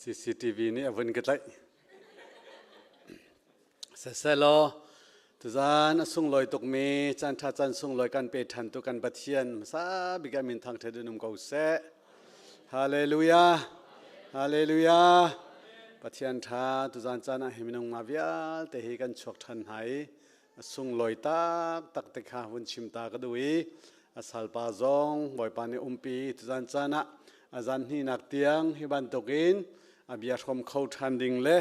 CCTV nih a vun ka tlaih. Siselaw tuzaan a sunglawi tukmi caan ṭha caan sunglawi kan pe ṭhan tu kan Pathian hmasa bik ah min thangṭhat in um ko seh. Hallelujah. Hallelujah. Pathian ṭha tuzaan caan ah hi minung ma vialte hi kan chuak ṭhan hna i a sunglawi taktak te kha vun chim ta ka duh i a salpa zong Bawipa nih umpi tuzaan caan ah a zan hnihnak tiang hi bantukin a bia hrawm kho ṭhan ding le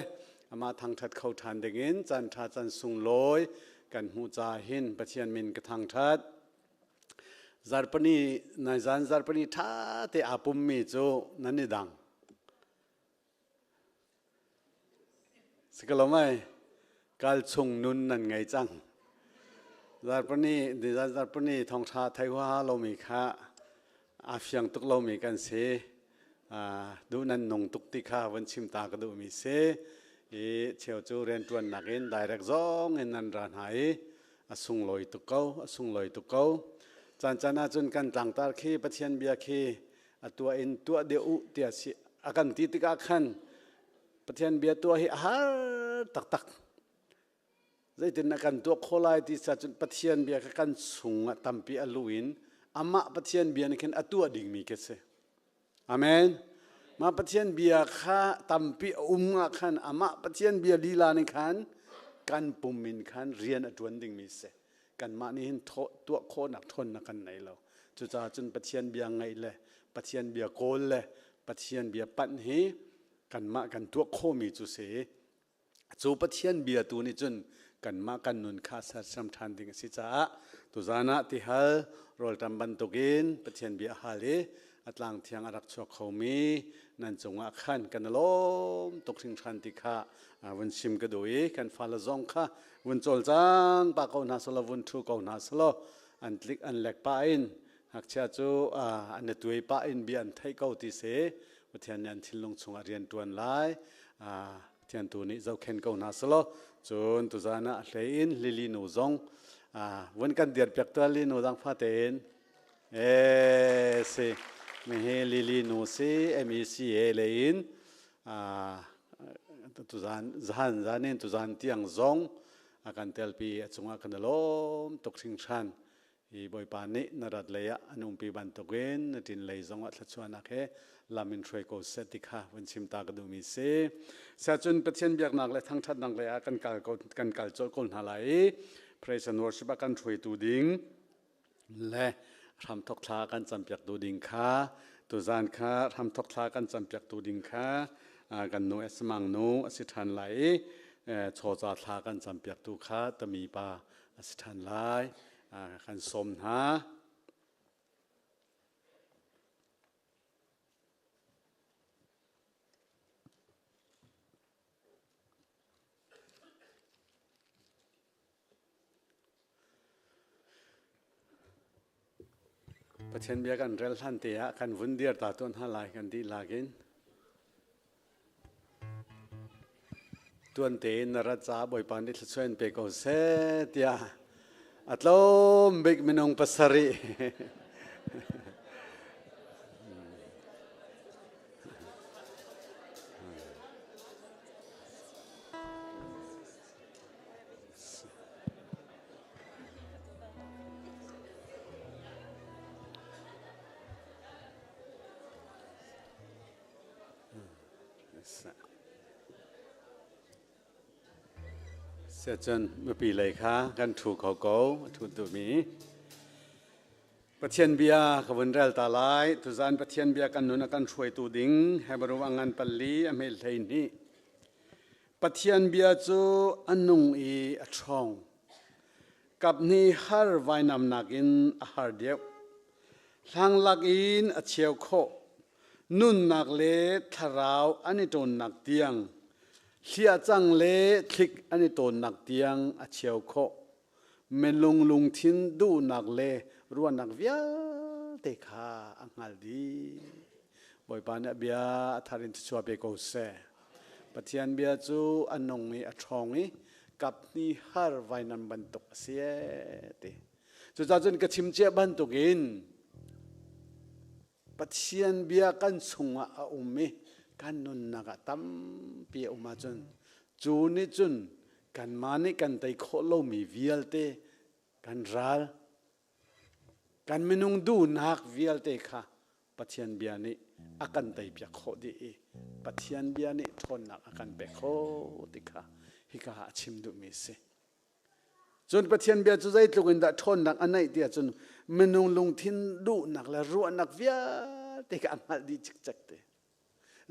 amah thangṭhat kho ṭhan dingin caan ṭha caan sunglawi kan hmuh ca hin Pathian min ka thangṭhat. Zarhpini nai zan zarhpini ṭha te aa pummi cu nan i dang. Si ko lo mei? Kal chung nun nan ngei cang. Zarhpini nizan zarhpini thawngṭha thei huaha lomi kha aa fiang tuk lomi kan si. Duh nan nung tuk ti kha vun chim ta ka duhmi si. I cheu cu rianṭuannak in direct zong in nan ra hna i a sunglawi tuk ko, a sunglawi tuk ko. Caan caan ahcun kan tlangtar khi Pathian bia khi a tuah in tuah deuh u tiah si a kan ti tikah khan Pathian bia tuah hi a har taktak. Zeitin na kan tuah khawh lai ti sa cun Pathian bia kha kan chung ah tampi a lu in amah Pathian bia nih khin a tuah dingmi khi si. Amen. Mah Pathian bia kha tampi a um ah khan amah Pathian bia lila nih khan kan pum in khan rian a ṭuan dingmi si. Kanmah nih hin tuah khawhnak ṭhawnnak kan nei lo. Cucaah cun Pathian bia ngaih le Pathian bia kawl le Pathian bia panh hi kanmah kan tuah khawhmi cu si. Cu Pathian bia tu nih cun kanmah kan nun kha sersiam ṭhan ding a si caah tuzaan ah tihal rawlṭam bantukin Pathian bia a hal i a tlang thiang a rak chuak khomi nan cungah khan kan i lawm tuk hringhran ti kha vun chim ka duh i kan fale zong kha vun cawlcang pah ko hna selaw vun ṭhu ko hna selaw an tlik an lek pah in ngakchia cu an i tuai pah in bia an theih ko ti si Pathian nih an thinlung chungah rian ṭuan lai Pathian tu nih zohkhen ko hna selaw cun tuzaan ah hlei in Lily nu zong vun kan dir piak tual Lily nu dang fate in e si mihi Lily nu si MECA lei in tuzaan zan zan in tuzaan tiang zong a kan telpi a cungah kan i lawm tuk hringhran Hi Bawipa nih na rat lei ah an umpi bantukin na ṭin lei zongah thluachuahnak he lam in hruai ko seh ti kha vun chim ta ka duhmi si. Siahcun Pathian biaknak le thangṭhatnak lei ah kan kal ko kan kal colh ko hna lai i praise and worship ah kan hruaitu ding le hramthok thla kan campiaktu ding kha tuzan kha hramthok thla kan campiaktu ding kha kan nu Esmang nu a si ṭhan lai i chawca thla kan campiaktu kha tami pa a si ṭhan lai. Kan sawm hna. Pathian bia kan rel hlan te ah kan vun dir ta tuan hna lai kan dihlak in. Tuan tein na rat caah Bawipa nih thluachuah in pe ko seh tiah a tlawm bik minung pasarih. Siacun mipi lei kha kan ṭhu kho ko, a ṭhu tumi. Pathian bia ka vun rel ta lai. Tuzan Pathian bia kan nun a kan hruaitu ding Hebrew a ngan pali a hme 12. Pathian bia cu a nung i a ṭhawng. Kap hnih har vainam nakin a har deuh. Hlanglak in a cheu khawh. Nunnak le thlarau an i ṭawnnak tiang, hliahcang le thlik an i tawnnak tiang a cheu khawh. Minung lungthin duhnak le ruahnak vialte kha a hngal dih. Bawipa nih a bia a thar in thluachuah pe ko seh. Pathian bia cu a nung i a ṭhawng i kap hnih har vainam bantuk a si ee ti. Cucaah cun ka chim cia bantukin Pathian bia kan chungah a um i Kan nunnak ah tampi a um ahcun cu nih cun kanmah nih kan tei khawh lomi vialte kan ral kan minung duhnak vialte kha Pathian bia nih a kan teipiak khawh dih i Pathian bia nih ṭhawnnak a kan pek khawh ti kha hika ah a chim duhmi a si. Cun Pathian bia cu zeitluk in dah ṭhawnnak a neih ti ahcun minung lungthin duhnak le ruahnak vialte kha a hngalh dih cikcek te.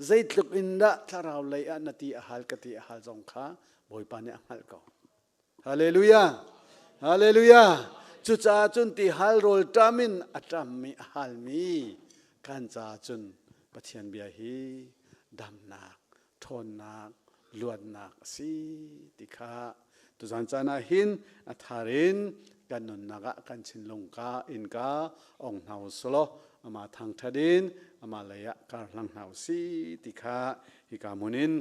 Zeitluk in dah thlarau lei ah na ti a hal ka ti a hal zong kha Bawipa nih a hngalh ko. Hallelujah! Hallelujah! Cucaah cun ti hal rawl ṭam in a ṭammi a halmi kan caah cun Pathian bia hi damnak, ṭhawnnak, luatnak a si ti kha tuzan caan ah hin a thar in kan nunnak ah kan thinlung ka innka ong hna u selaw amah thangṭhat in amah lei ah kar hlang hna u si ti kha hika hmun in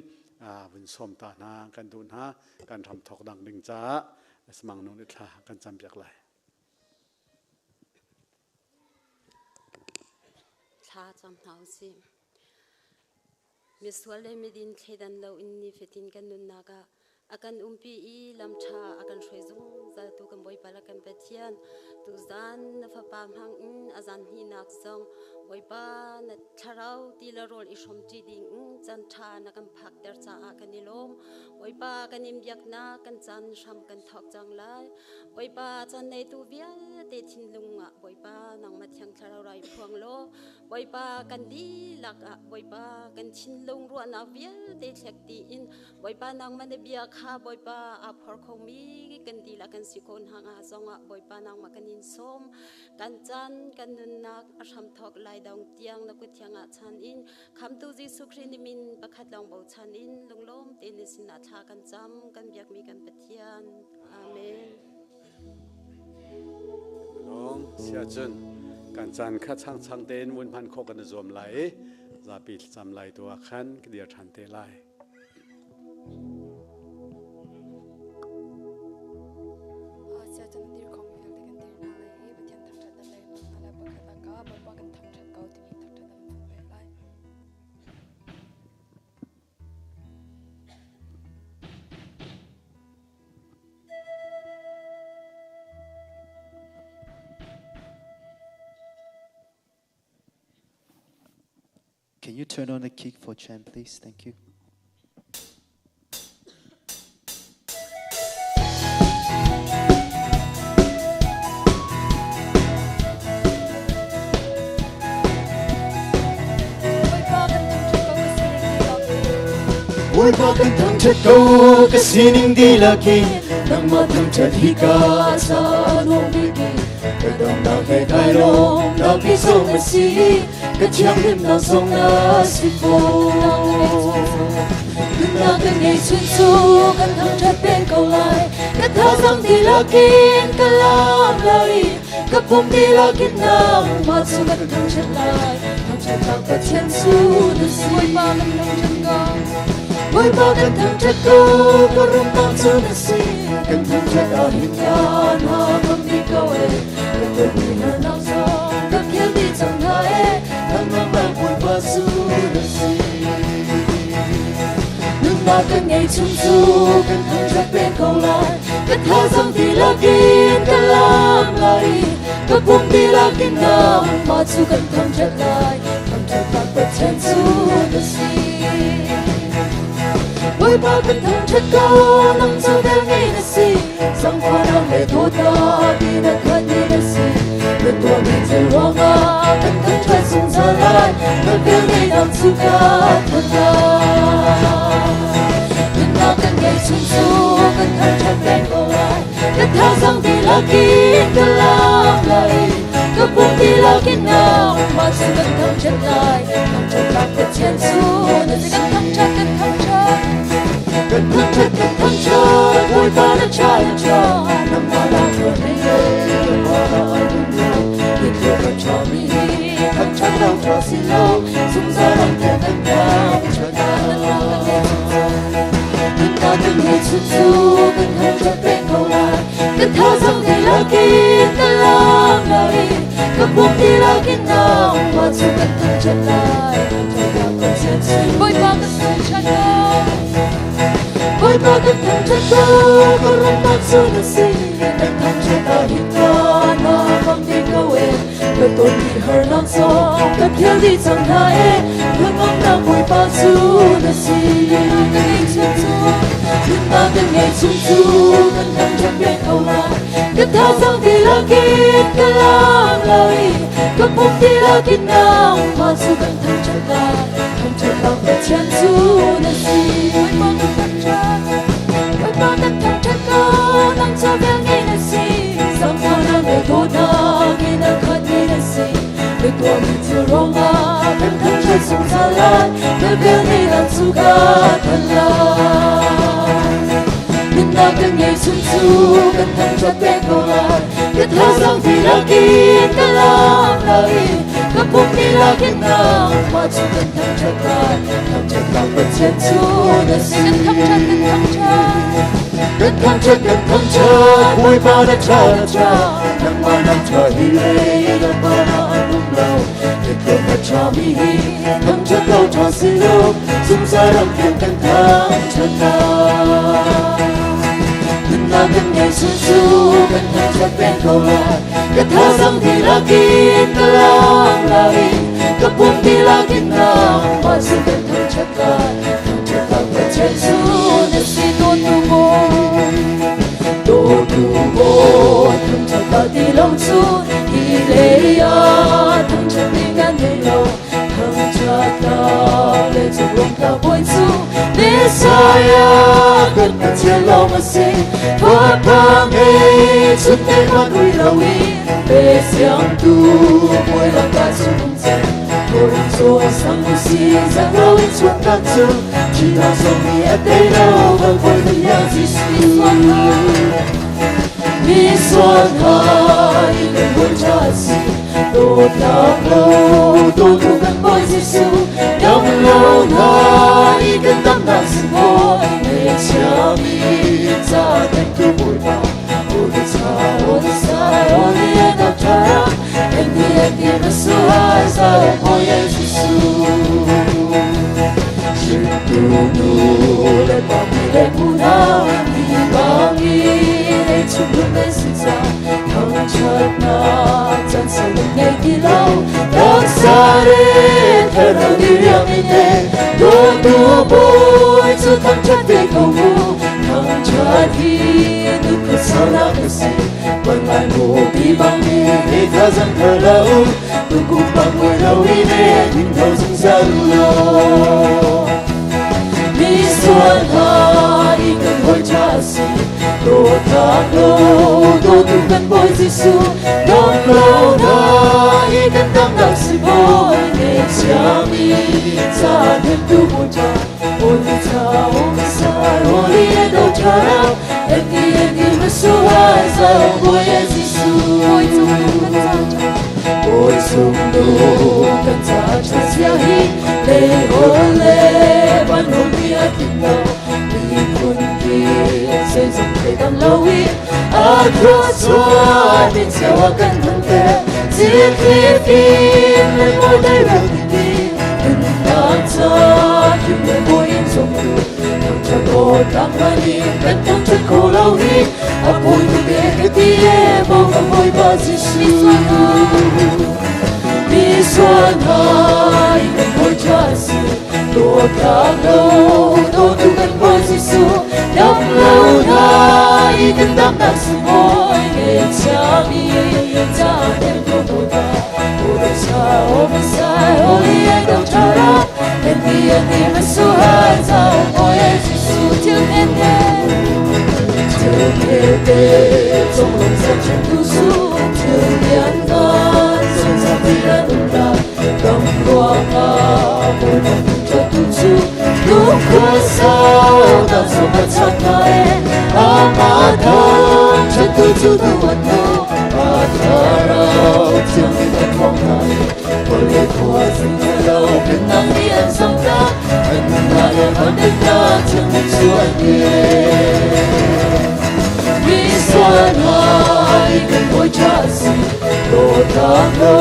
vun sawm ta hna kan duh hna. Kan ram thawk dang ding caah Smang nu nih thla kan campiak lai. Thla cam hna u sih. Misual le midin thleidan lo in nifatin kan nunnak ah a kan umpi i lam ṭha a kan hruai zungzal tu kan Bawipa le kan Pathian tuzan na fapa hmang in a zan hnihnak zong Bawipa na thlarau ti le rawl i hrawmṭi ding in caan ṭha na kan phakter caah kan i lawm. Bawipa kan in biaknak kan caan hram kan thawk cang lai. Bawipa caan neitu vialte thinlung ah Bawipa nangmah Thiang Thlarau rai phuang law Bawipa kan dihlak ah Bawipa kan thinlung ruahnak vialte thlek tiin Bawipa nangmah na bia kha Bawipa aa phor khomi kan dihlak kan si ko hna nga zongah Bawipa nangmah kan in sawm. Kan caan kan nunnak a hramthawk lai dong tiang na kut thiang ah chan in Khamtu Jesuh Khrih ni min pakhat lawng bochan in lunglawm tein na sinah thla kan cam kan biakmi kan Pathian. Amen. Lawm siacun kan caan kha changchang tein vun hman khawh kan i zuam lai i zapi thlacam lai tu ah khan ka dir ṭhan te lai. Siacun dir khom vialte kan dir hna lai i Pathian thangṭhat nan lei hna lai pakhatnak ah Bawipa kan thangṭhat ko timi thangṭhat nan vun ve lai. Can you turn on the kick for Chan, please? Thank you. Bawipa kan thangṭhat ko ka sining dihlak in nangmah thangṭhat hi ka ca nuam bik ka damnak he kai lawm nak ni zong a si ka thianghlimnak zong na si fawn Nunnak kan ngei chun cu kan thangṭhat peng ko lai ka thazaang dihlak in ka lam lai Ka pum dihlak in nangmah cu kan thangṭhat lai. Thangṭhatnak Pathian cu na si. Bawipa kan thangṭhat ko. Bawipa kan thangṭhat ko, ka rumnak cu na si. Kan thangṭhat ah hin na kam dih ko e. Kan tonmi harnak zong kan philh dih cang hna e. Thangnak Bawipa cu na si. Nunnak kan ngei chung cu kan thangṭhat peng ko lai. Ka thazaang dihlak in ka lam lai. Ka pum dihlak in nangmah cu kan thangṭhat lai. Thangṭhatnak Pathian cu na si. Bawipa kan thangṭhat ko, nang cu vel ngei na si. Zangfahnak le dawtnak in a khatmi na si. Na tuahmi thil ruangah kan thangṭhat zungzal lai. Na velngeihnak cu ka thanh lai. Nunnak kan ngeih chung cu kan thangṭhat peng ko lai. Ka thazaang dihlak in ka lam lai. Ka pum dihlak in nangmah cu kan thangṭhat lai. Thangṭhatnak Pathian cu na si. Kan thangṭhat, kan thangṭhat. Kan thangṭhat, kan thangṭhat, Bawipa na ṭha na ṭha, nangmah na ṭha ni nangmah na ai dun lo, ni tluk a ṭhami hi thangṭhat lo ṭha si lo, zungzal ang tiang kan thangṭhat Nunnak kan ngei chung cu kan thangṭhat peng ko lai, kan thazaang dihlak in kan lam lai, ka pum dihlak in nangmah cu kan thangṭhat lai, thangṭhatnak Pathian cu. Bawipa. Bawipa kan thangṭhat ko, ka rumnak cu na si. Kan thangṭhat ah hin na na bang ding ko e. Ka tonmi harnak zong ka philh dih cang hna e. Hnangamnak Bawipa cu na si. Nunnak kan ngeih chung cu kan thangṭhat peng ko lai. Ka thazaang dihlak in ka lam lai. Ka pum dihlak in nangmah cu kan thangṭhat lai. Thangṭhatnak Pathian cu na si. Bawipa kan thangṭhat, Bawipa kan thangṭhat ko, nang cu velngeih na si. Zaangfahnak le dawtnak in a khatmi na si. Na tuahmi thil ruangah kan thangṭhat zungzal lai. Na velngeihnak cu ka thanh lai. Nunnak kan ngeih chung cu kan thangṭhat peng ko lai. Ka thazaang dihlak in ka lam lai. Ka pum dihlak in nangmah cu kan thangṭhat lai. Thangṭhatnak Pathian cu na si. Kan thangṭhat, kan thangṭhat. Kan thangṭhat, kan thangṭhat, Bawipa na ṭha, na ṭha. Nangmah na ṭha hi lei nangmah na an um lo. Biakam na ṭhami hi thangṭhat lo ṭha si lo. Zungzal ram tiang kan thangṭhat lai. Nunnak kan ngeih chung cu kan thangṭhat peng ko lai. Ka thazaang dihlak in ka lam lai. Ka pum dihlak in nangmah cu kan thangṭhat lai. Thangṭhatnak Pathian cu na si. Dawtu Bawi, Dawtu Bawi, thangṭhat ti lo cu hi lei ah thangṭhat ding kan ngei lo. Thangṭhatnak le cungruang bawi cu Messiah kan Pathian lawng a si. Fapa ngei chun te hmanh ui lo in pe siangtu bawi lakah cu nung cem. Bawi cawi sang u si, zang lo in chuaknak cu thihnak zong nih a tei lo, kan Bawi Pathian Jesuh. Mi sual hna i kan Bawi ṭha a si, dawtnak lo dawtu kan Bawi Jesuh. Dam lo hna i kan damnak si Bawi, ngaihchiami ca tengtu Bawipa. Holy cha, holy sai, holy and ṭha, and the Messiah, Bawi Jesuh. Hringtu nu le pa mi le unau, mi bangin ei chung lung nan si ca, thangṭhatnak caan sau nan ngei ti lo. Taksa le thlarau diriam in e, dawtu Bawi cu thangṭhat ve ko mu. Thangṭhat hi nukhut saunak a si, van lai mupi bangin i thazaang thar lo, tukum bang ngoi lo in e, hing lo zungzal u law. Mi sual hna i kan hawi ṭha a si, dawtnak lo dawtu kan Bawi Jesuh. Dam lo hna i kan damnak si Bawi, ngaihchiami ca hnemtu Bawi ṭha. Holy cha, holy sai, holy and ṭha, and the Messiah, Bawi Jesuh. Bawi cung kan ca ṭha. Bawi sung nung kan ca ṭha sia hi, lei hol le van hol ni a tling lo. Miphun kip zeizong thleidang lo i, a thluachuah min cio a kan hunter. Zikri fim le mawi dai rel ti, nunnak ca kim le bawi in zong tu. Thangṭhat aw tlang hmanh in kan thangṭhat kho lo hi, a pui tuk e ka ti e, Bawipa Bawipa Jesuh. Mi sual hna i kan Bawi ṭha a si, dawtnak lo dawtu kan Bawi Jesuh. Dam lo hna i kan damnak si Bawi, ngaihchiami ca hnemtu Bawipa. Holy cha, holy sai, holy and ṭha, and the Messiah, Bawi Jesuh. Thil hmete, Thil hmete cung lung sa chim tu su, thil lianngan zungzal ti na um lai. Dam ruangah Bawipa thangṭhat tu cu, lungkhua sau nak zong a chak hna e. Amah thangṭhat tu cu tu an tho, a thlarau thiang in a thawng hna e. Vawlei khua zungzal lo pennak nih an zongnak, an nunnak le van dinnak thiang min cu an ngei. Mi sual hna i kan Bawi ṭha a si, dawtnak lo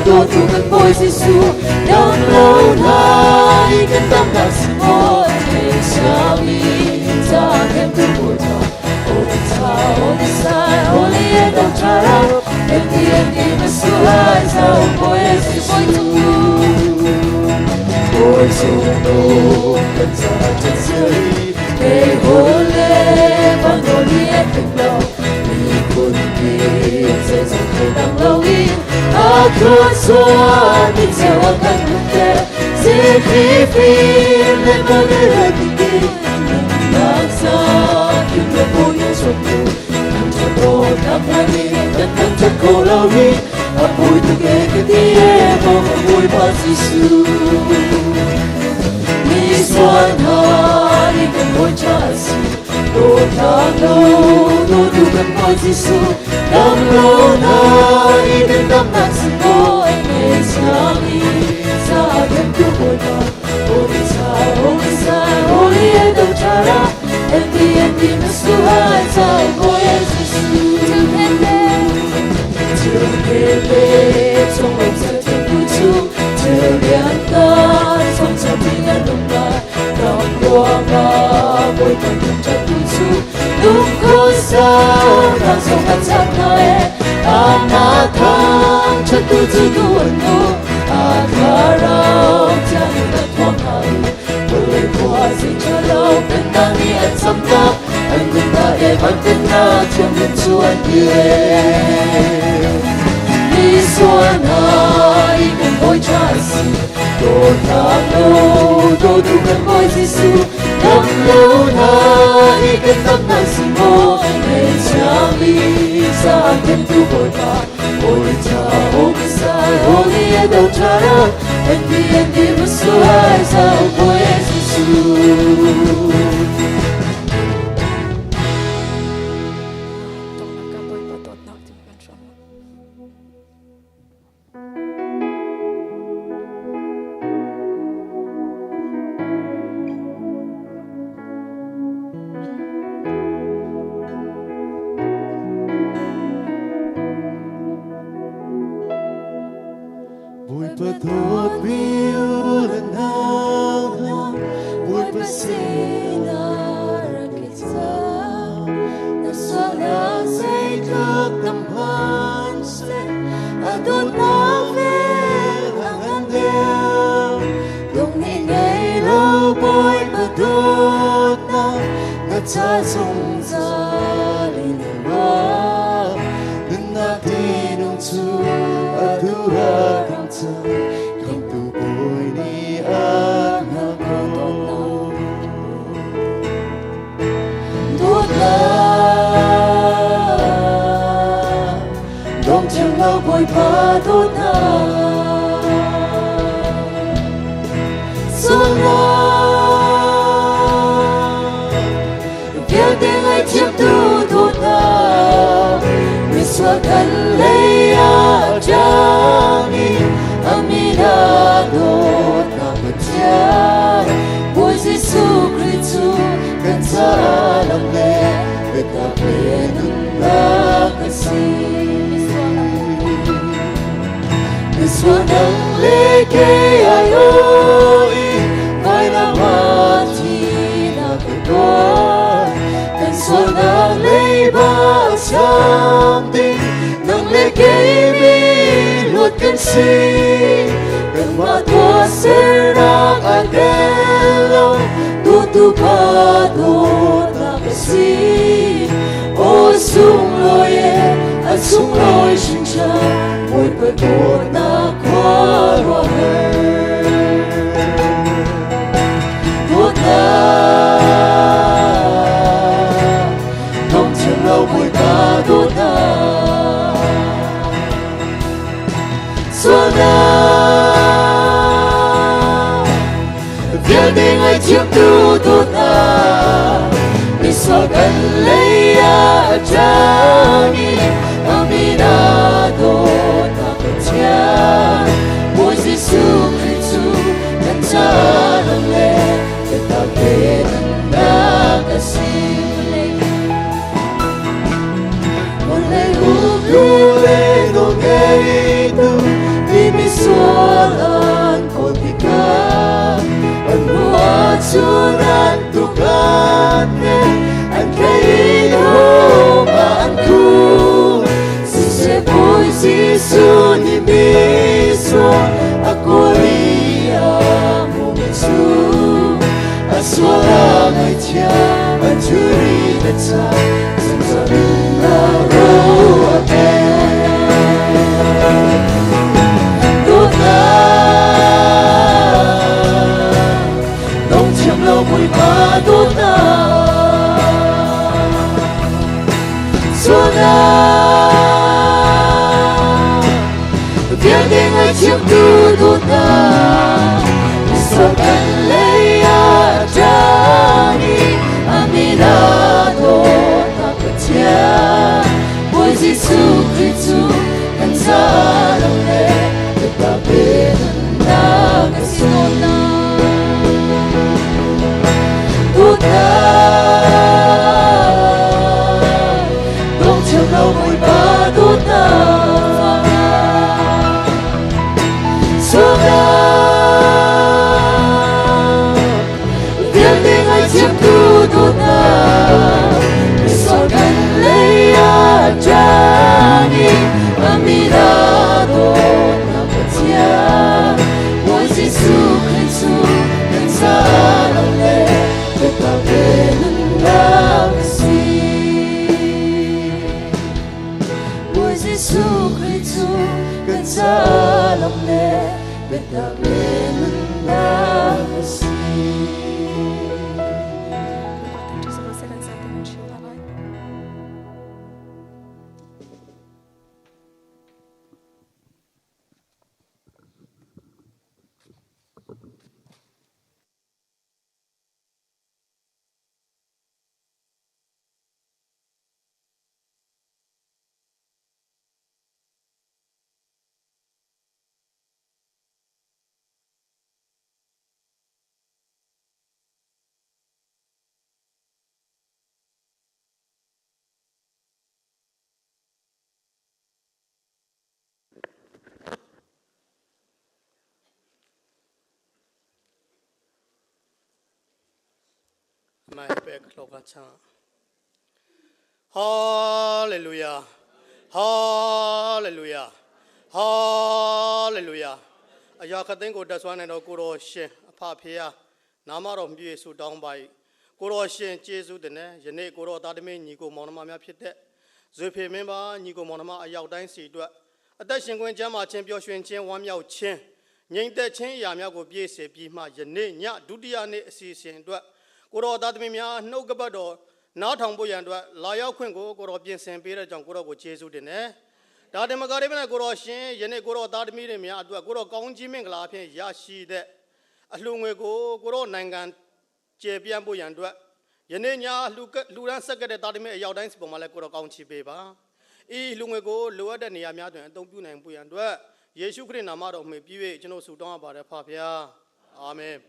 dawtu kan Bawi Jesuh. Dam lo hna i kan damnak si Bawi, ngaihchiami Sa hnemtu Bawipa. Holy holy sai, holy e dong chara, Empty empty masuai sa boy Jesu. Boy sung no kan sa chan siri, Hey holy van holy e pek lo, Mi kun ki se sa ke dang lo i, A kron sua mi se wa kan te, Se kri fi le mo le re ki ki, Nak sa kim le bo yu som lu, Kan cha do nak na ni, kan kan cha ko lo ni, A bui tu ke ke ti e mo ka bui pa si su. Mi suan ha ni kan boi cha si, Do ta lo do tu kan boi si su, Dam lo na i kan dam nak si mo, Me sia mi sa kan tu boi pa, Holy sa holy sa holy e dong chara, Empty empty masuai sa boi Jesu. Till thế trong lòng sẽ thiên tu chu, Till lian ta trong cha bình an đồng lại, Dam qua ma boi kan kan cha tu chu, Nung ko sa thang song kan cha na e, A ma thang cha tu chu tu an nu, A tha rau cha ni na thuang hai, Bole qua si cha rau pen na ni an sam ta, An kun ta e van ten na thiam lim chu an ye. Mi suan hai kan boi cha si, Do ta lo do tu kan boi Jesu, Dam lo na i kan dam na si mo, Me cha mi sa kan tu boi pa, Holy cha holy sai holy e do cha ra, Empty empty masuai sa boi Jesu. Donghnak ah Bawipa dawtnak timi kan hrawm lai. Bawipa dawt mi u le nau hna, Bawipa sinah rak i cang. Na sualnak zeitluk tam hmanhseh, a dawtnak vel a ngan deuh. Lung nih ngei lo Bawipa dawtnak, na ca zungzal in a ruah. Nunnak tinung cu atu a dang cang, Khamhtu Bawi nih a hngak ko. Dawtnak, dong thiam lo Bawipa dawtnak. Sualnak vialte ngaihthiamtu dawtnak, misual kan lei ah ṭang i a min ah dawtnak Pathian. Bawi Jesuh Khrih cu kan caah lam le biatak le nunnak a si. Misual dang le kei ai aw i vailam ah thihnak a tuar. Kan sualnak leiba a cham ding, nang le kei mi luat kan si. Kanmah tuahsernak a tel lo, dawtu Pa dawtnak a si. Aw sunglawi e, a sunglawi hringhran, Bawipa dawtnak khuaruahhar. Dawtnak, dong thiam lo Bawipa dawtnak. Sualnak vialte ngaihthiamtu dawtnak, misual kan lei ah a ṭang i a min ah dawtnak Pathian. Bawi Jesuh Khrih cu kan caah lam le biatak le nunnak a si. Vawlei uktu le nawlngeitu timi sual an kawl tikah, an hnu ahcun an tuk an hnek. ca zungzal nunnak ro a pek. Dawtnak dong thiam lo Bawipa dawtnak sualnak vialte ngaihthiamtu dawtnak misual kan lei ah a ṭang i a min ah dawtnak Pathian Bawi Jesuh Khrih cu kan caah lo le biatak pe nunnak a si. Dawtnak dong thiam lo Bawipa dawtnak sualnak vialte ngaihthiamtu dawtnak misual kan lei ah ṭang i a min ah dawtnak Pathian Bawi Jesuh Khrih cu kan caah lo le biatak le nunnak a si. Bawi Jesuh Khrih cu kan caah lam le biatak le nunnak a si. Mai pek hloka chang. Hallelujah. Hallelujah. Hallelujah. အရာခသိန်းကိုတက်ဆွမ်းနိုင်တော်ကိုတော်ရှင်အဖဖေယနာမတော်မြည်ဆုတောင်းပါ၏ကိုတော်ရှင်ကျေးဇူးတင်တယ်ယနေ့ကိုတော်သားသမီးညီကိုမောင်နှမများဖြစ်တဲ့ဇွေဖေမင်းပါညီကိုမောင်နှမအရောက်တိုင်းစီအတွက်အသက်ရှင်ခွင့်ကျမ်းမာခြင်းပျော်ရွှင်ခြင်းဝမ်းမြောက်ခြင်းငြိမ်သက်ခြင်းအရာများကိုပြည့်စေပြီးမှယနေ့ညဒုတိယနေ့အစီအစဉ်အတွက်ကိုတော်သားသမီးများနှုတ်ကပတ်တော်နားထောင်ဖို့ရန်အတွက်လာရောက်ခွင့်ကိုကိုတော်ပြင်ဆင်ပေးတဲ့ကြောင့်ကိုတော်ကိုကျေးဇူးတင်တယ်။ဒါတင်မကရိမနဲ့ကိုတော်ရှင်ယနေ့ကိုတော်သားသမီးတွေများအတွက်ကိုတော်ကောင်းကြီးမင်္ဂလာဖြင့်ရရှိတဲ့အလှငွေကိုကိုတော်နိုင်ငံကျေပြန့်ဖို့ရန်အတွက်ယနေ့ညလှူလှူဒန်းဆက်ကတဲ့သားသမီးအရောက်တိုင်းစပုံမှာလည်းကိုတော်ကောင်းချီးပေးပါ။ဤလှူငွေကိုလိုအပ်တဲ့နေရာများတွင်အသုံးပြုနိုင်ဖို့ရန်အတွက်ယေရှုခရစ်နာမတော်မြှပြည့်၍ကျွန်တော်ဆုတောင်းအပ်ပါတယ်ဖဖျား။အာမင်။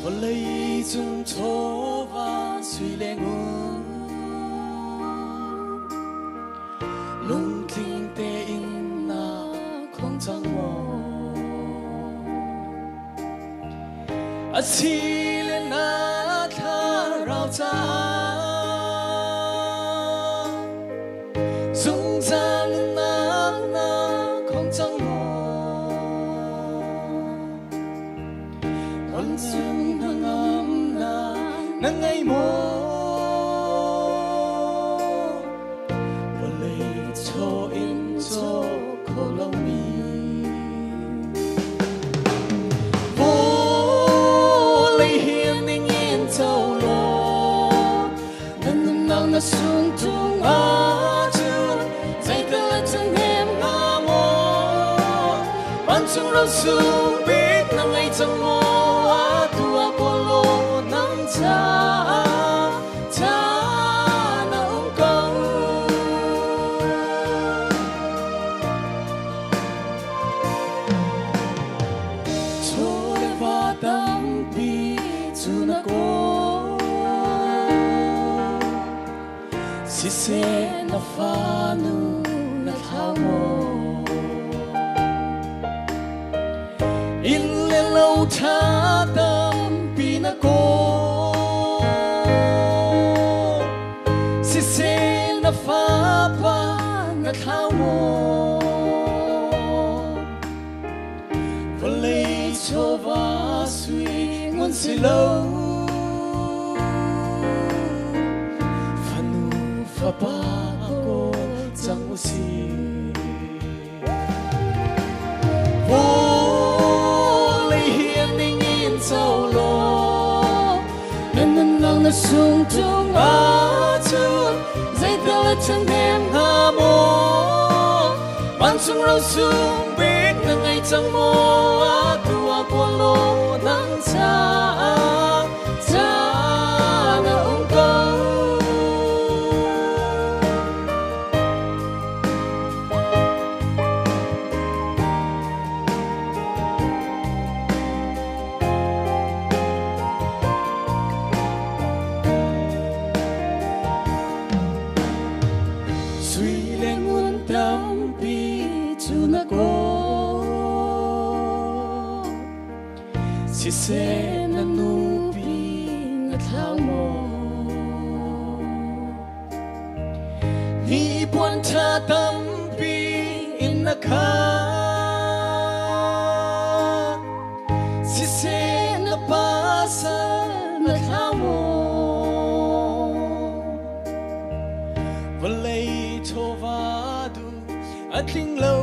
Vawlei cung chawva sui le ngun lungtling tein na khong cang maw a si le na thlarau caah zungzal nunnak na khong cang maw Con chung hnangamnak na ngei maw? Vawlei chaw in caw kho lomi vawlei Vancung ro sung bik na ngei cang maw? Atu ah kawl law nang caah caan a um ko. Chaw le va tampi cu na kawl. Siseh na fanu na thlau maw? Inn le lo ṭha tampi na kawl. Siseh na fapa na thlau maw? Vawlei chawva sui ngun si lo. Fanu fapa kawl cang u sih. Vawlei hi a ning in co law, na nunnak na sung tung ahcun zeital a ṭhahnem hnga maw? Vancung ro sung bik na ngei cang maw? Atu ah kawl law nang caah caan a um ko. Sui le ngun tampi cu na kawl. Siseh na nupi na thlau maw? Hi puan ṭha tampi in na khah. Siseh na pasal na thlau maw? Vawlei chawva duh a tling lo.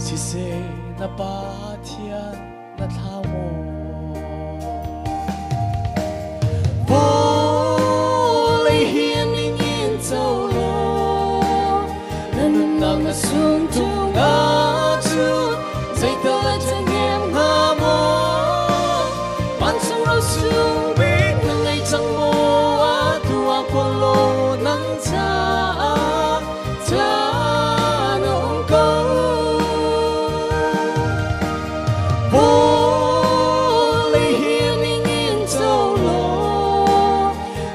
Siseh na Pathian na thlau maw? Vawlei hi ning in co law, na nunnak na sung tung ahcun zeital a ṭhahnem hnga maw? Vancung ro sung bik na ngei cang maw? Atu ah kawl law nang caah caan a um ko. Vawlei hi ning in co law,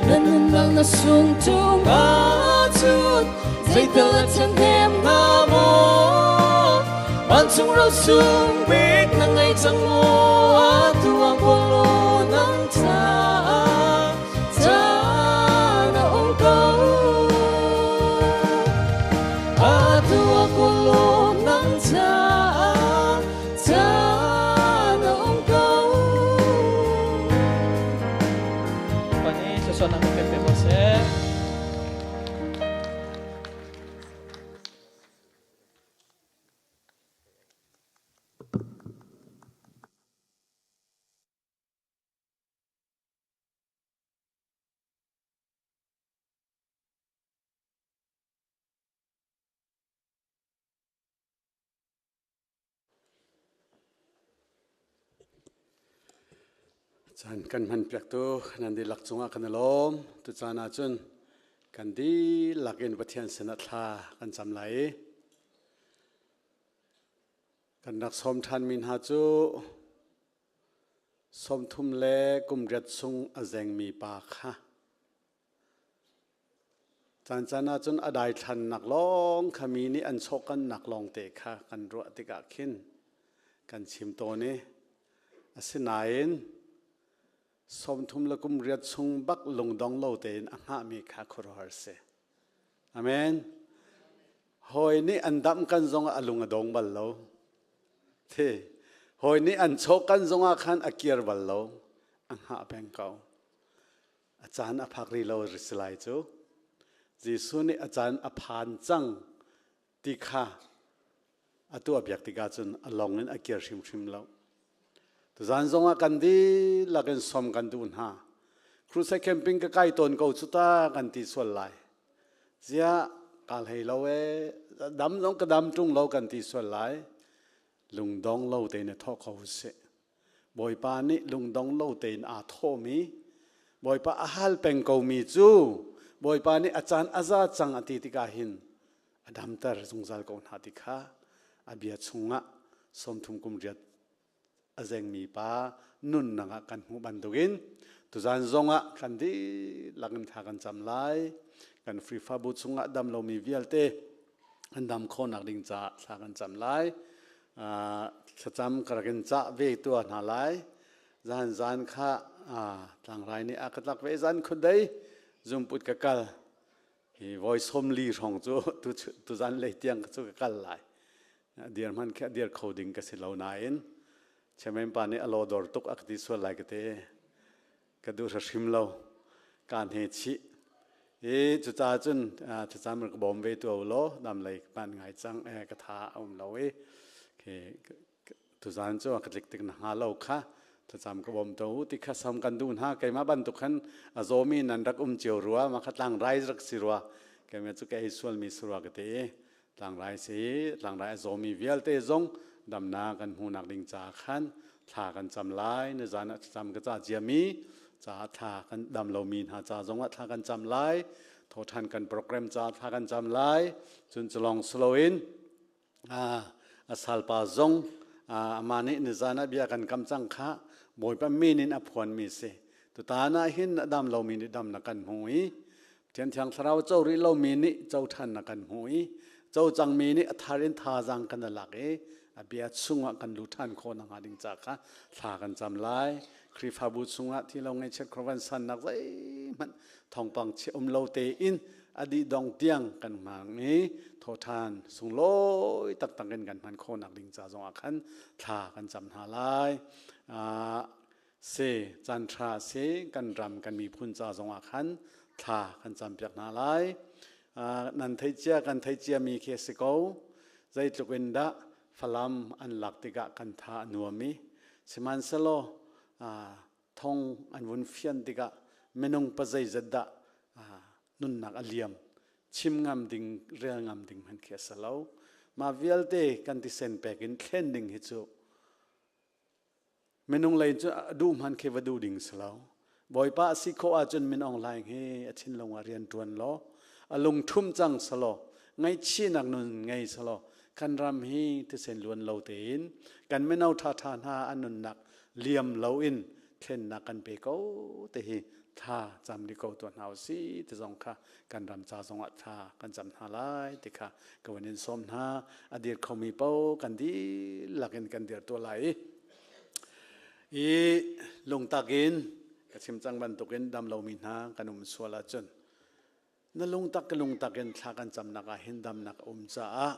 na nunnak na sung tung ahcun zeital a ṭhahnem hnga maw? Vancung ro sung bik na ngei cang maw? Atu ah kawl law nang caah caan a um ko. Atu ah kawl law nang caah caan a um ko. Pani thluachuahnak kan pek ko seh. Caan kan hman piaktu nan dihlak cungah kan i lawm. Tucaan ahcun kan dihlak in Pathian sinah thla kan cam lai i kan rak sawm ṭhanmi hna cu 30 le kum riat chung a zengmi pa kha Caancaan ahcun a daithlannak lawng kha mi nih an chawhkannak lawngte kha kan ruah tikah khin kan chim tawn i asinain 30 le kum riat chung bak lungdong lo tein a hngahmi kha khuaruahhar si. Amen. Hawi nih an damh kan zongah a lung a dong bal lo. The hawi nih an chawhkan zongah khan a kir bal lo. A hngah peng ko. A caan a phak rih lo si lai cu. Jesuh nih a caan a phan cang ti kha a tuah piak tikah cun a lawng in a kir hrimhrim lo. Tuzaan zongah kan dihlak in som kan duh hna. Crusade camping ka kai tawn ko cu ta kan ti sual lai. Ziah. Ka hlei lo e, dam zong ka dam ṭung lo kan ti sual lai. Lungdong lo tein i thawh ko usih. Bawipa nih lungdong lo tein aa thawhmi, Bawipa a hal peng komi cu Bawipa nih a caan a za cang a ti tikah hin a damter zungzal ko hna ti kha a bia chungah 30 kum riat a zengmi pa nunnak ah kan hmuh bantukin tuzan zongah kan dihlak in thla kan cam lai. Kan Khrihfabu chungah dam lomi vialte an dam khawhnak ding caah thla kan cam lai. Thlacam ka rak in cah ve tua hna lai. Zan zan kha tlangrai nih a ka tlak ve zan khudei zumput ka kal. Hi voi 40 hrawng cu tuzan lei tiang cu ka kal lai. Dir hman khi a dir kho ding ka si lo nain chairman pa nih a law dor tuk a ka ti sual lai ka te. Ka duh hrim lo. Kaan he chih. I cucaah cun thlacam ka bawm ve tu law dam lei pan ngai cang ka tha a um lo i tuzan cu ka tlik tik na hnga lo kha thlacam ka bawm to ti kha sam kan duh hna. Keimah bantuk khan a zawmi nan rak um cio rua ma kha tlangrai rak si rua, keimah cu ka ei sualmi si rua ka ti i tlangrai si tlangrai a zawmi vialte zong damnak kan hmuhnak ding caah khan thla kan cam lai. Na zan ah thlacam ka ca ciami caah thla kan dam lomi hna ca zongah thla kan cam lai. Thawṭhan kan program caah thla kan cam lai. Cun culong silo in a salpa zong amah nih nizan ah bia kan kam cang kha Bawipa min in a phuanmi si. Tutan ah hin a dam lomi nih dam na kan hmu i Thian Thiang Thlarau co rih lomi nih co ṭhan na kan hmu i co cangmi nih a thar in thazaang kan lak i a bia chungah kan lu ṭhan khawh nakhnga ding ca kha thla kan cam lai. Khrihfabu chungah thi lo ngaihchiat khuavan sannak zeihmanh thawngpang chia um lo tein a dih dong tiang kan hmang i thawṭhan sunglawi taktak in kan hman khawhnak ding ca zongah khan thla kan cam hna lai. Si caan ṭha si kan ram kan miphun ca zongah khan thla kan campiak hna lai. Nan theih cia kan theih ciami khi a si ko. Zeitluk in dah Falam an lak tikah kan tha a nuam i sihmanhsehlaw thong an vun fian tikah minung pa zeizat dah nunnak a liam chim ngam ding rel ngam ding hmanh khi a si lo. Mah vialte kan tisen pek in thlen ding hi cu minung lei cu a duh hmanh khi va duh ding si lo. Bawipa a si khawh ahcun Min Aung Hlaing hi a thinlung ah rian ṭuan law a lung ṭhum cang selaw ngaihchihnak nun ngei selaw kan ram hi thisen luan lo tein kan mino ṭhaṭha hna an nunnak liam loin thlennak kan pe ko te hi thla cam di ko tuah hna usih ti zong kha kan ram ca zongah thla kan cam hna lai ti kha ka van in sawm hna. A dir khomi paoh kan dihlak in kan dir tuah lai i lungtak in ka chim cang bantukin dam lomi hna kan um sual ahcun na lungtak ka lungtak in thla kan camnak ah hin damnak a um caah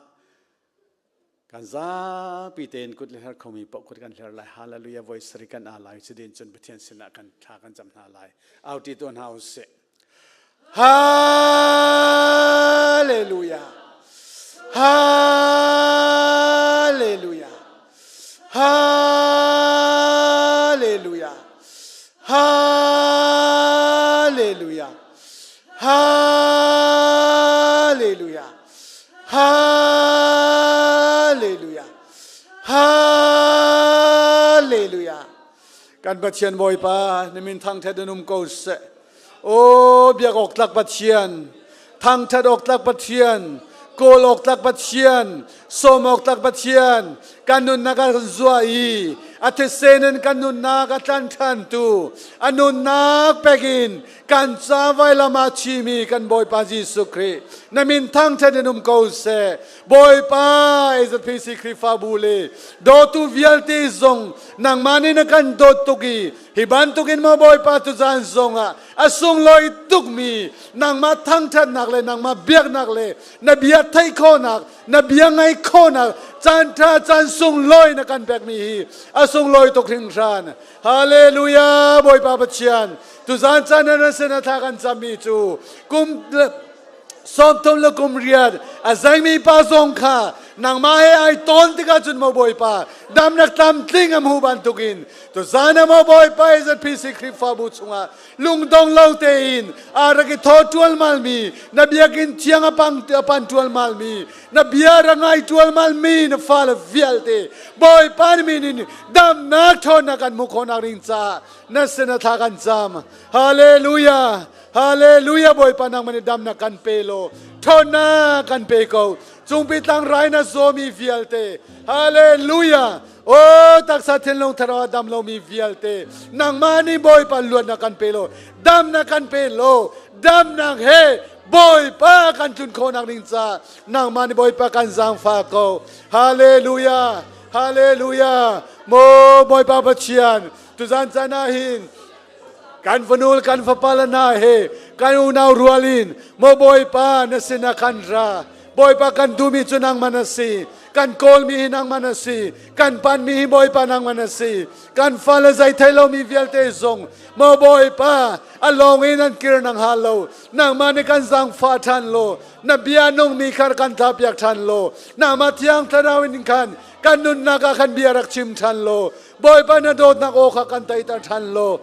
kan zapi tein kut le hler khomi paoh kut kan hler lai. Hallelujah voi sari kan aa lai cudin cun Pathian sinah kan thla kan cam hna lai. Auti tuah hna usih. Hallelujah, Hallelujah, Hallelujah, Hallelujah, Hallelujah, Hallelujah! Hallelujah! Kan Pathian Bawipa, na min thangṭhat in um ko seh. O biak awk tlak Pathian, thangṭhat awk tlak Pathian, kawl awk tlak Pathian, sawm awk tlak Pathian, kan nunnak a kan zuah i a thisen in kan nunnak a tlan ṭhantu, a nunnak pek in kan ca vailam ah chimi kan Bawipa Jesuh Khrih na min thangṭhat in um ko seh. Bawipa AZPC Khrihfabu le dawtu vialte zong nangmah nih na kan dawt tuk i hi bantukin maw Bawipa tuzaan zongah a sunglawi tukmi nangmah thangṭhatnak le nangmah biaknak le na bia theih khawhnak na bia ngaih khawhnak caan ṭha caan sunglawi na kan pekmi hi a sunglawi tuk hringhran. Hallelujah. Bawipa Pathian, tuzaan caan na sin a thla kan cammi cu kum 38 a zaimi pa zong kha Nangmah he ai tawn tikah cun maw Bawipa, damnak tlamtling a hmu bantukin tuzan ah maw Bawipa ZPC Khrihfabu chungah lungdong lo tein aa rak i thaw ṭualmalmi, na biakinn thiang a pang a pan ṭualmalmi, na bia ra ngai ṭualmalmi na fale vialte Bawipa na min in damnak ṭhawnnak kan hmuh khawhnak ding caah na sin ah thla kan cam. Hallelujah! Hallelujah! Bawipa nangmah nih damnak kan pe law ṭhawnnak kan pe ko. Cungpi tlangrai na zawmi vialte. Hallelujah! O taksa thinlung thlarau a dam lomi vialte nangmah nih Bawipa luatnak kan pe law damnak kan pe law damnak he Bawipa kan tlun khawhnak ding ca nangmah nih Bawipa kan zaangfah ko. Hallelujah! Hallelujah! Maw Bawipa Pathian tuzan caan ah hin kan fanul kan fapa le hna he kan unau rual in maw Bawipa na sinah kan ra Bawipa kan duhmi cu nangmah na si kan kawlmi hi nangmah na si kan panmi hi Bawipa nangmah na si kan fale zei thei lomi vialte zong maw Bawipa a lawng in an kir nang hal lo nangmah nih kan zaangfah ṭhan law na bia nungmi kha kan thlapiak ṭhan law nangmah thiang thlarau in khan kan nunnak ah khan bia rak chim ṭhan law Bawipa na dawtnak aw kha kan teiter ṭhan law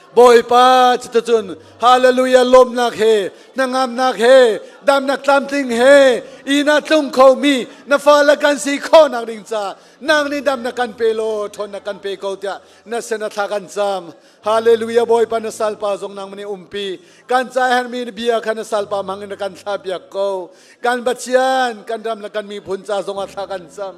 Bawipa cuticun hallelujah lawmnak he hnangamnak he damnak tlamtling he inn ah tlung khomi na fale kan si khawhnak ding ca nang nih damnak kan pe law ṭhawnnak kan pe ko tiah na sin a thla kan cam hallelujah Bawipa na salpa zong nang nih umpi kan ca hermi na bia kha na salpa hmang in kan thla piak ko kan Pathian kan ram le kan miphun ca zong ah thla kan cam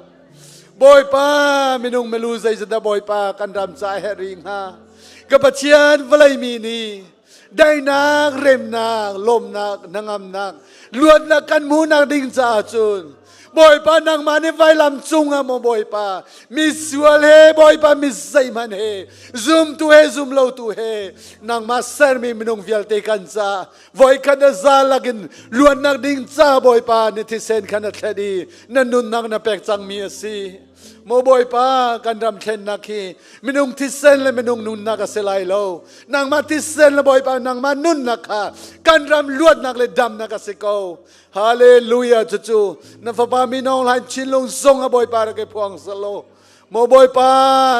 Bawipa minung milu zeizat Bawipa kan ram ca herh rih hnga ka Pathian vawlei mi nih daihnak remnak lawmnak hnangamnak luatnak kan hmuhnak ding caah cun Bawipa nangmah nih vailam cung ah maw Bawipa misual he Bawipa mi zeihmanh he zumtu he zumlotu he nangmah sermi minung vialte kan ca voikhat a za lakin luannak ding ca Bawipa na thisen kha na thlet i na nunnak na pek cangmi a si. Maw Bawipa kan ram thlennak hi minung thisen le minung nunnak a si lai lo. Nangmah thisen le Bawipa nangmah nunnak kha kan ram luatnak le damnak a si ko. Hallelujah cucu na fapa minong hlain chinlung zong a Bawipa rak i phuang salo. Maw Bawipa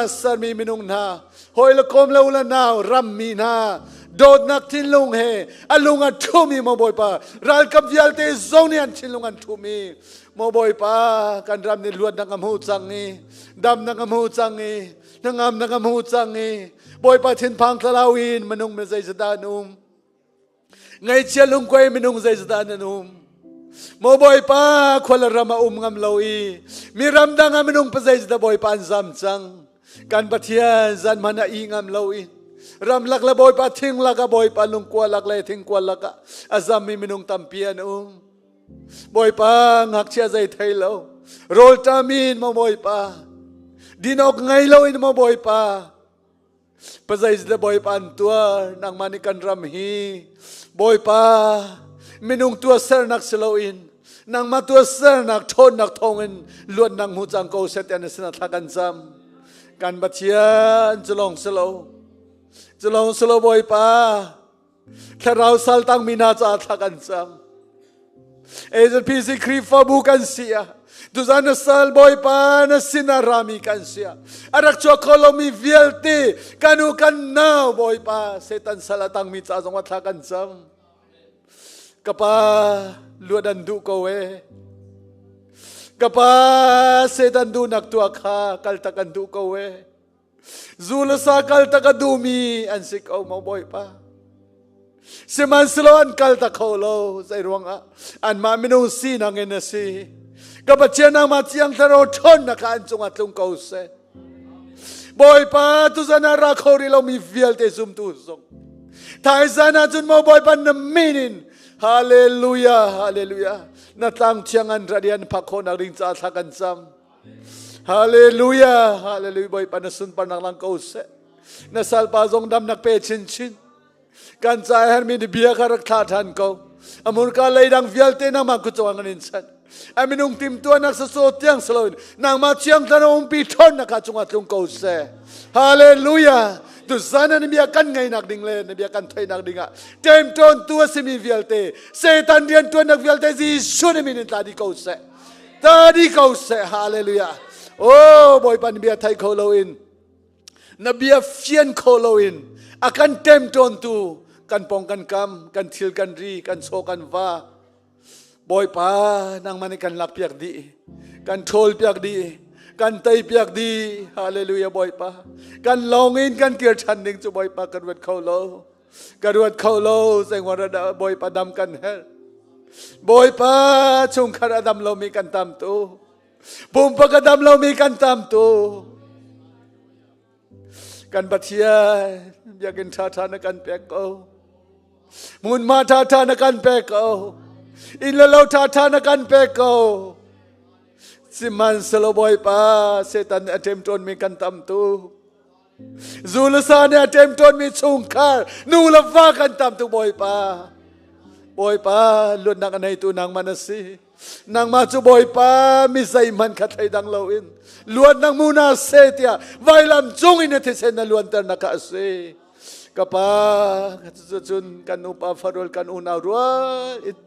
sermi minung hna, hawi le kom le u le nau rammi hna, dawtnak thinlung he a lung a ṭhumi maw Bawipa, ralkap vialte zong nih an thinlung an ṭhumi, maw Bawipa kan ram nih luatnak a hmu cang i, damnak a hmu cang i, hnangamnak a hmu cang i, Bawipa thinphang thlalau in minung mi zeizatdah an um? Ngaihchia lungkuai minung zeizatdah nan um? Maw Bawipa khual ram a um ngam lo i mi ram dang ah minung pa zeizatdah Bawipa an zam cang. Kan Pathian zan hmanh a i ngam lo i ram lak le Bawipa thing lak ah Bawipa lungkua lak le thingkua lak ah a zam mi minung tampi an um. Bawipa ngakchia zei thei lo rawlṭam in maw Bawipa din awk ngei lo in maw Bawipa Pazai le Bawipa an tuar nangmah nih kan ram hi Bawipa minung tuahsernak si loin nangmah tuahsernak ṭhawnnak thawngin luatnak hmu cang ko seh tiah na sinah thla kan cam kan Pathian cu lawng si lo cu lawng si lo Bawipa thlarau sal tangmi hna caah thla kan cam AZPC Khrihfabu kan si ah tuzan na sal Bawipa na sinah rami kan si ah a rak chuak kho lomi vialte kan u kan nau Bawipa Satan sal a tangmi ca zong ah thla kan cam ka pa luat an duh ko e ka pa Satan duhnak tuah kha kaltak an duh ko e Zu le sa kal tak a duhmi an si ko maw Bawipa. Sihmanhsehlaw an kal tak kho lo zei ruangah anmah minung sinak in a si. Ka Pathian nangmah Thiang Thlarau ṭhawnnak kha an cungah tlung ko seh. Bawipa tuzan ah ra kho rih lomi vialte zumtu zong. Thaizan ah cun maw Bawipa na min in Hallelujah Hallelujah na tlang thiang an rat i an phak khawhnak ding caah thla kan cam. Hallelujah Hallelujah Bawipa na sunparnak lang ko seh na salpa zong damnak pe chinchin kan ca hermi ni bia kha rak thla than ko amurka leidang vialte nangmah kut cungah kan in chanh a minung timtuanak sasaw tiang saloin nangmah chiang thlan umpi ṭhawnnak kha cungah tlung ko seh Hallelujah tuzan na bia kan ngainak ding le na bia kan theihnak ding ah ṭemṭawn tu a simi vialte Satan rianṭuannak vialte Jesuh na min in tla dih ko seh. Ta di ko seh. Hallelujah. Oh, Bawipa na bia thei kho loin na bia fian kho loin a kan ṭemṭawntu kan pong kan kam kan thil kan ri kan chaw kan va Bawipa nangmah nih kan lakpiak dih kan ṭhawlpiak dih kan teipiak dih. Hallelujah. Bawipa, kan lawng in kan kir ṭhan ding cu Bawipa kan ruat kho lo, ka ruat kho lo. Zeingwan Bawipa, dam kan herh. Bawipa, chungkhar a dam lomi kan tam tu, pumpak a dam lomi kan tam tu. Kan Pathian, biakinn ṭhaṭha na kan pek ko, hmunhma ṭhaṭha na kan pek ko, inn le lo ṭhaṭha na kan pek ko. Sihmanhsehlaw Bawipa, Satan nih a ṭemṭawnmi kan tam tu, zu le sa nih a ṭemṭawnmi chungkhar nu le va kan tam tu. Bawipa, Bawipa, luatnak a neitu nangmah na si. Nangmah cu Bawipa, mi zeihmanh kha thleidang loin luatnak mu na se tiah vailam cung in na thisen na luanter nak kha a si. Ka pa, cun kan upa farul kan unau rual in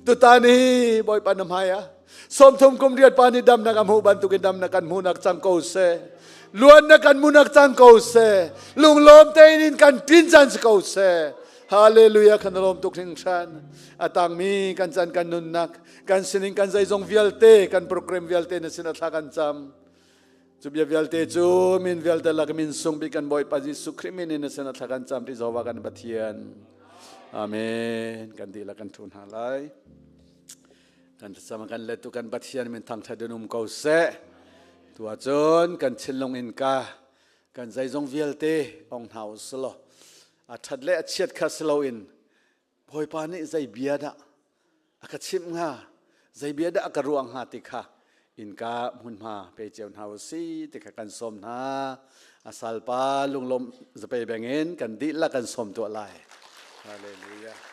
tutan hi Bawipa na hmai ah 30 kum riat pa nih damnak a hmuh bantukin damnak kan hmuhnak cang ko seh, luannak kan hmuhnak cang ko seh, lunglawm tein in kan ṭin caan si ko seh. Hallelujah. Kan lawm tuk hringhran. A tangmi kan chan, kan nunnak, kan sining, kan zeizong vialte, kan program vialte na sin a thla kan cam. Cu bia vialte cu min vialte lak min sung bik kan Bawipa Jesuh Khrih min in na sin a thla kan cam ti Jehovah kan Pathian. Amen. Kan dihlak kan thu hna lai. Kan thlacam kan let tu kan Pathian min thangthat in um ko seh. Tu ahcun kan thinlung in ka kan zeizong vialte ong hna u selaw, a ṭhat le a chiat kha si loin Bawipa nih zei bia dah a ka chimh hnga, zei bia dah a ka ruah hnga ti kha innka hmunhma pe cio hna u si ti kha kan sawm hna. A salpa lunglawm zapei bengin kan dihlak kan sawm tuah lai. Hallelujah.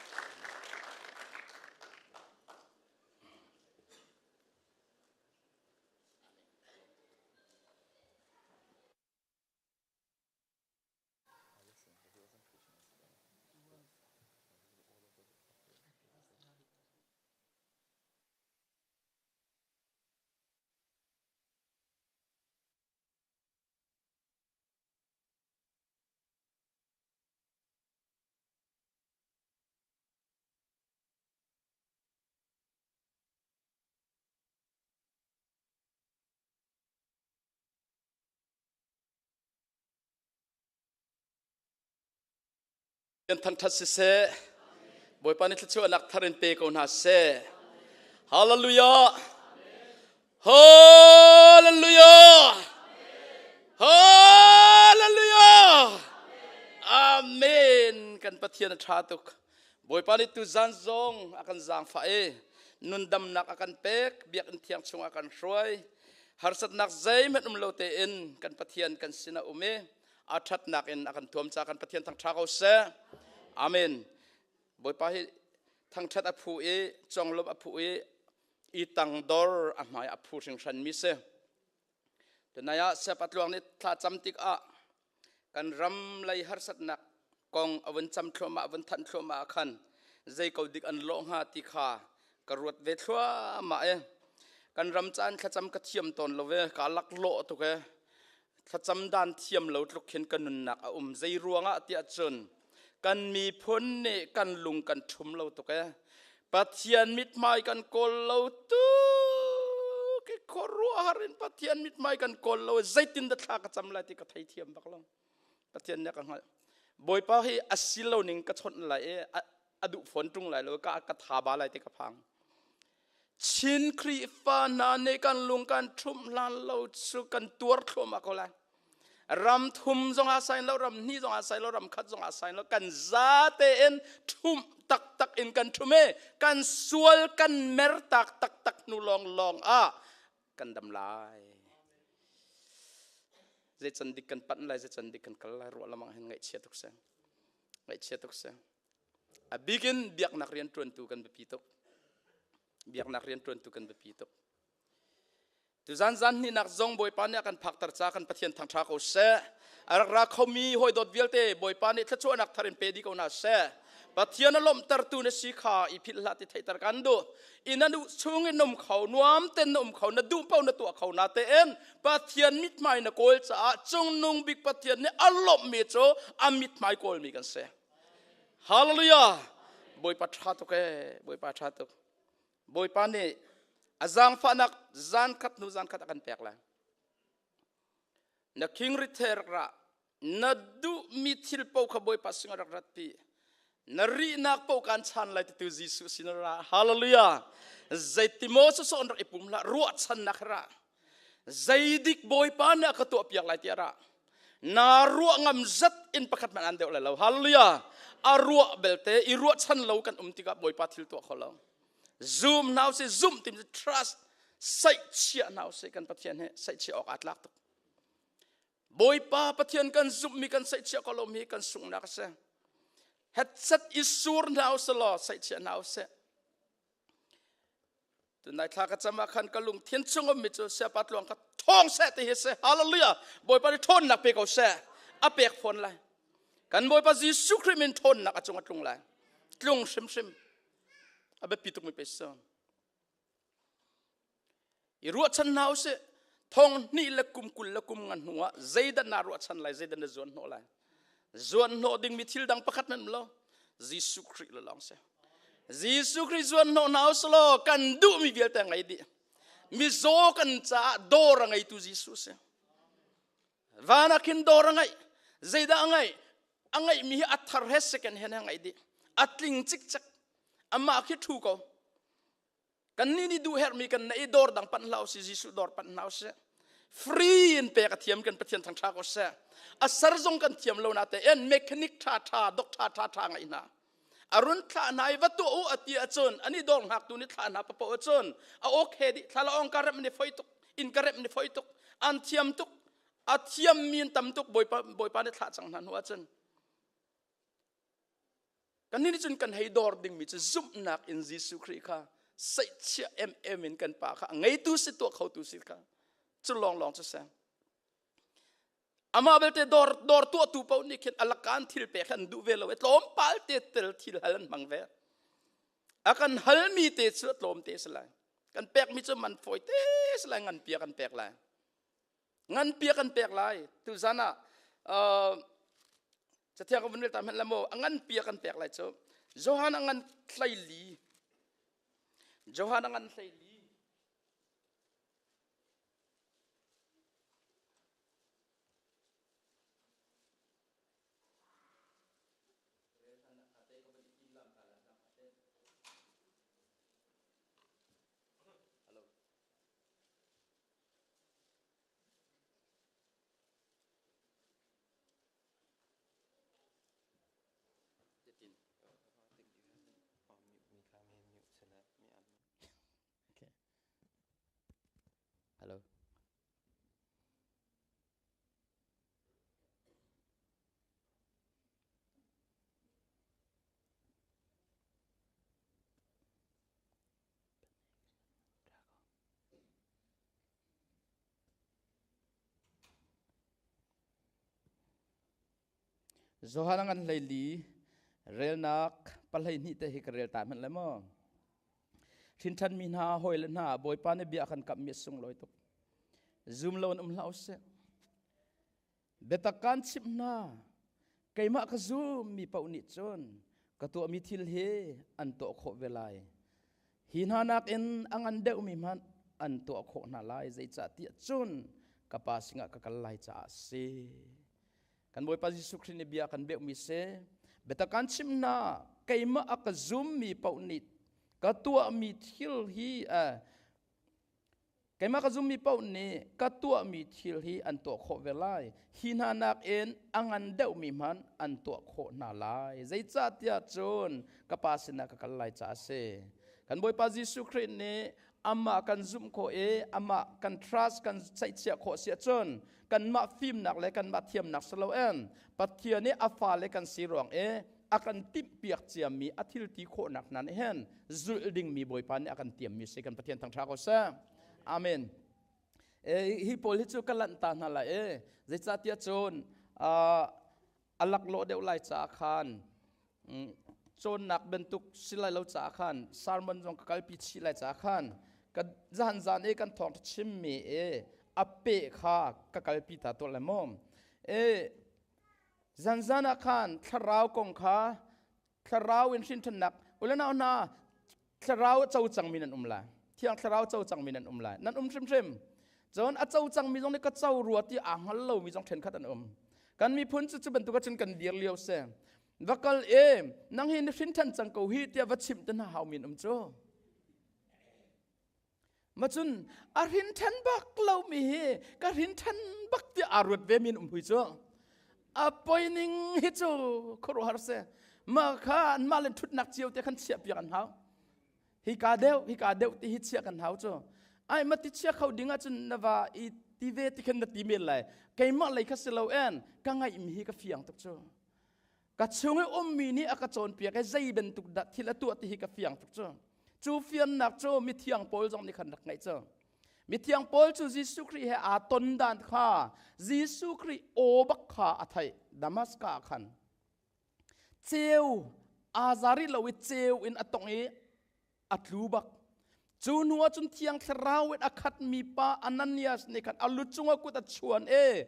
Kan thangṭhat siseh, Bawipa nih thluachuahnak thar in pe ko hna seh. Hallelujah! Hallelujah! Hallelujah! Amen! Kan Pathian a ṭha tuk. Bawipa nih tuzan zong a kan zaangfah i nundamnak a kan pek, biakinn thiang chung a kan hruai. Harsatnak zeihmanh um lo tein kan Pathian kan sin a um i a ṭhatnak in a kan thuam ca kan Pathian thangṭha ko seh. Amen. Bawipa hi thangṭhat a phu i conglawmh a phu i i tangdor a hmai a phu hringhran mi si. Tunai ah Sep Atluang nih thla cam tikah kan ram lei harsatnak kong a vun cam thluahmah, a vun thanh thluahmah ah khan zei ko dik an lawh hnga ti kha ka ruat ve thluahmah i kan ram caan thlacam ka thiam tawn lo ve, ka laklawh tuk e. Thlacam dan thiam lo tluk khin ka nunnak a um. Zei ruangah tiah cun kan miphun nih kan lung kan ṭhum lo tuk e, Pathian mithmai kan kawl lo tuk i khuaruahhar in Pathian mithmai kan kawl lo. Zeitin dah thla ka cam lai ti ka thei thiam bak lo. Pathian nih ka hngalh. Bawipa hi a si lo ning ka chawnh lai i a duh fawn ṭung lai lo, ka ka tha ba lai ti ka phang. Chin Khrihfa hna nih kan lung kan ṭhumh hlan lo cu kan tuar thluahmah ko lai. Ram thum zong ah sain lo, ram hnih zong ah sain lo, ram khat zong ah sain lo, kan za tein ṭhumh taktak in kan ṭhum i kan sual kan mer tak taktak hnu lawnglawng ah kan dam lai. Zei can dik kan panh lai, zei can dik kan kal lai ruah lamang hin ngaihchia tuk seh. Ngaihchia tuk seh. A bikin biaknak rian ṭuantu kan biapi tuk. Biaknak rian ṭuantu kan biapi tuk. Tuzan zan hnihnak zong Bawipa nih a kan phakter ca kan Pathian thangṭha ko seh. A rak ra khomi hawi dawt vialte Bawipa nih thluachuahnak thar in pe dih ko hna seh. Pathian a lawmhtertu na si kha i philh hlah ti theihter kan duh. Inn an chung in um kho, nuam ten na um kho, na duh paoh na tuah kho na tein Pathian mithmai na kawl caah cungnung bik Pathian nih a lawmhmi cu a mithmai kawlmi kan si. Hallelujah! Bawipa ṭha tuk ee, Bawipa ṭha tuk. Bawipa nih a zaangfahnak zan khat hnu zan khat a kan pek lai. Na khingrit he rak ra, na duhmi thil paoh kha Bawipa singah rak rat pi. Na rihnak paoh kaan chan lai titu Jesuh sin ra. Hallelujah! Zeitimaw sawsawh rak i pum hlah, ruahchannak he ra. Zeidik Bawipa nih a ka tuah piak lai tiah ra. Na ruah ngam zat in pakhat hmanh an deuh lai lo. Hallelujah! A ruah belte i ruahchan lo kan um tikah Bawipa thil tuah kho lo. Zum hna usih, zumh timi trust, saihchiah hna usih kan Pathian he saihchiah awk aa tlak tuk. Bawipa Pathian kan zumhmi kan saihchiah ko lomi kan sunghnak a si. Hetset i sur hna usih law saihchiah hna usih. Tunai thla ka cam ah khan ka lungthin chung ummi cu siapa tluang ka thawng seh ti hi si. Hallelujah. Bawipa nih ṭhawnnak pe ko seh. A pek fawn lai. Kan Bawipa Jesuh Khrih min ṭhawnnak a cung a tlung lai. Tlung hrimhrim. A biapi tukmi pe si. I ruahchan hna usih. Thong hnih le kum 20 le kum nga hnu ah zeidah naa ruahchan lai, zeidah na zuan hnawh lai. Zuan hnawh dingmi thil dang pakhat nan um lo. Jesuh Khrih le lawng si. Jesuh Khrih zuan hnawh hna usih law kan duhmi vialte ngei dih. Mizaw kan caah dawr a ngeitu Jesuh si. Van ah khin dawr a ngeih. Zeidah a ngeih? A ngeihmi hi a thar he second hand he ngeih dih. A tling cikcek. Amah khi ṭhu ko. Kannih nih duh herhmi kan neih i dawr dang panh hlah usih, Jesuh dawr panh hna usih. Free in pek a thiam kan Pathian thangṭha ko seh. A ser zong kan thiam lo na tein mechanic ṭha ṭha, dok ṭha ṭha ṭha ngeih hna. A run thlah hna i va tuah u a ti ahcun ani dawr hngaktu nih thlah hna papoh ahcun a okay dih thla la ong ka remh ni foi tuk in ka remh ni foi tuk an thiam tuk a thiam mi an tam tuk bawipa bawipa nih thlah cang hna hnu ahcun Kannih nih cun kan hei dawr dingmi cu zumhnak in Jesuh Khrih kha saihchiah emem in kan pa kha a ngeitu si tuah khotu si kha cu lawnglawng cu si. Amah belte dawr dawr tuahtu paoh nih khin alakan thil pek an duh ve lo i tlawmpal te tel thil hal an hmang ve. A kan halmi te cu tlawm te si lai. Kan pekmi cu man fawi te si lai ngan pia kan pek lai. Nganpi a kan pek lai. Tuzan ah cathiang ka vun rel ta hmanh la maw a nganpi a kan pek lai cu. Johan a ngan 14. Johan a ngan 14. Hello. Johan a ngan 14 relnak 12 te hi ka rel ta hmanh le maw. Hrinṭhan mi hna hawi le hna Bawipa nih bia kan kamh mi a sunglawi tuk. Zum lo in um hlah usih. Biatak kaan chimh hna keimah ka zum mi paoh nih cun ka tuahmi thil hi an tuah khawh ve lai. Hi hna nakin a ngan deuhmi hmanh an tuah khawh hna lai zeicahtiah cun ka pa singah ka kal lai caah a si. Kan Bawipa Jesuh Khrih nih bia kan beuhmi si. Biatak kaan chimh hna keimah a ka zummi paoh nih ka tuahmi thil hi Keimah ka zummi paoh nih ka tuahmi thil hi an tuah khawh ve lai. Hi hna nakin a ngan deuhmi hmanh an tuah khawh hna lai. Zeicahtiah cun ka Pa sinah ka kal lai caah a si. Kan Bawipa Jesuh Khrih nih amah kan zumh khawh i amah kan trust kan ceihchiah khawh si ahcun kanmah fimnak le kanmah thiamnak si loin Pathian i a fale kan si ruang i a kan timhpiak ciami a thil ti khawhnak hna nih hin zulh dingmi Bawipa nih a kan tiammi si kan Pathian thangṭha ko seh. Amen. E, hi pawl hi cu ka lanh ta hna lai e. Zeicahtiah cun a laklawh deuh lai caah khan. Cawnnak bantuk si lai lo caah khan sermon zong ka kalpi chih lai caah khan ka zan zan i kan thawngṭha chimmi i a peh kha ka kalpi ta tuah lai maw? E zanzan ah khan thlarau kong kha thlarau in hrinṭhannak ulenau hna thlarau a co cangmi nan um lai thiang thlarau co cangmi nan um lai nan um hrimhrim cun a co cangmi zong nih ka co rua ti aa hngal lomi zong ṭhenkhat an um kan miphun cu cu bantuk ahcun kan dir lio si va kal e nang hi na hrin ṭhan cang ko hi tiah va chimh te hna hau min um cu Macun a hrin ṭhan bak lomi hi ka hrin ṭhan bak tiah aa ruat ve min um hui cu. A poining hi cu khuaruahhar si. Mah kha anmah le ṭhutnak cio te khan chiah piak an hau. Hi ka deuh, hi ka deuh ti hi chiah kan hau cu. Ai ma ti chia kho ding ahcun na va i ti ve ti khan na ti men lai. Keimah lei kha si lo en ka ngaihmi hi ka fiang tuk cu. Ka chung i ummi nih a ka cawnpiak i zei bantuk dah thil a tuah ti hi ka fiang tuk cu. Cu fiannak cu mithiang Paul zong nih khan rak ngeih cu. Mithiang Paul cu Jesuh Khrih he aa ton dan kha Jesuh Khrih aw bak kha a theih Damascus ah khan. Ceu aa zari lo i ceu in a tong i a tlu bak. Cu hnu ah cun Thiang Thlarau in a khatmi pa Ananias nih khan a lu cungah kut a chuan i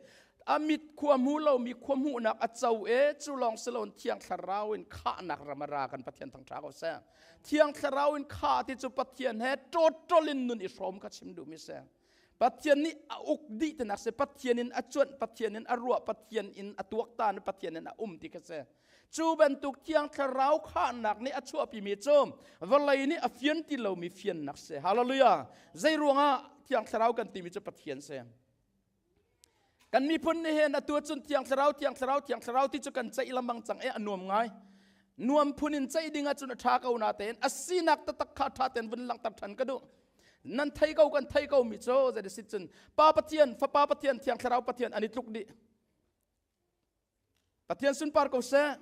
a mit khua hmu lomi khua hmuhnak a co i cu lawng si loin Thiang Thlarau in khahnak ram a ra kan Pathian thangṭha ko seh. Thiang Thlarau in khah ti cu Pathian he ṭawṭol in nun i hrawm kha chim duhmi si. Pathian nih a uk dih tinak si Pathian in a cuanh Pathian in a ruah Pathian in a tuaktan Pathian in a um ti kha si. Cu bantuk Thiang Thlarau khahnak nih a chuahpimi cu vawlei nih a fian ti lomi fiannak si. Hallelujah. Zei ruangah Thiang Thlarau kan timi cu Pathian si. Kan miphun nih hin atu cun Thiang Thlarau, Thiang Thlarau, Thiang Thlarau ti cu kan ceih lengmang cang i a nuam ngai. Nuam phun in ceih ding ahcun a ṭha ko natein a sinak taktak kha ṭha tein vun langhter ṭhan ka duh. Nan thei ko kan thei ko mi cu zei sit cun Pa Pathian, Fapa Pathian, Thiang Thlarau Pathian an i tluk dih. Pathian sunpar ko seh.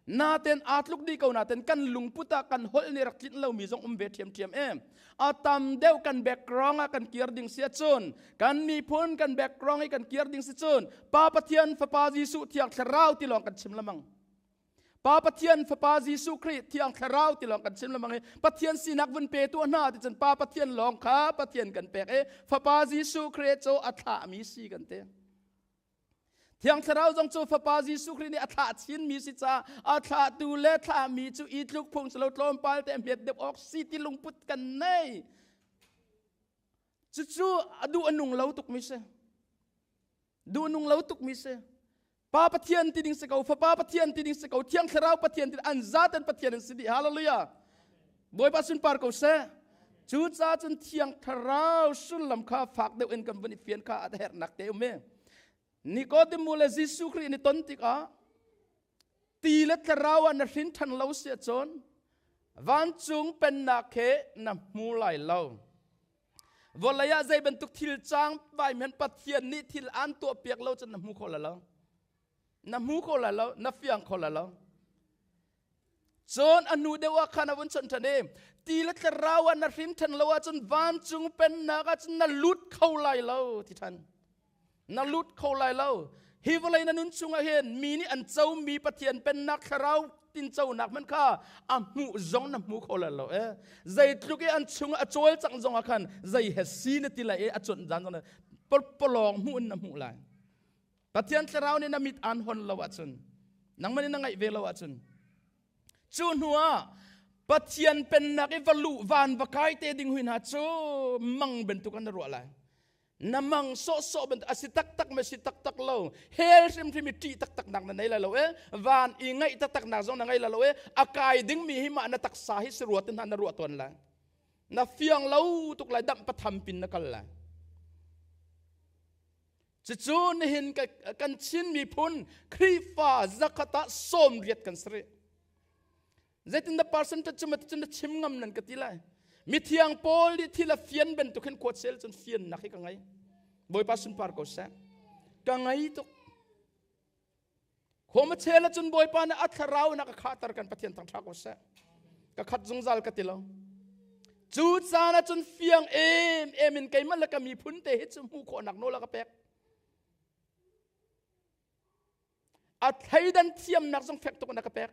Naten aa tluk dih ko naten kan lungput ah kan holh nih rak tlinh lomi zong um ve ṭhiamṭhiam em. A tam deuh kan background ah kan kir ding si ahcun kan miphun kan background i kan kir ding si cun Pa Pathian Fapa Jesuh Thiang Thlarau ti lawng kan chim lamang. Pa Pathian Fapa Jesuh Khrih Thiang Thlarau ti lawng kan chim lamang i Pathian sinak vun pe tuah hna ti cun Pa Pathian lawng kha Pathian kan pek i Fapa Jesuh Khrih cu a thlahmi si kan ti. Thiang Thlarau zong cu Fapa Jesuh Khrih nih a thlah chinmi si caah a thlahtu le thlahmi cu i tluk phung si lo tlawmpal te hmet deuh awk si ti lungput kan nei. Cucu a duh a nung lo tukmi si. Duh nung lo tukmi si. Pa Pathian ti ding si ko, Fapa Pathian ti ding si ko, Thiang Thlarau Pathian ti an zaten Pathian an si dih. Hallelujah. Bawipa sunpar ko seh. Cu ca cun Thiang Thlarau sullam kha fak deuh in kan vun i fian kha a herhnak te um e. Nikodemu le Jesuh Khrih ni ton tikah ti le thlarau ah na hrin ṭhan lo si ahcun vancung pennak he na hmu lai lo. Vawlei ah zei bantuk thil cang vai men Pathian nih thil an tuah piak lo cun na hmu kho lai lo. Na hmu kho lai lo, na fiang kho lai lo. Cun a hnu deuh ah khan a vun chawnh ṭhan i ti le thlarau ah na hrin ṭhan lo ahcun vancung pennak ah cun na lut kho lai lo ti ṭhan. Na lut kho lai lo. Hi vawlei na nun chungah hin mi nih an comi Pathian pennak thlarau tinconak hmanh kha a hmuh zong na hmu kho lai lo e. Zeitluk i an chungah a cawlcangh zong ah khan zei he si na ti lai i a cuanh zan zong palawng hmuh in na hmuh lai. Pathian thlarau nih na mit aan hon lo ahcun nangmah nih na ngaih ve lo ahcun cu hnu ah Pathian pennak i va luh van va kai te ding hui hna cu mang bantuk an na ruah lai na mang sawhsawh bantuk a si taktak ma si taktak lo hell hrimhrim i ṭih taktak nak na nei lai lo e van i ngaih taktak nak zong na ngei lai lo e a kai ding mi hi mah na taksa hi si ruat hna na ruah tawn lai na fiang lo tuk lai damh patham pin na kal lai Cucu nihin kan Chin miphun Khrihfa zakhat ah 80 kan si rih. Zeitindah percentage cu maticun na chim ngam nan ka ti lai. Mithiang Paul nih thil a fian bantuk hin khuat sel cun fiannak hi ka ngei. Bawipa sunpar ko seh. Ka ngei tuk. Khoma chel cun Bawipa nih a thlarau na ka khahter kan Pathian thangṭha ko seh. Ka khat zungzal ka ti lo. Cu caan ah cun fiang em em in keimah le ka miphun te hi cu hmuh khawhnak nawl a ka pek. A thleidan thiamnak zong fek tuk in a ka pek.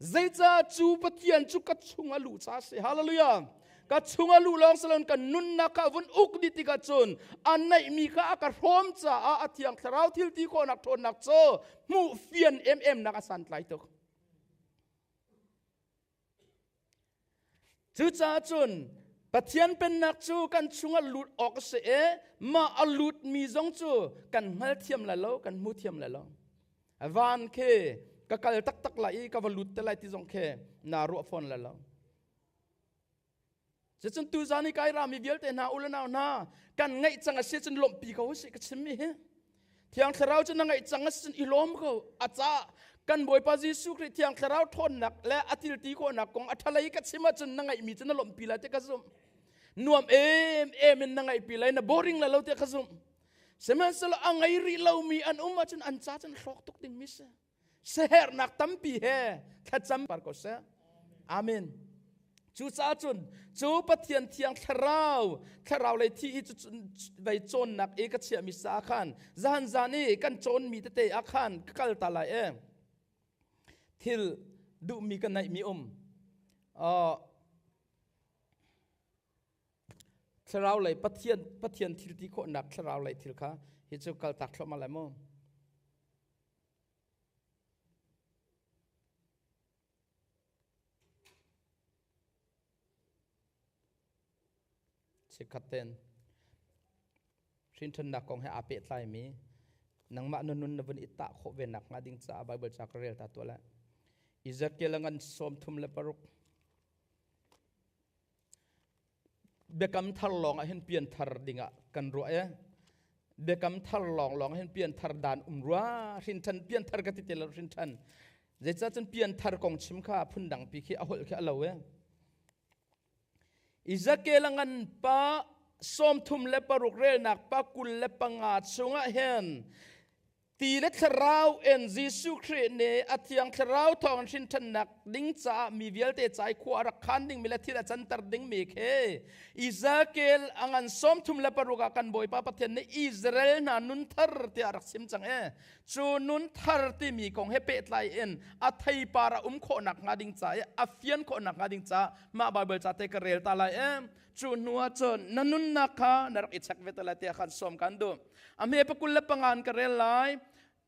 Zeicah cu Pathian cu ka chung a luh ca a si. Hallelujah. Ka chung a luh lawng salon kan nunnak kha vun uk dih tikah cun a neihmi kha a ka hrawm caah a thiang thlarau thil ti khawhnak ṭhawnnak cu hmuh fian emem nak a santlai tuk. Cucaah cun Pathian pennak cu kan chungah lut awk a si i mah a lutmi zong cu kan hngalthiam lai lo, kan hmu thiam lai lo. Van khi ka kal taktak lai i ka va lut te lai ti zong khi naa ruah fawn lai lo. Cucun tuzan i kai rami vialte hna u le nau hna kan ngaih cang a si cun lawmhpi ko usih ka chimmi hi. Thiang Thlarau cu na ngaih cang a si cun i lawm ko. A caah kan Bawipa Jesuh Khrih Thiang Thlarau ṭhawnnak le a tilti khawhnak kong a ṭhalei ka chim ahcun na ngaihmi cu na lawmhpi lai ti ka zumh. Nuam em em in na ngaihpi lai na boring lai lo ti ka zumh. Sihmanhsehlaw a ngei rih lomi an um ahcun an ca cun hlawk tuk dingmi si. Siaherhnak tampi he thlacam par ko seh. Amen. Cucaah cun cu Pathian thiang thlarau thlarau lei thi i vei cawnnak i ka chiahmi sa khan zahan zan i kan cawnmi tete ah khan ka kal ta lai e. Thil duhmi ka neihmi um. Thlarau lei Pathian Pathian thil ti khawhnak thlarau lei thil kha hi cu kal tak thluahmah lai mu. Chikkhat ten hrinṭhannak kong he aa pehtlaimi nangmah na nun na vun i tah khawh ve nak hnga ding caah Bible ca ka rel ta tuah lai. Ezekiel a ngan 36. Biakam thar lawng ah hin pianthar dingah kan ruah e. Biakam thar lawng lawng hin pianthar dan um rua hrinṭhan pianthar ka ti te lo hrinṭhan. Zeicah cun pianthar kong chim kha phundang pi khi a holh khi a lo e. Ezekiel a ngan pa 36 relnak pa 25 chungah hin Ti le Thlarau in Jesuh Khrih nih a Thiang Thlarau thawngin hrinṭhannak ding caah mi vialte ca i khua a rak khan dingmi le thil a canter dingmi khi Ezekiel a ngan 36 ah kan Bawipa Pathian nih Israel hna nunthar tiah a rak chim cang i cu nunthar timi kong he pehtlai in a theipar a um khawhnak hnga ding ca i a fian khawhnak hnga ding caah mah Baibal ca te ka rel ta lai i cu hnu ah cun na nunnak kha na rak i check ve te lai tiah khan sawm kan duh. A hme pakul le pangan ka rel lai.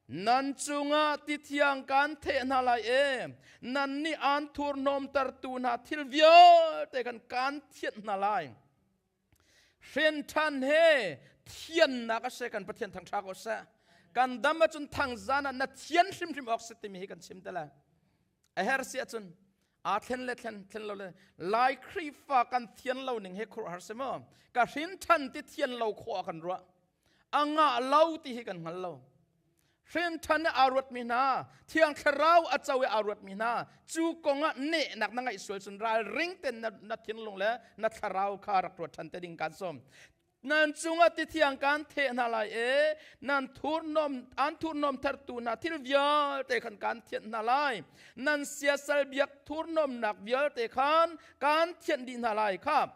Nan cungah ti thiang kan theh hna lai e. Nan nih an thurhnawmtertu hna thil vialte kan kan thianh hna lai. Hren ṭhan he thiannak a si kan Pathian thangṭha ko seh. Kan dam ahcun thangzan ah na thian hrimhrim awk si timi hi kan chim te lai. A her si ahcun aa thlen le thlen thlen lo le Lai Khrihfa kan thian lo ning he khuaruahhar si maw ka hrin than ti thian lo khawh ah kan ruah a ngah lo ti hi kan hngal lo hrin than aa ruat mi hna thiang thlarau a co i aa ruat mi hna cu kong ah nehnak na ngaih sual cun ralring ten na, na thinlung le na thlarau kha rak ruat than te ding kan sawm Nan cungah tithiang kan theh hna lai i nan thurhnawm an thurhnawm thertu hna thil vialte khan kan thianh hna lai. Nan siasal biak thurhnawmnak vialte khan kan thianh dih hna lai kha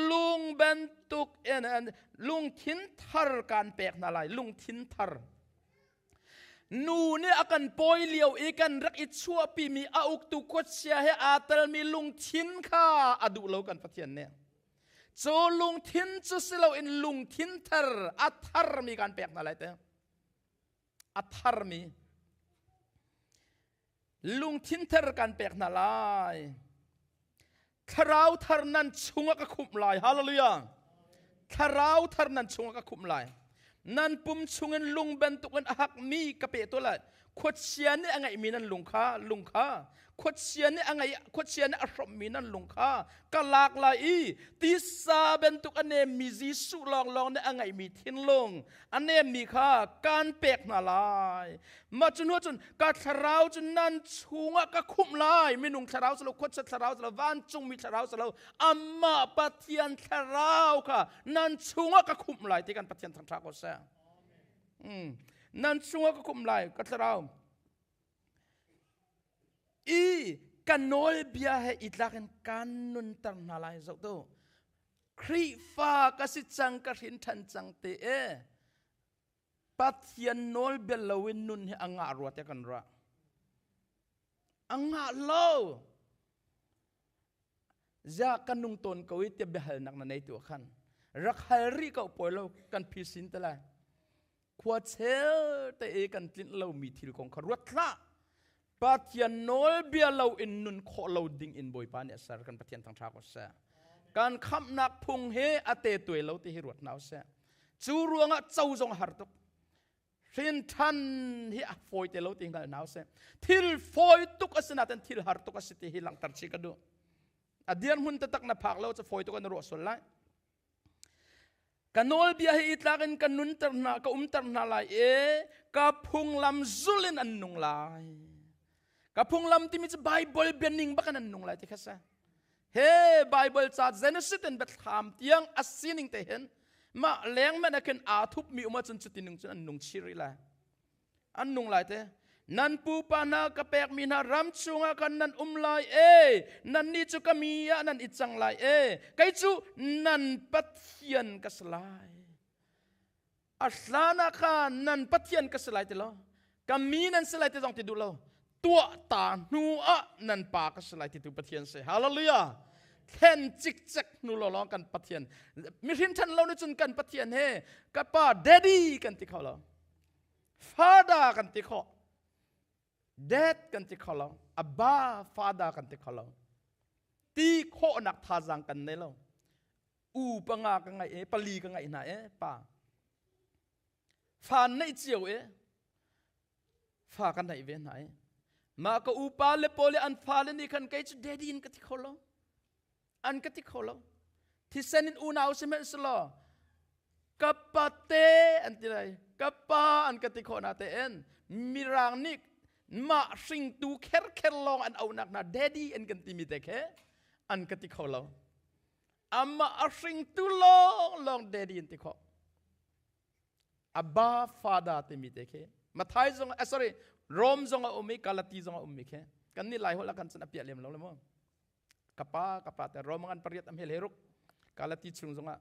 lung bantuk in lungthin thar kan pek hna lai lungthin thar. Nu nih a kan pawi lio i kan rak i chuahpimi a uktu khuachia he aa telmi lungthin kha a duh lo kan Pathian nih. Cu lungthin cu si loin lungthin thar a tharmi kan pek hna lai te. A tharmi lungthin thar kan pek hna lai. Thlarau thar nan chungah ka khumh lai. Hallelujah. Thlarau thar nan chungah ka khumh lai. Nan pum chungin lung bantukin a hakmi ka pe to lai. Khuachia nih a ngeihmi nan lung kha lung kha khuachia nih a ngei khuachia nih a hrawmmi nan lung kha ka lak lai i tisa bantuk a nemmi Jesuh lawnglawng nih a ngeihmi thinlung a nemmi kha kan pek hna lai mah cu hnu cun ka thlarau cu nan chungah ka khumh lai minung thlarau si lo khuachia thlarau si lo vancungmi thlarau si lo amah Pathian thlarau kha nan chungah ka khumh lai ti kan Pathian thangṭha ko seh Nan chungah ka khumh lai ka thlarau. I ka nawlbia he i tlak in kan nunter hna lai zoh tu. Khrihfa ka si cang ka hrin ṭhan cang te e. Pathian nawlbia loin nun hi a ngah rua te kan ruah. Anga lo. Zia kan nung ton ko i tiah biahalnak na nei tu khan rak hal rih ko poi lo kan phisin te lai. Khua chel te i kan tlinh lomi thil kong kha ruat hlah. Pathian nawlbia lo in nun khawh lo ding in Bawipa nih a ser kan Pathian thangṭha ko seh. Kan khamhnak phung he a te tuai lo ti hi ruat hna usih. Cu ruangah co zong a har tuk. Hrin ṭhan hi a fawi te lo ti hngal hna usih. Thil fawi tuk a si nain thil har tuk a si ti hi langhter chih ka duh. A dirhmun taktak na phak lo cu fawi tuk an ruah sual lai. Ka nawlbia hi i tlak in ka nunter hna, ka umter hna lai i ka phunglam zul in an nung lai. Ka phunglam timi cu Bible bianing bak in an nung lai ti kha si. He Bible ca Genesis in Biathlam tiang a sining te hin mah leng men ah khin aa thupmi um ahcun cuti ning cun an nung chih rih lai. An nung lai te. Nan pupa hna ka pekmi hna ram chungah khan nan um lai e. Nannih cu ka mi ah nan i cang lai e. Kei cu nan Pathian ka si lai. A hlan ah khan nan Pathian ka si lai ti lo. Ka mi nan si lai ti zong ti duh lo. Tuah ta hnu ah nan pa ka si lai ti tu Pathian si. Hallelujah. Thlen cikcek hnu lo lawng kan Pathian. Mihrin ṭhan lo nih cun kan Pathian he ka pa daddy kan ti kho lo. Father kan ti khawh. Dad kan ti kho lo. Abba father kan ti kho lo. Ti khawhnak thazaang kan nei lo. U panga ka ngai e, pali ka ngai hna e, pa. Fa neih cio e, fa ka neih ve hna e. Mah ka upa le pawl an fale nih khan kei cu daddy in ka ti kho lo. An ka ti kho lo. Thisen in unau si hmanh selaw ka pate an ti lai. Ka pa an ka ti khawh na tein mirang nih mah hringtu kher kher lawng an auhnak hna daddy an kan timi te khe an ka ti kho lo. Amah a hringtu lawng lawng daddy an ti khawh. Abba Father timi te khi Mathai zong eh, sorry Rome zong a um i Galati zong a um mi khi kan nih Lai holh ah kan cun a piah lem lo le mu. Kapa kapa te Rome ngan pariat am hel heruk Galati chung zongah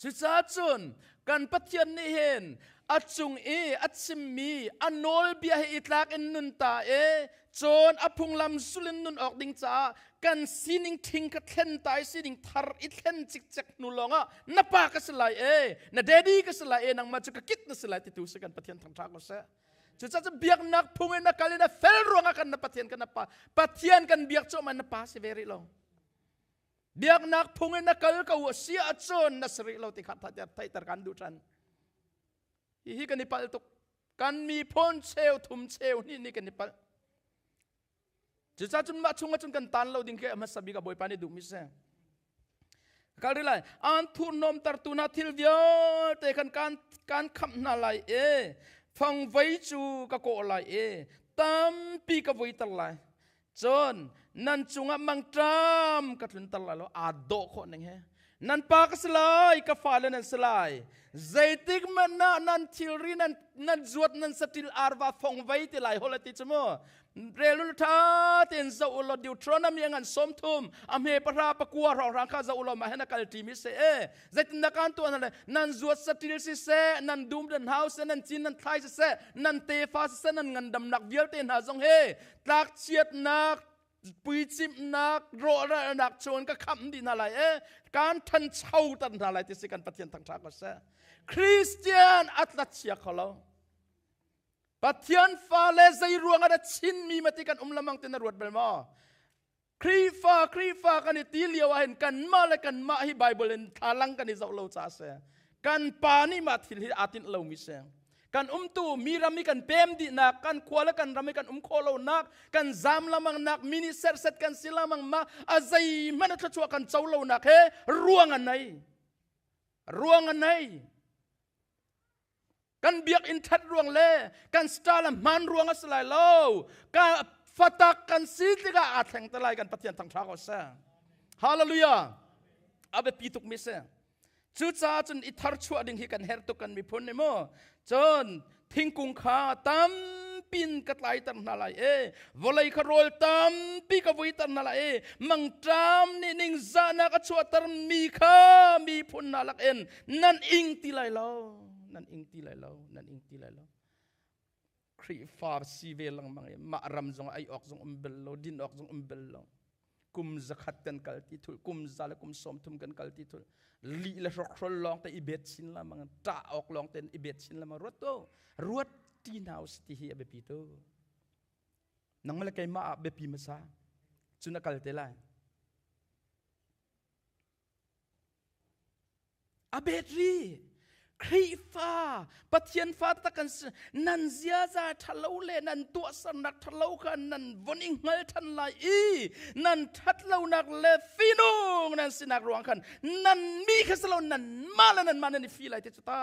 Cucaah cun kan Pathian nih hin a cung i a chimmi a nawlbia he i tlak in nun ta i cun a phunglam sul in nun awk ding caah kan sining ṭhing kha thlen ta i sining thar i thlen cikcek hnu lawngah na pa ka si lai e na daddy ka si lai e nangmah cu ka kit na si lai titu si kan Pathian thangṭha ko seh. Cucaah cu biaknak phung in na kal in a fel ruangah kan na Pathian kan na pa Pathian kan biak cu man na pa si ve rih lo. Biaknak phung in na kal ko si ahcun na si rih lo ti kha theihter kan duh ṭhan. Hihi kan i palh tuk. Kan miphun cheu thum cheu hnih nih kan i palh. Cucaah cun mah chungah cun kan tan lo ding khi a hmasa bik a Bawipa nih duhmi si. Kal rih lai. An thurhnawm tartu hna thil vialte khan kan kan khamh hna lai i fangvei cu ka kawh lai i tampi ka vuiter lai. Cun nan cungah mangṭam ka tlunter lai lo aa dawh khawh ning he. Nan pa ka si lai, ka fale nan si lai. Zeitik hmanh ah nan thilri nan nan zuat nan saṭil arva fongvei ti lai hol ti cu mu. Relul ṭha tein zoh u law Deuteronomy a ngan 30 a hme pahra pakua hrawnghrang kha zoh u law mah hen a kal ṭimi si e. Zeitindah kaan tuah hna le nan zuat saṭil siseh, nan dum nan hau siseh, nan cin nan thlai siseh, nan tefa siseh, nan ngandamnak vialte hna zong he tlakchiatnak puicimhnak rawhralnak chungin ka khamh dih hna lai e kan ṭhancho ter hna lai ti si kan Pathian thangṭha ko seh Christian a tlachia kho lo Pathian fale zei ruang ah dah Chinmi mati kan um lamang ti na ruat bal maw Khrihfa Khrihfa kan i ti lio ah hin kanmah le kanmah hi Bible in thlalang kan i zoh lo caah si kan pa nih mah thil hi aa tinh lomi si kan umtu mi ram i kan pem dihnak kan khua le kan ram i kan um khawh lonak kan zam lamang nak mini serset kan si lamang ma a zeihmanh a thluachuah kan co lonak he ruang a nei ruang a nei kan biakinn that ruang le kan star le hman ruang a si lai lo ka fatak kan si tikah aa thleng te lai kan Pathian thangtha ko seh hallelujah a biapi tuk mi si Cucaah cun i tharchuah ding hi kan herh tuk kan miphun nih mu. Cun thingkung kha tampin ka tlaiter hna lai i vawlei kha rawl tampi ka vuiter hna lai i mangṭam nih ningzahnak a chuahter mi kha miphun hna lakin nan ing ti lai lo nan ing ti lai lo nan ing ti lai lo. Khrihfa si ve lengmang i mah ram zong ei awk zong um bel lo, din awk zong um bel lo. Kum zakhat kan kal ti thul, kum za le kum 30 kan kal ti thul. Lih le hrokhrol lawng te i bet chin lamang, ṭah awk lawng te i bet chin lamang. Ruat to, ruat ti hna usih ti hi a biapi tu. Nangmah le keimah ah biapi hmasa. Cun a kal te lai. A betri Khrihfa Pathian fa tak kan si nan ziaza ṭhalo le nan tuahsernak ṭhalo kha nan von i hngal ṭhan lai i nan ṭhatlonak le finung nan sinak ruang khan nan mi kha si lo nan mah le nan mah nan i fi lai ti cu ta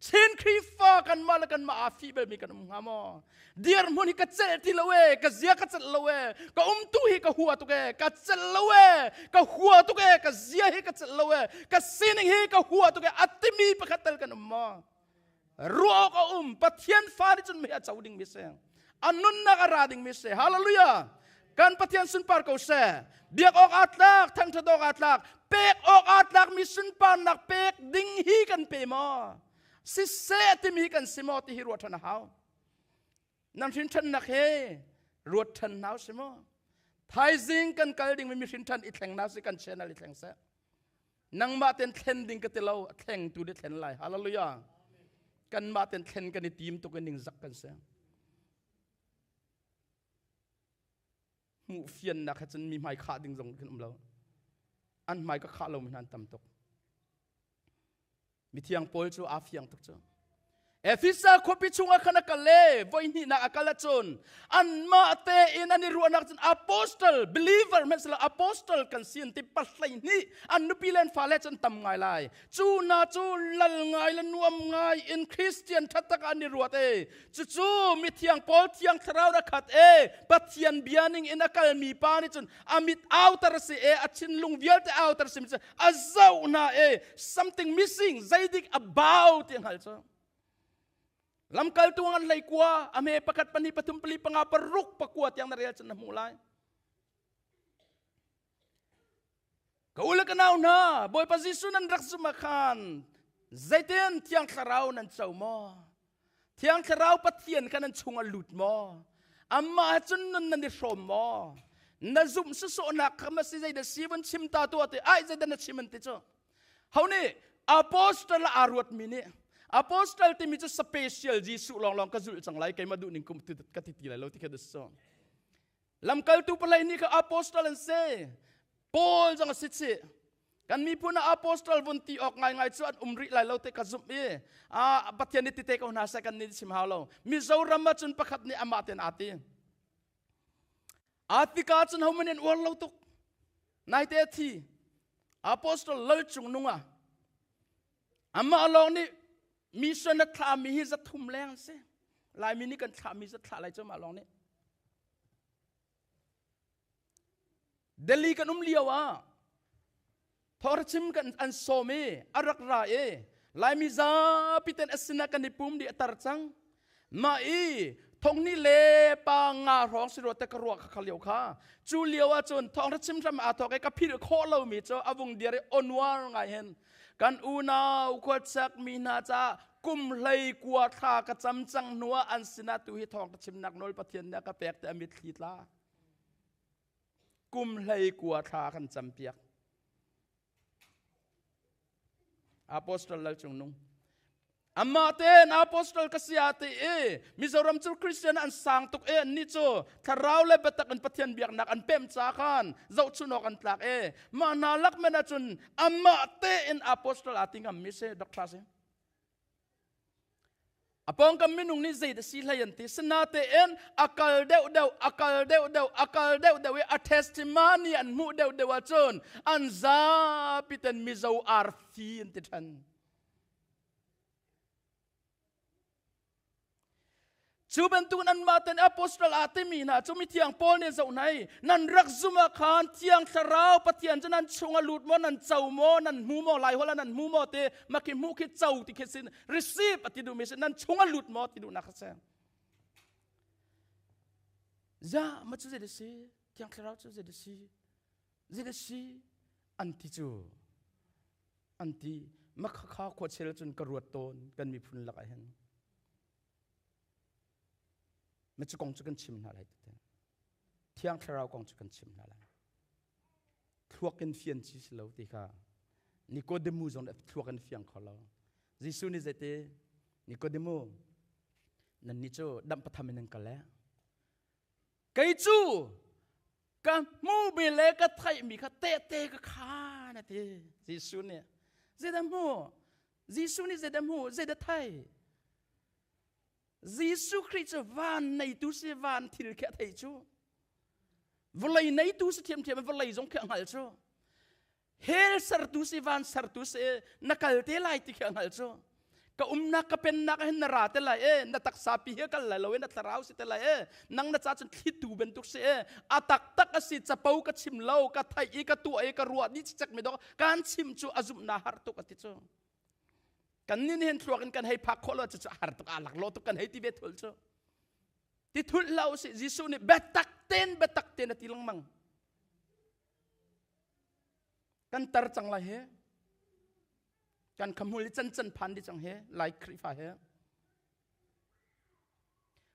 Chin Khrihfa kanmah le kanmah aa fih belmi kan um hnga maw? Dirhmun hi ka celh ti lo e, ka zia ka celh lo e, ka umtu hi ka hua tuk e, ka celh lo e, ka hua tuk e, ka zia hi ka celh lo e, ka sining hi ka hua tuk e, a timi pakhat tal kan um maw? Ruah awk a um, Pathian fa nih cun mei a co ding mi si. A nunnak a ra ding mi si. Hallelujah! Kan Pathian sunpar ko seh. Biak awk aa tlak, thangṭhat awk aa tlak, pek awk aa tlakmi sunparnak pek ding hi kan pe maw? Siseh timi kan si maw ti hi ruah ṭhan a hau. Nan hrin ṭhannak he ruat ṭhan hna si maw? Thaizing kan kal ding mi hrin ṭhan i thleng na si kan channel i thleng seh. Nangmah ten thlen ding ka ti lo, a thleng tu nih thlen lai. Hallelujah. Kanmah ten thlen kan i tim tuk in ning zak kan si. Hmuh fiannak he cun mi hmai khah ding zong kan um lo. An hmai ka khah lomi hna an tam tuk. Mithiang Paul cu aa fiang tuk cu. Efesa khuapi chungah khan a kal le voi hnihnak a kal ahcun anmah tein an i ruahnak cun apostle believer hmanhsehlaw apostle kan si an ti pahlei hnih an nupi le an fale cun tam ngai lai cu na cu lal ngai le nuam ngai in Christian thatak an i ruat e Cucu mithiang Paul thiang thlarau na khat e Pathian bia ning in a kalmi pa nih cun a mit auter si e a thinlung vialte auter si mi a zoh hna e something missing zeidik a bau ti hngal cu lamkaltu an hlei kua a hme pakhat pahnih pathum pali panga paruk pakua tiang na rel cun na hmuh lai Ka u le ka nau hna, Bawipa Jesuh nan rak zumh ah khan zeitin Thiang Thlarau nan co maw? Thiang Thlarau Pathian kha nan chung a lut maw? Amah cun nun nan i hrawm maw? Na zumh sawsawhnak kha ma si zeidah si vun chim ta tuah ti ai zeidah na chim an ti cu. Ho nih apostol aa ruatmi nih apostol timi cu special Jesuh lawnglawng ka zulh cang lai keimah duh ning kum ka ti ti lai lo ti kha so. Lamkaltu palei nih kha apostol an si. Paul zong a si chih. Kan miphun ah apostol vun ti awk ngaingai cu an um rih lai lo te ka zumh i ah Pathian nih tite ko hna seh kan nih chim hau lo. Mizoram ah cun pakhat nih amah ten aa ti. Aa tika cun homan in uar lo tuk. Naite a thi. Apostol lal cung nung ah amah lawng nih mission a thlami hi zathum leng an si. Laimi nih kan thlahmi zat thlah lai cu amah lawng nih. Delhi kan um lio ah thawrchim kan an sawm i a rak ra i Laimi zapi ten a sinah kan i pum dih a tar cang. Mah i thongni le pa nga hrawng si rua te ka ruah kha lio kha cu lio ah cun thawng chim hram aa thawk i ka philh khawh lomi cu a vung dir i onwar ngai hin kan unau khuachak mi hna caah kum hlei kua thla ka cam cang hnuah an sinah tu hi thawng ka chimnak nawl Pathian nih a ka pek te a mitthli tla kum hlei kua thla kan cam piak Apostol Lal Cung Nung Amah ten apostol ka si ati i Mizoram cu Christian an sang tuk e an ni cu thlarau le biatak in Pathian biaknak an pem ca khan zohchun awk an tlak e mah hna lak men ahcun amah tein apostol aa ti ngam mi si Dr. si a pawngkam minung nih zei dah si hlei an ti sinatein a kal deuh deuh a kal deuh deuh a kal deuh deuh i a testimony an hmuh deuh deuh ahcun an zapi ten Mizo arfi an ti ṭhan Cu bantukin anmah ten apostol aa timi hna cu mithiang Paul nih zoh hna i nan rak zum ah khan thiang thlarau Pathian cu nan chung a lut maw nan co maw nan hmu maw lai hola nan hmu maw ti maki hmuh khi co ti khi sin receive a ti duhmi si nan chung a lut maw ti duhnak kha si za ma cu zei si thiang thlarau cu zei si zei si an ti cu an ti makhakha khuachel cun ka ruat tawn kan miphun lakah hin. Ma cu kong cu kan chim hna lai tete. Thiang Thlarau kong cu kan chim hna lai. Thluak in fian chi si lo ti kha Nikodemu zong nih thluak in fiang kho lo. Jesuh nih zeiti Nikodemu nan nih cu damh patham in nan kal eh. Kei cu ka hmu mi le ka theih mi kha tehte ka khaan a ti. Jesuh nih zeidah hmu? Jesuh nih zeidah hmu? Zeidah thei? Jesuh Khrih cu van neitu si van thil khi a thei cu. Vawlei neitu si thiamthiam vawlei zong khi a hngal cu. Hell sertu si van sertu si na kal te lai ti khi a hngal cu. Ka umnak ka pennak hin na ra te lai e na taksa pi he kal lai lo e na thlarau si te lai e nang na ca cun thlitu bantuk si e a taktak a si capo ka chim lo ka theih i ka tuah i ka ruah dih cek mi dok kan chim cu a zumh na har tuk a ti cu. Kan nin hin thluak in kan hei phak khawh lo cu har tuk a lak lo tuk kan hei ti ve thul cu. Ti thul lo si Jesuh nih biatak ten biatak ten a ti lengmang. Kan tar cang lai he. Kan khamhul i can can phan di cang he lai Khrihfa he.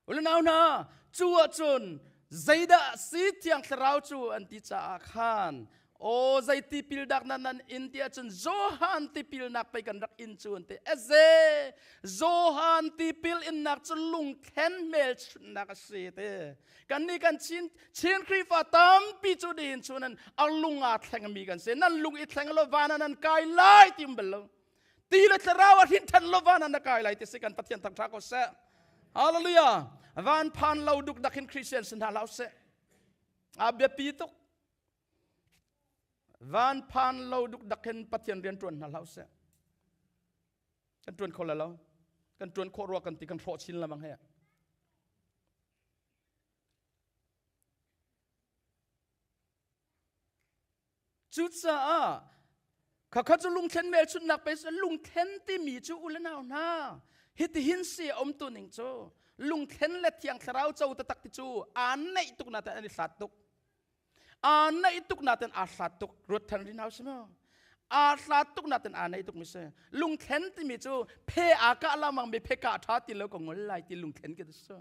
Ulanau hna cu ahcun zeidah si thiang thlarau cu an ti caah khan aw zei tipil dak nan nan in ti ahcun Johan tipilnak pei kan rak in cu an ti eze Johan tipil innak cu lungthlen hmelchunhnak a si te kan nih kan Chin Chin Khrihfa tampi cu dihin cu nan a lung aa thlengmi kan si nan lung i thleng lo van ah nan kai lai ti um bal lo Ti le thlarau a hrin than lo van ah na kai lai ti si kan Pathian thangtha ko seh. Hallelujah. Van phan lo duk dak hin Christian sin hna hlah seh. A biapi tuk. Van phan lo duk dak hin Pathian rian tuan hna hlah seh. Kan tuan kho la lo. Kan tuan khawh rua kan ti kan hrawh chin lamang he. Cucaah khakha cu lungthlen hmelchunhnak pe lungthlen timi cu u le nau hna hitihin si a um tu ning cu lungthlen le thiang thlarau co taktak ti cu aa neih tuk naten an i hlat tuk aa neih tuk naten aa hlat tuk ruat than rin hau si maw aa hlat tuk naten aa neih tuk mi si lungthlen timi cu phe aa kah lamang mi phe kah tha ti lo ka ngol lai ti lungthlen ke su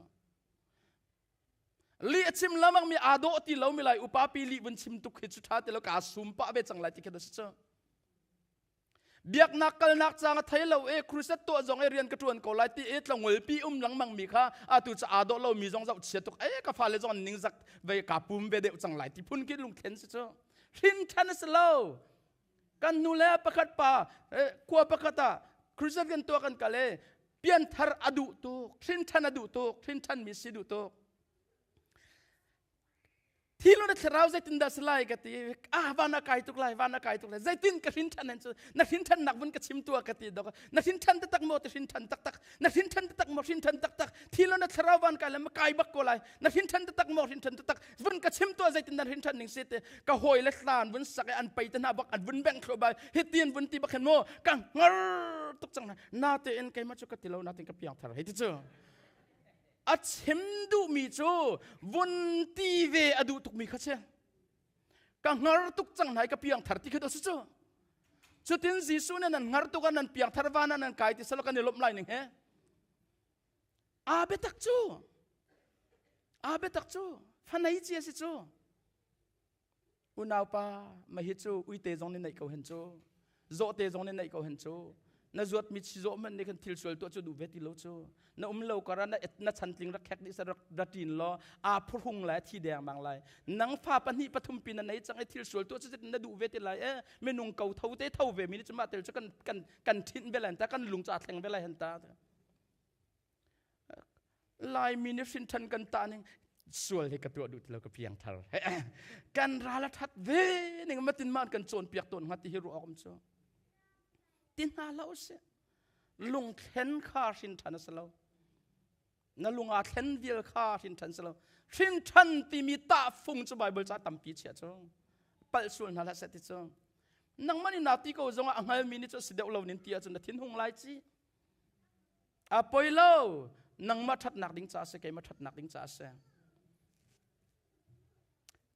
Li a chim lamang mi aa dawh ti lo mi lai upa pi li vun chim tuk hi cu tha ti lo ka sum pah ve cang lai ti kha si cu. Biaknak kalnak cang a thei lo e crusade tuah zong e rian ka tuan ko lai ti e tlangul pi um lengmang mi kha atu cu aa dawh lo mi zong zoh chia tuk e ka fale zong ning zak ve ka pum ve deuh cang lai ti phun khi lungthlen si cu. Hrin than si lo. Kan nu le pakhat pa khua pakhat ah crusade kan tuah kan kal e pianthar a duh tuk hrin ṭhan a duh tuk hrin ṭhan mi si duh tuk thi lo na thlarau zeitin dah si lai ka ti ah van a kai tuk lai van a kai tuk lai zeitin ka hrin ṭhan cu na hrin ṭhan nak vun ka chim tua ka ti dok na hrin ṭhan taktak maw ti hrin ṭhan taktak na hrin ṭhan taktak maw hrin ṭhan taktak thi lo na thlarau van kai le ma kai bak ko lai na hrin ṭhan taktak maw hrin ṭhan taktak vun ka chim tua zeitin na hrin ṭhan ning si te ka hawi le hlan vun sak i an pei te hna bak an vun beng thlo bai hitin vun ti bak hin maw ka hngar tuk cang na natein keimah cu ka ti lo natein ka piang thar hei ti cu a chim duhmi cu vun ti ve a duh tukmi kha si ka hngar tuk cang hna i ka piang thar ti kha si cu cutin Jesuh nih nan hngar tuk ah nan piang thar van ah nan kai ti salo kan i lawmh lai ning he aa biatak cu aa biatak cu fanei ci a si cu Unaupa, mah hi cu uite zong nih neih ko hen cu. Zawhte zong nih neih ko hen cu. Na zuatmi chizawh hmanh nih khan thil sual tuah cu duh ve ti lo cu. Na um lo kar ah na, na chantling rak khek dih sa rak ra ṭin law aa phuhrung lai thi dengmang lai. Nang fa pahnih pathum pi na nei cang i thil sual tuah cu na duh ve ti lai e minung ko tho te tho ve mi nih cu mah tel cu kan kan kan ṭhinh ve lai ta kan lung cu aa thleng ve lai hen ta. Laimi nih hrinṭhan kan tah ning sual hi ka tuah duh ti lo ka piang thar kan ral a that ve ning matin man kan cawn piak tawn hnga ti hi ruah awk um cu ti hna lo si lungthlen kha hrinṭhan a si lo na lung aa thlen vial kha hrinṭhan si lo hrinṭhan timi tahfung cu Bible ca tampi chia cu palh sual hna hlah seh ti cu nangmah nih naa ti ko zongah a hngalmi nih cu si deuh lo nin ti ahcun na thin hung lai ci A poi lo. Nangmah ṭhatnak ding caah a si, keimah ṭhatnak ding caah a si.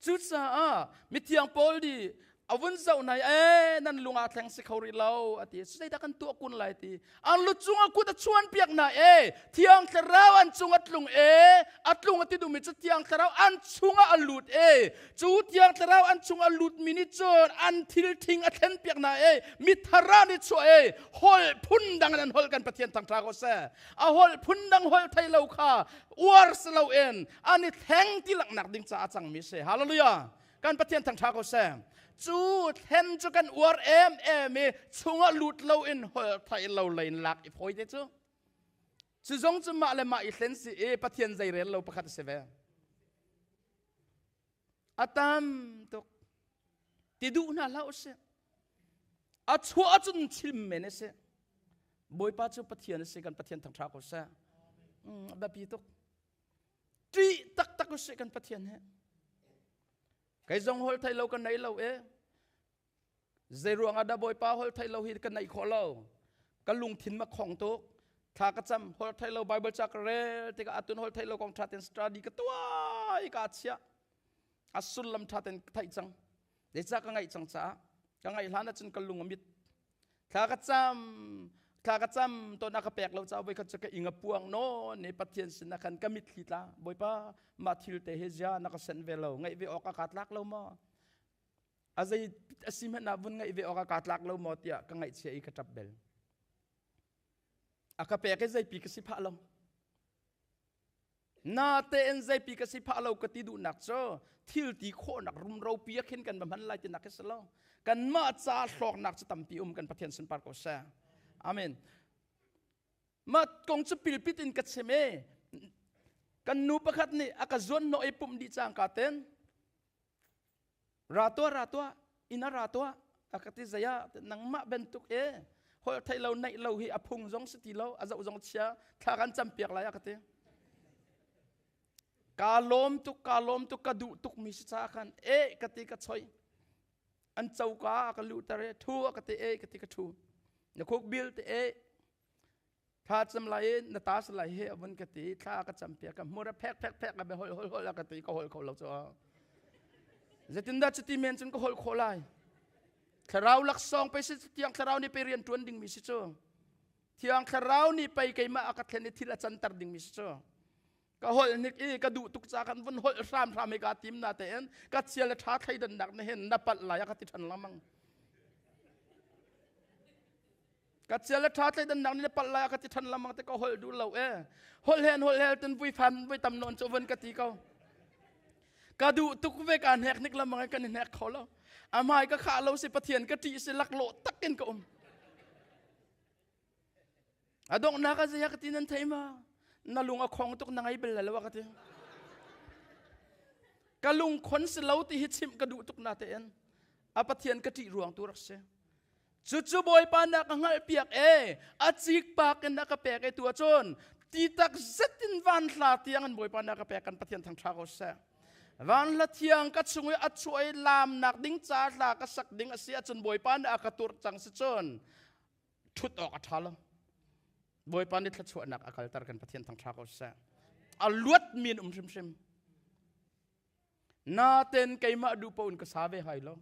Cucaah mithiang Paul nih Avun zoh nai e nan lung ah thleng si kho rih lo ati. Zeidah kan tuah kun lai ti. An lu cungah kut a chuan piak na e Thiang Thlarau an cung a tlung e a tlung a ti duhmi cu Thiang Thlarau an chungah a lut e cu Thiang Thlarau an chung a lut mi nih cun an thil thing a thlen piak na e mithar ah nih chuah e holh phun dang in an holh kan Pathian thangṭha ko seh. A holh phun dang holh thei lo kha uar si loin an i thleng ti langhnak ding caah a cangmi si. Hallelujah. Kan Pathian thangṭha ko seh. Cu thlen cu kan uar em em i chungah lut lo in holh thei lo lein lak i fawi te cu. Cu zong cu mah le mah i thlen si i Pathian zeirel lo pakhat a si ve. A tam tuk. Ti duh hna hlah usih. A chuah ahcun chim men a si. Bawipa cu Pathian a si kan Pathian thangṭha ko seh. A biapi tuk. Ṭih taktak usih kan Pathian he. Kei zong holh thei lo ka nei lo e. Zei ruang ah dah Bawipa holh thei lo hi ka neih khawh lo. Ka lungthin ma khong tuk. Thla ka cam holh thei lo Bible ca ka rel tikah atun holh thei lo kong ṭha ten study ka tuah i ka chiah. A sullam ṭha ten ka theih cang. Zeicah ka ngaih cang caah ka ngaih hlan ahcun ka lung a mit. Thla ka cam thla ka cam ton a ka pek lo caah voikhat cu ka ing a puang nawn i Pathian sin ah khan ka mitthli tla. Bawipa mah thil te hi zia na ka senh ve lo ngaih ve awk a kaa tlak lo maw? A zei a si hmanh ah vun ngaih ve awk a kaa tlak lo maw tiah ka ngaihchia i ka ṭap bel. A ka pek i zeipi ka si phah lo. Natein zeipi ka si phah lo ka ti duhnak cu thil ti khawhnak rumro pi ah khin kan va hman lai tinak khi si lo. Kanmah ca hlawknak cu tampi um kan Pathian sunpar ko seh. Amen. Mah kong cu pilpit in ka chim e. Kan nu pakhat nih a ka zuan hnawh i pumh dih cang ka ten. Ra tuah, ra tuah, inn ah ra tuah. A ka ti zei ah nangmah bantuk e holh theih lo naih lo hi a phung zong si ti lo a zoh zong chia thla kan cam piak lai a ka ti. Ka lawm tuk ka lawm tuk ka duh tuk mi si caah khan e ka ti ka choi. An coka a ka luhter e thu a ka ti e ka ti ka thu. Na khuk bil te e thla cam lai i na ta sa lai he a vun ka ti thla ka cam piak ka hmur a phek phek phek a be hol hol hol a ka ti ka hol kho lo cu zeitindah cuti men cun ka hol khawh lai thlarau laksawng pe si tiang thlarau nih pe rian tuan ding mi si cu thiang thlarau nih pei keimah a ka thlen i thil a canter ding mi si cu ka holh nik i ka duh tuk ca kan vun holh hram hram hi ka tim na tein ka chia le tha thleidannak na hin na palh lai a ka ti than lengmang ka chia le tha thleidannak ni na palh lai a ka ti than lengmang te ka holh duh lo e holh hen holh hel ten vui fan vui tam non chu vun ka ti ko ka duh tuk ve ka hnek nik lamang kan i hnek kho lo amai ka kha lo si pathian ka ṭih si laklawh takin ka um A donghnak ah zei ka ti nan thei ma? Na lung a khong tuk na ngei bel lo ka ti. Ka lung khon si lo ti hi chimh ka duh tuk na tein. A Pathian ka ṭih ruang tu rak si. Cucu Bawipa na ka hngalh piak e, a cik pak in na ka pek e tu ahcun ti tak zetin van hla tiang in Bawipa na ka pek kan Pathian thangṭha ko seh. Van hla thiang ka chung i a chuah i laamnak ding ca hla ka sak ding a si ahcun Bawipa nih a ka turh cang si cun ṭhut awk a ṭha lo. Bawipa nih thluachuahnak a kalter kan Pathian thangṭha ko seh. A luat mi an um hrimhrim. Naten keimah duh paoh in ka sa ve hai lo.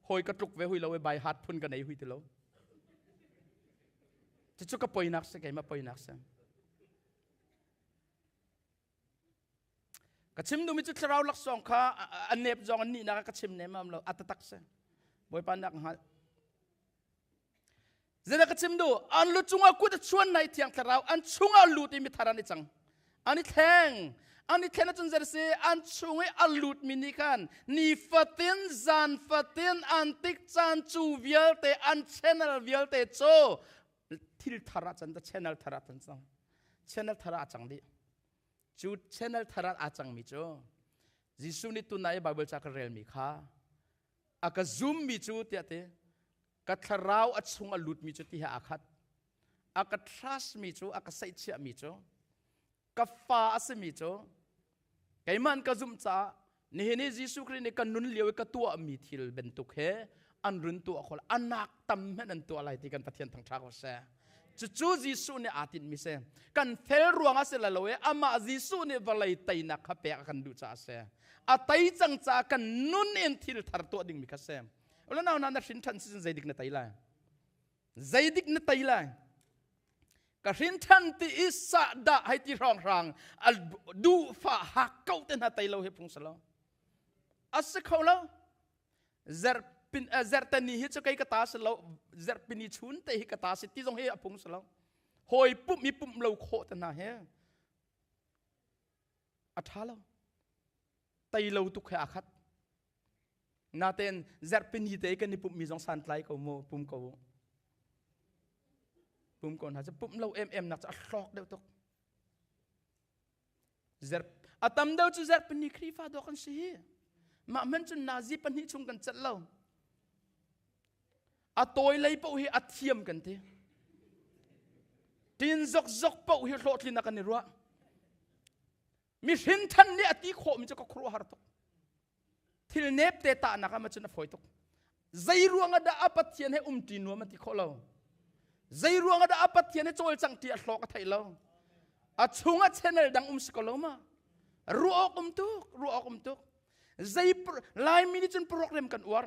Hawi ka tluk ve hui lo i bai hat phun ka nei hui ti lo. Cucu ka poinak si keimah poinak si. Ka chim duhmi cu thlarau laksawng kha a nep zong an nihnak ka chim nem am lo a tatak si. Bawipa nak hngalh. Zeidah ka chim duh? An lu cungah kut a chuan nai thiang thlarau an chungah lut i mithar an i cang. An i thleng. An i thlen ahcun zei si an chung i a lut mi nih khan nifatin zan fatin an tik caan cu vialte an channel vialte cu thil thar ah can ta channel thar ah can cang. Channel thar ah a cang dih. Cu channel thar ah aa cangmi cu Jesuh nih tunai i Bible ca ka relmi kha a ka zummi cu tiah ti ka thlarau a chung a lutmi cu ti he aa khat a ka trust mi cu a ka saihchiahmi cu ka fa a simi cu keimah an ka zumh caah nihin i Jesuh Khrih nih ka nun lio i ka tuahmi thil bantuk he an run tuah khol anak tam hmanh an tuah lai ti kan Pathian thangṭha ko seh cucu Jesuh nih aa tinhmi si kan fel ruang ah si la lo i amah Jesuh nih vawlei teinak kha pek a kan duh caah a si a tei cang caah kan nun in thil thar tuah dingmi kha si. Ula nau na na hrin than si zeidik na tai lai. Zeidik na tai lai. Ka hrin than ti i sa da hai ti hrong hrang a du fa hak ko te na tai lo he phung salo. As kho lo. Zer pin zer te ni hi chu kai ka ta se lo zer pini chun te hi ka ta si ti zong hi a phung salo. Hoi pum mi pum lo kho te na he. A tha lo. Tai lo tuk he a khat. Naten zarhpini te kan i pumhmi zong santlai ko mu pum ko pum ko hna cu pumh lo em em nak cu a hlawk deuh tuk zarh a tam deuh cu zarhpini Khrihfa dawh kan si hi mah hmanh cun nazi pahnih chung kan celh lo a tawi lei paoh hi a thiam kan ti tin zokzok paoh hi hlawhtlin a kan i ruah mi hrinthan nih a ti khawhmi cu ka khuaruahhar tuk thil nep te tahnak ah cun a fawi tuk zei ruang ah dah a pathian he umṭi nuam an ti khawh lo zei ruang ah dah a pathian he cawlcangh ṭi a hlawk a theih lo a chung ah channel dang um si ko lo ma ruah awk um tuk ruah awk um tuk zei laimi nih cun program kan uar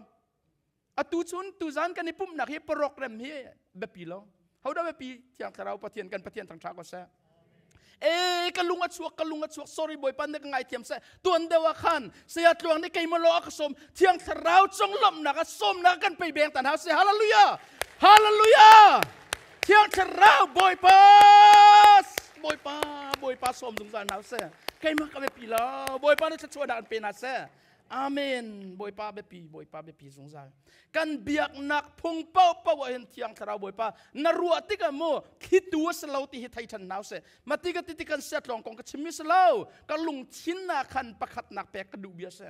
atu cun tuzan kan i pumhnak hi program hi biapi lo hodah biapi thiang thlarau pathian kan pathian thangṭha ko seh e ka lung a chuak ka lung a chuak sorry bawipa na ka ngaithiam seh tuan deuh ah khan saya tluang nih keimah lo a ka sawm thiang thlarau cung lawmhnak a sawmnak kan pei beng tan hau seh hallelujah hallelujah thiang thlarau bawipa bawipa bawipa sawm zungzal hna seh keimah ka biapi lo bawipa nih thluachuah dah an pe hna seh Amen. Bawipa biapi, Bawipa biapi zungzal. Kan biaknak phung paohpaoh ah hin Thiang Thlarau Bawipa na ruah tikah mu thlitu a si lo ti hi thei ṭhan hna usih. Mati ka ti kan siat lawng kong ka chimmi si lo. Ka lungthin ah khan pakhatnak pek ka duh bia si.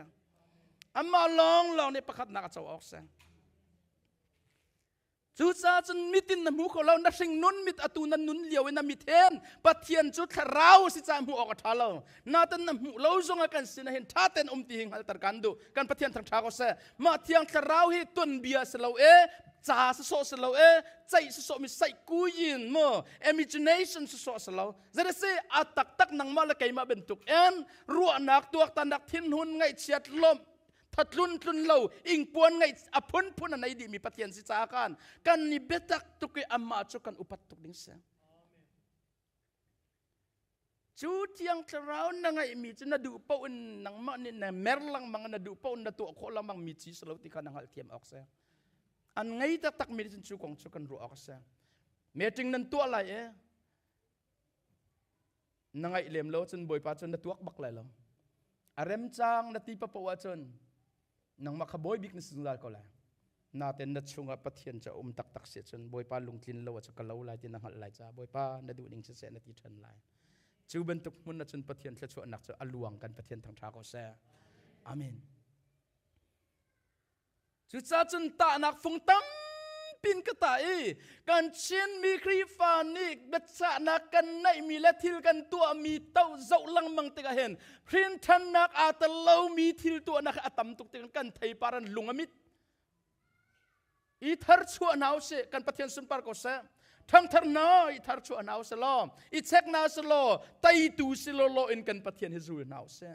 Amah lawnglawng nih pakhatnak a co awk si. Cucaah cun mitin na hmu kho lo, na hringnun mit atu na nun lio in na mit hen Pathian cu thlarau si caah hmuh awk a ṭha lo. Natin na hmuh lo zongah kan sin ah hin ṭha tein um ti hi hngalhter kan duh. Kan Pathian thangṭha ko seh. Mah thiang thlarau hi tuanbia si lo e, ca sawsawh si lo e, ceih sawsawh mi saih kuyin mu, imagination sawsawh si lo. Zei si a taktak nangmah le keimah bantuk in ruahnak tuaktannak thinhun ngaihchiat lawmh thatlun tlun lo ingpuan ngeih a phunphun a nei dihmi Pathian si caah khan kan ni biatak tuk i amah cu kan upat tuk ding si. Cu thiang thlarau na ngeihmi cu na duh paoh in nangmah nih na mer lengmang na duh paoh in na tuah khawh lengmang mi ci si lo ti kha na hngalhthiam awk si. An ngei taktak mi cu kong cu kan ruah awk a si. Meeting nan tuah lai e na ngaih lem lo cun bawipa cun na tuak bak lai lo a remcang na ti papoh ahcun nangmah kha bawi bik na si zungzal ko lai naten na chungah pathian cu a um taktak si cun bawipa lungtlin lo cu ka lo lai ti na hngalh lai ca bawipa na duh ning siseh na ti ṭhan lai cu bantuk hmun ah cun pathian thluachuahnak cu a luang kan pathian thangṭha ko seh amen Cucaah cun tahnak fung tampin ka tah i kan Chinmi Khrihfa nih biachahnak kan neihmi le thil kan tuahmi toh zoh lengmang tikah hin hrinṭhannak aa tel lomi thil tuahnak a tam tuk tikah kan theipar an lung a mit. I tharchuah hna usih kan Pathian sunpar ko seh. Ṭhangthar hna i tharchuah hna usih law, i chek hna usih law, teitu si law law in kan Pathian hi zul hna usih.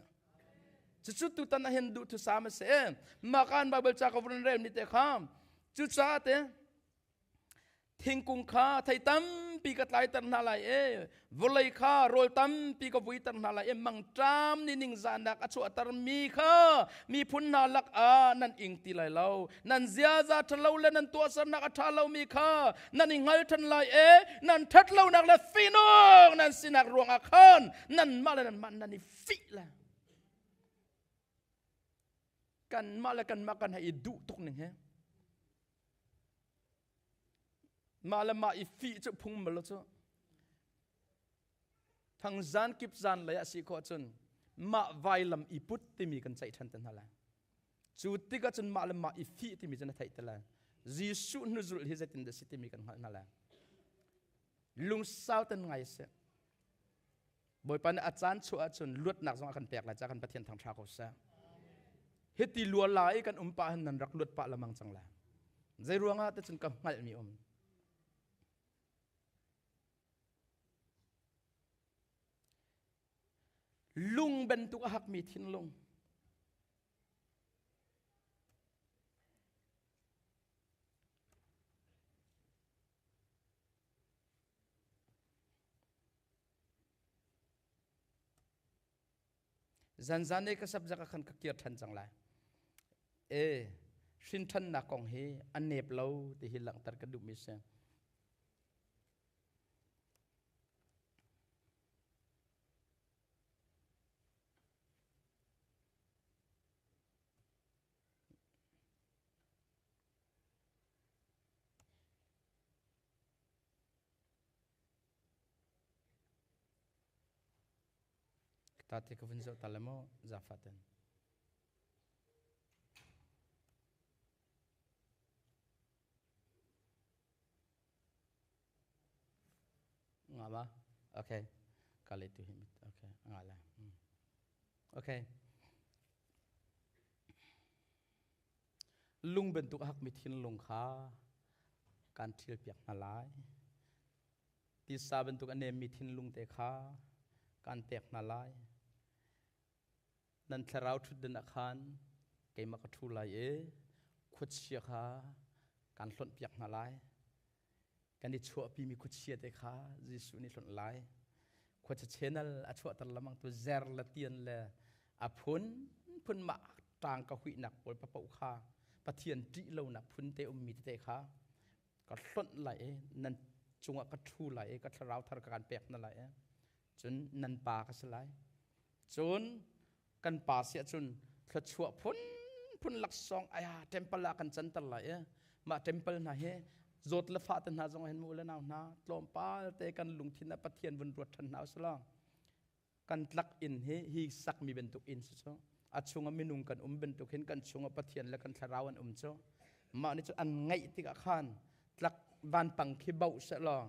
Cucu tutan ah hin duh thusam a si. Mah kan Bible ca ka vun rel mi te kha cucaah te thingkung kha thei tampi ka tlaiter hna lai e vawlei kha rawl tampi ka vuiter hna lai e mangṭam nih ningzahnak a chuahter mi kha miphun hna lak ah nan ing ti lai lo nan ziaza ṭhalo le nan tuahsernak a ṭha lomi kha nan i hngal ṭhan lai e nan ṭhatlonak le fihnung nan sinak ruangah khan nanmah le nanmah nan i fih le kanmah le kanmah kan hei i duh tuk ning he mah le mah i fih cu phung mal lo cu thangzan kip zan lei ah si khawh cun mah vailam i put timi kan ceih ṭhan te hna lai cu tikah cun mah le mah i fih timi cu na theih te lai Jesuh hnuzulh hi zeitin dah si timi kan hngalh hna lai lungsau ten ngai seh Bawipa nih a caan chuah ahcun luatnak zong a kan pek lai ca kan Pathian thangṭha ko seh. Hiti lua la i kan um pah hin nan rak luat pah lamang cang lai. Zei ruangah te cun ka hngalhmi um. Lung bantuk a hakmi thinlung. Zanzan e ka subject ah khan ka kir ṭhan cang lai. E hrin ṭhannak kong hi a nep lo ti hi langhter ka duhmi si. Ta te ka vun zoh ta le maw zaangfah ten. Nga ma? Okay. Kali tu himit. Okay. Nga la. Okay. Lung bantuk a hakmi thinlung kha kan ṭhil piak hna lai. Tisa bantuk a nemmi thinlung te kha kan pek hna lai. Nan thlarau ṭhutdan ah khan keimah ka ṭhu lai i khuachia kha kan hlonh piak hna lai. Kan i chuahpimi khuachia te kha Jesuh nih hlonh lai. Khuacha channel a chuahter lamang tu zer le tian le a phun phun mah ṭang ka huihnak pawl papoh kha Pathian ṭih lonak phun te ummi tete kha ka hlonh lai i nan cungah ka ṭhu lai i ka thlarau thar ka kan pek hna lai i cun nan pa ka si lai. Cun kan pa si ahcun thluachuah phunphun laksawng aya temple ah kan canter lai i mah temple hna hi zawt le fah te hna zong hin mu le nau hna tlawmpal te kan lungthin ah Pathian vun ruat ṭhan hna usila kan tlak inn hi hi sakmi bantuk inn si cu a chungah minung kan um bantuk hin kan chungah Pathian le kan thlarau an um cu mah nih cu an ngaih tikah khan tlak vanpang khi bauh sehlaw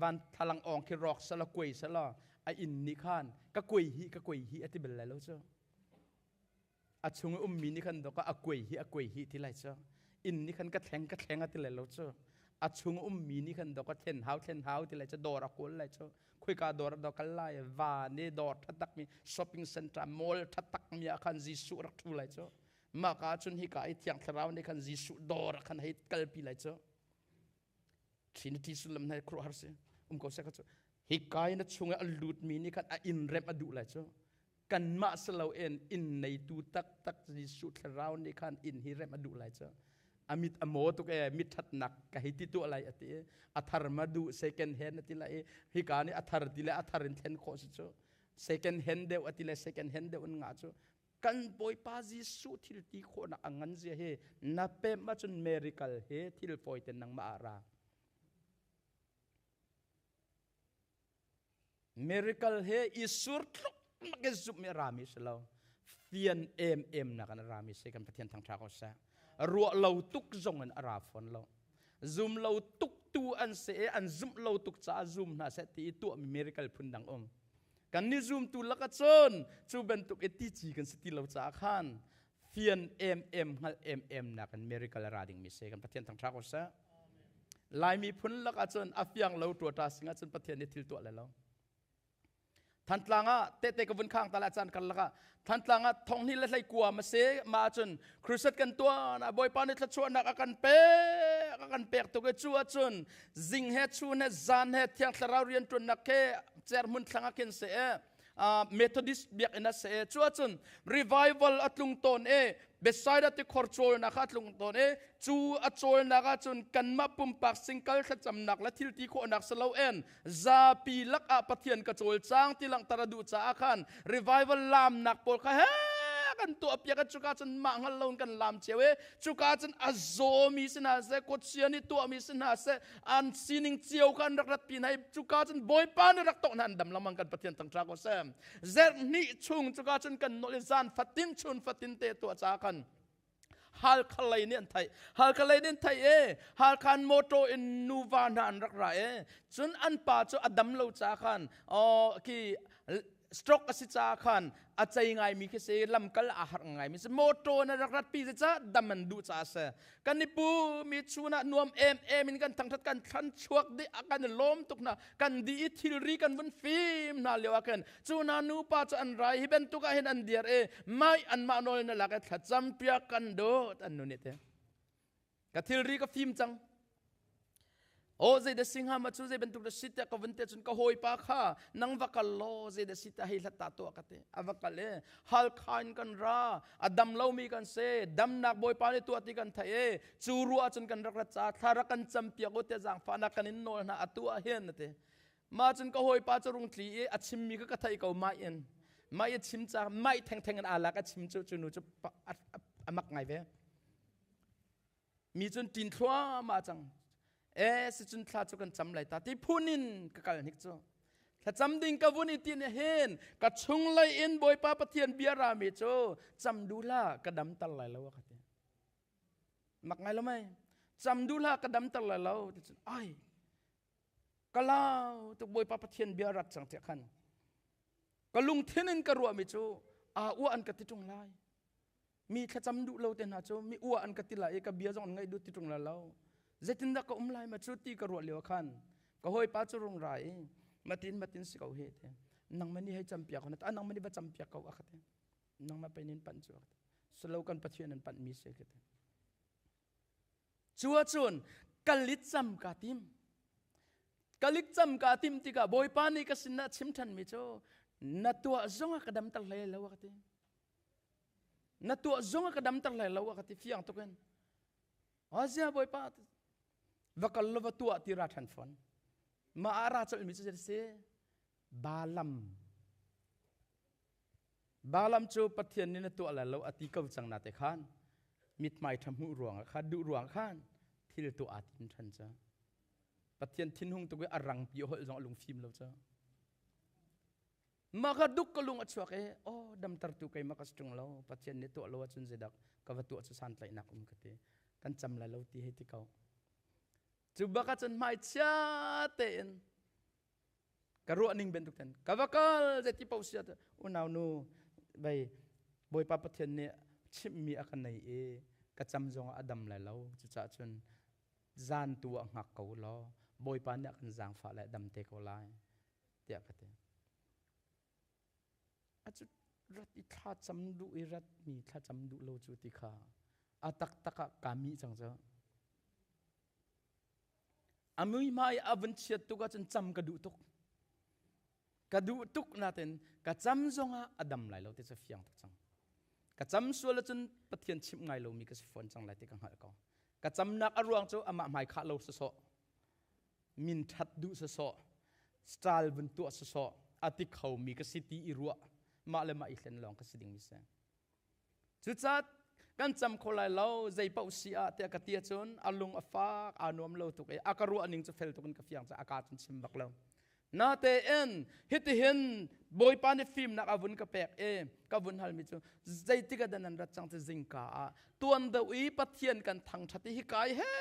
van thlalang awng khi rawk sehlaw kuai sehlaw a inn nih khan ka kuai hi ka kuai hi a ti bal lai lo cu a chung i ummi nih khan dawk a kuai hi a kuai hi ti lai cu inn nih khan ka thleng ka thleng a ti lai lo cu a chung ummi nih khan dawk a thlen hau thlen hau ti lai cu dawr a kawl lai cu khuika dawr dawr kal lai va ne dawr thatak mi shopping center mall thatak mi ah khan Jesuh rak thu lai cu mah ka cun hika i thiang thlarau nih khan Jesuh dawr ah khan hei kalpi lai cu Trinity sullam hna khuaruahhar si um ko seh kha cu hika i na chung i a lutmi nih khan a inn remh a duh lai cu kanmah si loin inn neitu taktak Jesuh thlarau nih khan inn hi remh a duh lai cu a mit a maw tuk e mit thatnak ka hei ti tuah lai a ti a thar ma duh second hand a ti lai i hika nih a thar ti le a thar in thlen khawh si cu second hand deuh a ti le second hand deuh in ngah cu kan Bawipa Jesuh thil ti khawhnak a ngan zia hi na pem ahcun miracle he thil fawi ten nangmah ah ra. Miracle he i sur tluk mak in zumh mi a rami si lo. Fian em em nak in a rami si kan Pathian thangtha ko seh. Ruah lo tuk zong in a ra fawn lo. Zum lo tuk tu an si i an zumh lo tuk caah zum hna seh ti i tuahmi miracle phun dang um. Kan ni zumtu lakah cun cu bantuk i tici kan si ti lo caah khan fian em em hngalh em em nak in miracle a ra dingmi si kan Pathian thangṭha ko seh. Laimi phun lakah cun a fiang lo ṭuaṭa sing ahcun Pathian nih thil tuah le lo. Thantlang ah tehte ka vun khang ta la caan kar lakah Thantlang ah thong hnih le hlei kua ma si ma ahcun Christ kan tuan ah Bawipa nih thluachuahnak a kan pek a kan pek tuk i cu ahcun zing he chun he zan he thiang thlarau rianṭuannak he cerhmun thlang ah khin se e Methodist biakinn a se e cu ahcun revival a tlung tawn e Bethsaida tikhor cawlnak kha a tlung tawn i cu a cawlnak ahcun kanmah pumpak singkal thlacamnak le thil ti khawhnak si lo en zapi lakah Pathian ka cawlcang ti langhter a duh caah khan revival laamnak pawl kha he kan tuah piak i cuka cun mah hngal loin kan laam cio i cuka cun a zawmi si hna seh kawchia nih tuahmi si hna seh an sining cio kha an rak rat pi hna i cuka cun Bawipa nih rak tawh hna an dam lengmang kan Pathian thangṭha ko seh Zerh hnih chung cuka cun kan nawl i zan fatin chun fatin te tuah ca khan Halkha lei nih an theih. Halkha lei nih an theih i Halkha an motor in nuva hna an rak ra i cun an pa cu a dam lo ca khan khi stroke a si ca khan a cei ngaimi khi si lamkal aa harh ngaimi si motor na rak rat pi ca dam an duh ca si kan i pu mi chun ah nuam em em in kan thangthat kan thlan chuak dih a kan i lawm tuk hna kan di i thilri kan vun fim hna lio ah khin cu hna nupa cu an rai hi bantuk ah hin an dir i mai anmah nawl na lak i thlacam piak kan dawt an nu nih te ka thilri ka fim cang. O zei dah si hnga ma cu zei bantuk dah si tiah ka vun te cun ka hawipa kha nang va kal law zei dah si tiah hei hlat ta tuah ka ti. A va kal i Halkha in kan ra a dam lomi kan si damnak Bawipa nih tuah ti kan theih i cu ruah cun kan rak rat caah thla rak kan campiak u tiah zaangfahnak kan in nawl hna atu ah hin a ti. Mah cun ka hawipa cu rung tli i a chimmi kha ka theih ko mah in mah i chim ca mah thengtheng in aa lak a chim cu cu nu cu a mak ngai ve. Mi cun ṭin thluahmah cang. E si cun thla cu kan cam lai ta ti phun in ka kal hnik cu. Thlacam ding ka vun i ti nih hin ka chunglei in Bawipa Pathian bia rami cu cam duh hlah ka dam tar lai lo a ka ti. Mak ngai lo mei? Cam duh hlah ka dam tar lai lo ti cun ai ka lau tuk Bawipa Pathian bia rat cang tiah khan ka lungthin in ka ruahmi cu aa uah an ka ti ṭung lai. Mi thlacam duh lo te hna cu mi ua an ka ti lai i ka bia zong an ngaih duh ti ṭung lai lo. Zeitindah ka um lai ma cu ti ka ruah lio khan ka hawipa cu rung ra i matin matin si ko he te nangmah nih hei campiak ko na nangmah nih va campiak ko a ka ti. Nangmah pei nin panh cu a ka ti. Silo kan Pathian an panh mi si ka ti. Cu ahcun kalit cam ka tim. Kalik cam ka tim tikah Bawipa nih ka sinah chim ṭhan mi cu na tuah zong ah ka damter hlei lo a ka ti. Na tuah zong a ka damter hlei lo a ka ti fiang tuk in. Azia Bawipa va kal lo va tuah ti ra ṭhan fawn. Mah ah ra colh mi cu si Balaam. Balaam cu Pathian nih na tuah lai lo a ti ko cang na te khan mithmai ṭha hmuh ruangah khan duh ruang khan thil tuah aa tim ṭhan ca. Pathian thinhung tuk i a rangpi a holh zong a lungfim lo ca. Mah kha duk ka lung a chuak i aw damtertu keimah ka si ṭung lo Pathian nih tuah lo ahcun zeidah ka va tuah cu santlaihnak um ka ti kan cam lai lo ti hei ti ko cu bak ahcun hmaichia tein ka ruah ning bantuk ten ka va kal zeiti paoh si ah unau nu bei Bawipa Pathian nih chimhmi a ka nei i ka cam zong ah a dam lai lo cucaah cun zan tu ah hngak ko law Bawipa nih a kan zaangfah le dam te ko lai tiah ka ti. A cu rat i thla cam duh i rat mi thla cam duh lo cu ti kha a taktak ah kaa mih cang cu. A mui hmai a vun chiat tuk ahcun cam ka duh tuk. Ka duh tuk natin ka cam zongah a dam lai lo ti cu fiang tuk cang. Ka cam sual ahcun Pathian chimh ngai lomi ka si fawn cang lai ti ka hngalh ko. Ka camnak a ruang cu amah hmai khah lo sawsawh min ṭhat duh sawsawh style vun tuah sawsawh a ti khomi ka si ti i ruah mah le mah i hlen lawng ka si dingmi si. Cucaah kan cam kho lai lo zei paoh si ah tiah ka ti ahcun a lung a fak aa nuam lo tuk i a ka ruah ning cu fel tuk in ka fiang caah a ka cun chim bak lo. Natein hitihin Bawipa nih fimnak a vun ka pek i ka vun halmi cu zeitik ah dah nan rat cang ti zingka ah tuan deuh i Pathian kan thangṭhat i hika i he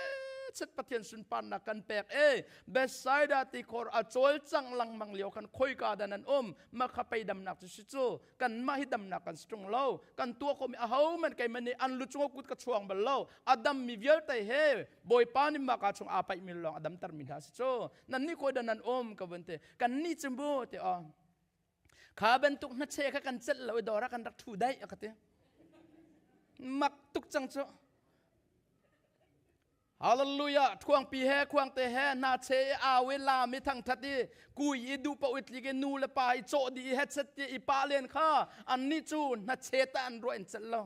chet Pathian sunparnak kan pek i Bethsaida tikhor a cawlcang lengmang lio khan khoika dah nan um mah kha pei damnak cu si cu kanmah hi damnak kan si ṭung lo kan tuah khawhmi ahohmanh keimah nih an lu cungah kut ka chuang bal lo a dammi vialte he Bawipa nih mah ka chung aa paihmi lawng a damtermi hna si cu nannih khawi dah nan um ka vun ti kannih cu mu ti aw kha bantuk hnache kha kan celh lo i dawr ah kan rak ṭhu daih a ka ti mak tuk cang cu Hallelujah thuangpi he khuangte he hna che i au i lam i thangthat i kui i duh paoh i tlik i nu le pa i cawh dih i hetset ti i pa len kha annih cu hnache ta an ruah in celh lo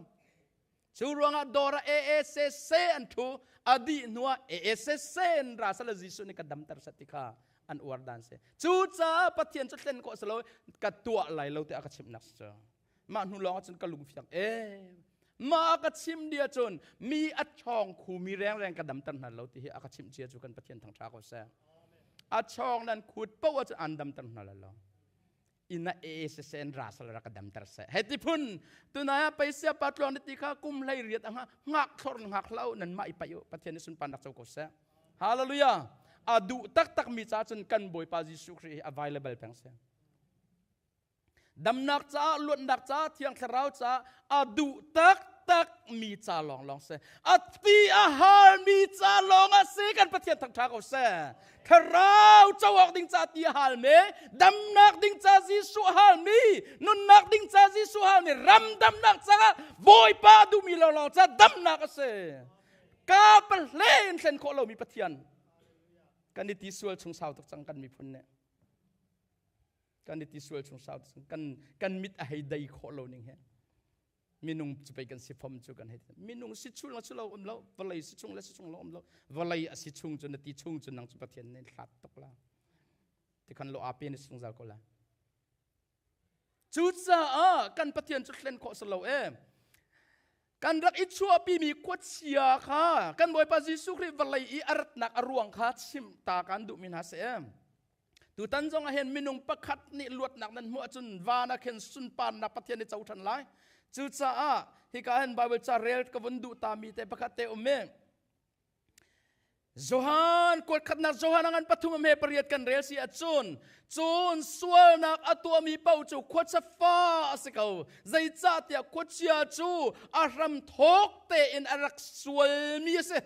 Cu ruangah dawr ah AACC an ṭhu a dih hnuah AACC in ra sala Jesuh nih ka damter sat ti kha an uar dan si. Cucaah Pathian cu hlen khawh si lo ka tuah lai lo tiah a ka chimhnak si cu. Mah hnu lawng ahcun ka lungfiang e mah a ka chim dia cun mi a ṭhawng khu mi rengreng ka damter hna lo ti hi a ka chimh cia cu kan Pathian thangṭha ko seh. A chawng nan khut paoh ahcun an damter hna lai lo. Ina e se sen ra sal ra ka damter se he ti phun tunai ah paisia pa tluang ti kha kum hlei riat anga ngak thlor ngak hlau nan ma i pai u pathian ni sunpan rak cho ko se hallelujah a duh tak tak mi cha cun kan bawipa Jesuh Khrih hi available peng se damnak ca luatnak ca thiang thlarau ca a duh tak tak mi ca lawng lawng se a ti a har mi ca lawng a si kan pathian thangtha ko se thlarau coawk ding ca ti a hal me damnak ding ca Jesuh hal mi nunnak ding ca Jesuh hal mi ram damnak caah Bawipa duhmi lawng lawng ca damnak a si ka pahle in thlen khawh lomi pathian. Kan i ti sual chung sau tuk cang kan miphun nih. Kan i ti sual chung sau tuk cang. Kan kan mit a hei dei khawh lo ning he. Minung cu pei kan si fom cu kan hei ti. Minung si chung le si lo um lo, vawlei si chung le si chung lo um lo. Vawlei a si chung cu na ti chung cu nang cu Pathian nih hlat tuk la. Tikhan lo ape na sungzal ko lai. Cucaah kan Pathian cu hlen khawh si lo e. Kan rak i chuahpimi khuachia kha kan Bawipa Jesuh Khrih vawlei i a ratnak a ruang kha chim ta kan duhmi hna si e. Tutan zong ah hin minung pakhat nih luatnak nan hmuh ahcun van ah khin sunparnak Pathian nih co ṭhan lai. Cucaah hika hin Bible ca rel ka vun duh ta mi te pakhat te um e. Johan kuatkhatnak Johan a ngan pathum a hme pariat kan rel si ahcun cun sualnak a tuahmi paoh cu khuacha fa a si ko. Zeicahtiah khuachia cu a hram thawk tein a rak sualmi a si.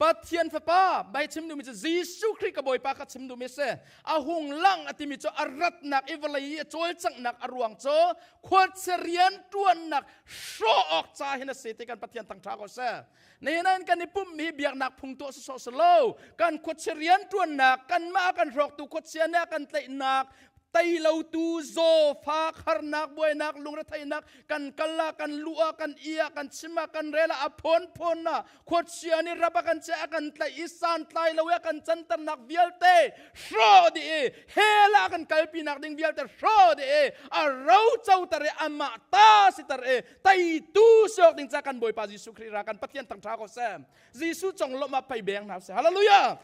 Pathian Fapa bai chim duhmi cu Jesuh Khrih ka Bawipa kha chim duhmi a si. A hung lang a timi cu a ratnak i vawlei i a cawlcanghnak a ruang cu khuachia rianṭuannak hrawh awk ca hin a si ti kan Pathian thangṭha ko seh. Nihin kan i pumhmi biaknak phung tuah sawsawh si lo. Kan khuachia rianṭuannak, kanmah a kan hrawktu khuachia nih a kan tlaihnak, tei lotu zaw fak harnak buainak lungretheihnak kan kal ah kan luh ah kan i ah kan chim ah kan rel ah a phunphun ah khuachia nih rap a kan chiah a kan tlaih i santlai lo i a kan canternak vialte hrawh dih i hell ah kan kalpinak ding vialte hrawh dih i a roco tar i amah ta si tar i teitu siok ding ca kan Bawipa Jesuh Khrih ra kan Pathian thangṭha ko seh. Jesuh conglawmh ah pei beng hna seh. Hallelujah!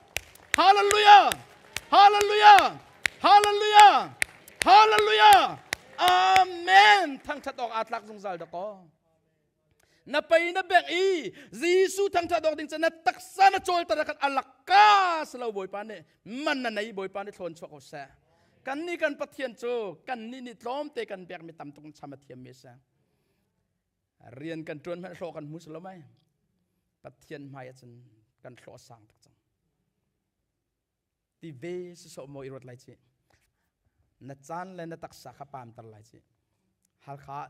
Hallelujah! Hallelujah! Hallelujah! Hallelujah! Amen! Thangṭhat awk aa tlak zungzal dakaw. Na pei na bengh i Jesuh thangṭhat awk ding ca na taksa na cawl tar khan alakka silo Bawipa nih man na nei Bawipa nih thlawn chuak ko seh. Kan nih kan Pathian cu kan nih nih tlawmte kan pekmi tam tuk cham a thiammi a si. Rian kan ṭuan hmanh hlawh kan hmu si lo mai. Pathian hmai ahcun kan hlawh a sang tuk cang. Ti ve sisawh maw i ruat lai ci. Na caan le na taksa kha paamter lai ci. Halkha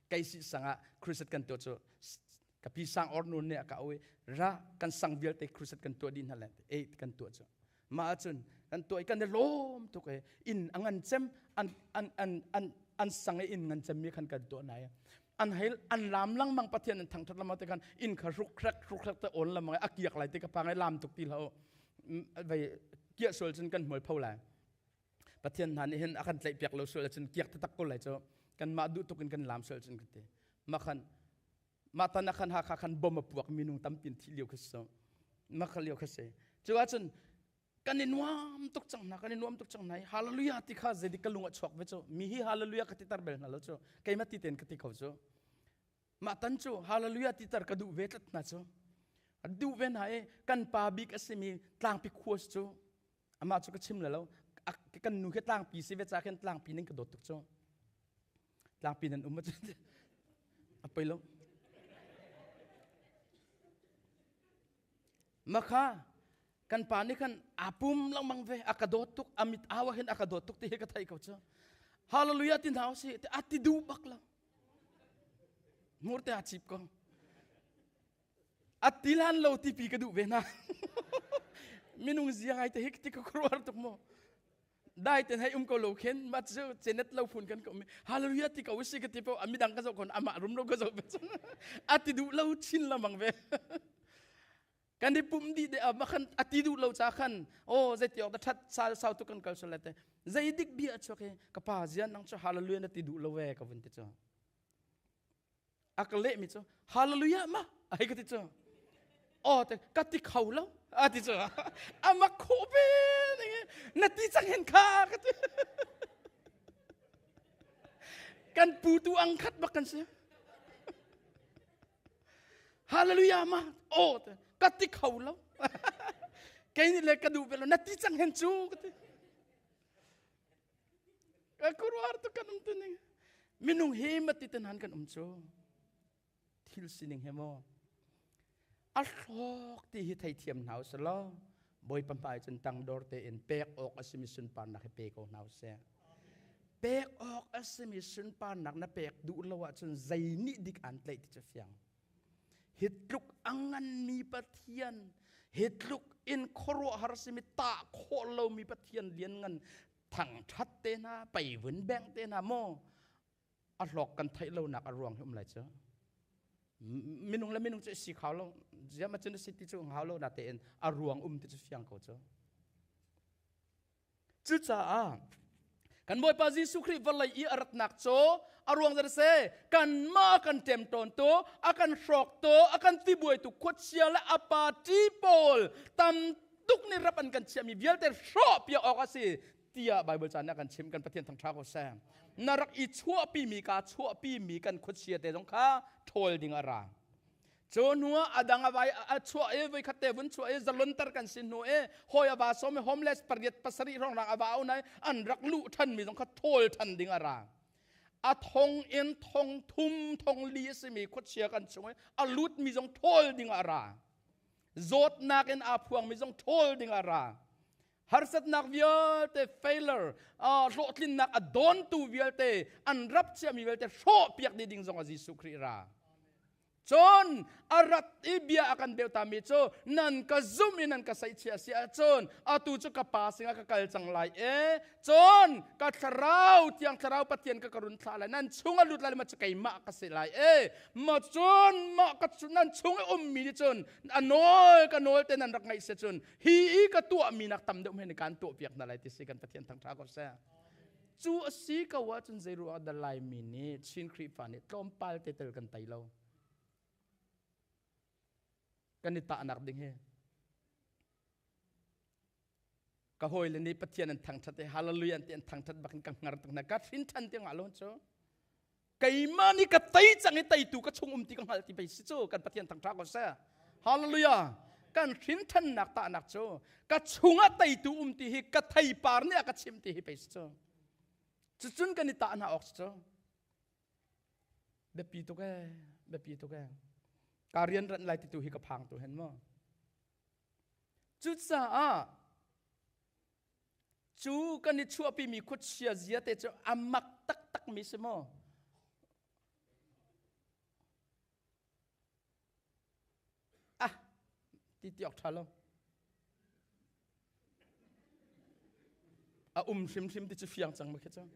keisi sangah crusade kan tuah cu ka pi sang or nun nih a ka oi ra kan sang vialte crusade kan tuah dih hna le ei kan tuah cu mah ahcun kan tuah i kan i lawm tuk i inn a ngan cem an an an an an sang i inn ngan cem mi khan kan tuah nai an hei an lam langmang pathian an thangthat lamang te khan inn kha ruk rek ruk rek te on lamang a kiak lai te ka pangai lam tuk ti lo vei kiah sual cun kan hmual pho lai pathian hna nih hin a kan tlaih piak lo sual cun kiak taktak ko lai cu kan mah duh tuk in kan lam sual cun kan ti mah khan mah tan ah khan Hakha khan bom a puak minung tampi thi lio kha so mah kha lio kha si cu ahcun kan i nuam tuk cang hna kan i nuam tuk cang hna hallelujah ti kha zeidik ka lung a chuak ve cu mi hi hallelujah ka ti tar bel hna lo cu keimah ti ten ka ti kho cu mah tan cu hallelujah ti tar ka duh ve tlat hna cu duh ve hna i kan pa bik a simi tlangpi khuas cu amah cu ka chim le lo kan nu khi tlangpi si ve ca khin tlangpi ning ka dawt tuk cu tlangpi nan um ahcun a poi lo makha kan pa nih khan aa pum lengmang ve a ka dawt tuk a mit awa hin a ka dawt tuk ti hi ka thei ko cu hallelujah ti hna usih ti a ti duh bak lo hmur te a chip ko a ti lan lo ti pi ka duh ve na minung zia ngai te hi ti ka khuaruahar tuk mu dai ten hei um ko lo khin ma cu chenet lo phun kan ko mi hallelujah ti ko si ka ti po ami dang ka zo kon ama rum ro ka zo ve a ti duh lo chin lamang ve kan i pum di de ma khan a ti duh lo cha khan o zei ti ok da that sal sau tu kan kal so le te zei dik bia chuak he ka pa zian nang chu hallelujah na ti duh lo ve ka vun ti chu a ka leh mi cu hallelujah ma ai ka ti cu aw te ka ti kho lo a ti cu ama kho ve na ti cang hen kha ka ti kan pu tu ang khat bak kan si hallelujah ma aw te ka ti kho lo kei nih le ka duh ve lo na ti cang hen cu ka ti Khuaruahhar tuk kan um tu ning. Minung hi mati ten han kan um cu. Thil sining he maw. A hlawk ti hi theithiam hna usalaw Bawipa hmai cun tangdor tein pek awk a simi sunparnak hi pe ko hna usih. Pek awk a simi sunparnak na pek duh lo ahcun zei nih dik aan tlaih ti cu fiang. Hi tluk a nganmi Pathian, Hi tluk in khuaruahhar simi tah khawh lomi Pathian lianngan thangṭhat te hna, peivun bengh te hna maw a hlawk kan theih lonak a ruang hi um lai cu. Minung le minung cu si kho lo. Ziam cun si ti cu hau lo na tein a ruang um ti cu fiang ko cu. Cucaah kan Bawipa Jesuh Khrih vawlei i a ratnak cu a ruang zat se kanmah kan ṭemṭawn tu a kan hrawk tu a kan tibuaitu khuachia le a party pawl tam tuk nih rap an kan chiahmi vialte hrawh piak awk a si tiah Bible caan nih a kan chim kan Pathian thangṭha ko seh na rak i chuahpi mi ka chuahpi mi kan khuachia te zong kha ṭhawl ding a ra Cu hnu ah a dang a vai a chuah i voikhat te vun chuah i zalonter kan si hnu i hawi a va sawm i homeless pariat pasarih hrawng a va au nai an rak luh than mi zong kha thawl than ding a ra. A thong in thong thum thong li a simi khuachia kan chung i a lut mi zong thawl ding a ra. Zawtnak in aa phuang mi zong thawl ding a ra. Harsatnak vialte failure hlawhtlinnak a dawntu vialte an rap chiami vialte hrawh piak dih ding zong a Jesuh Khrih ra. Cun a rat i bia a kan beuhtami cu nan ka zumh i nan ka saihchiah si ahcun atu cu ka pa sinah ka kal cang lai e cun ka thlarau thiang thlarau Pathian ka ka run thlah lai nan chung a lut lai ma cu keimah ka si lai e ma cun mah ka nan chung i ummi nih cun a nawl ka nawl te nan rak ngaih si cun hi i ka tuahmi nak tam deuh men kan tuah piak hna lai ti si kan Pathian thangṭha ko seh. Cu a si ko ahcun zeiruang dah Laimi nih Chin Khrihfa nih tlawmpal te tel kan tei lo? Kan i tahnak ding hi. Ka hawile nih Pathian an thangṭhat i hallelujah an ti an thangṭhat bakin ka hngar tuk hna. Ka hrin ṭhan tiang ah lo cu. Keimah nih ka tei cang i teitu ka chung um ti ka hngalh ti pei si cu kan Pathian thangṭha ko seh. Hallelujah. Kan hrin ṭhannak tahnak cu ka chungah teitu um ti hi ka theipar nih a ka chimh ti hi pei si cu. Cucun kan i tah hna awk si cu. Biapi tuk ee, biapi tuk ee. Ka rian ranh lai ti tu hi ka phang tu hen maw. Cucaah Cu kan i chuahpimi khuachia zia te cu a mak taktakmi si maw? Ah, ti ti awk ṭha lo. A um hrimhrim ti cu fiang cang ma khi cu.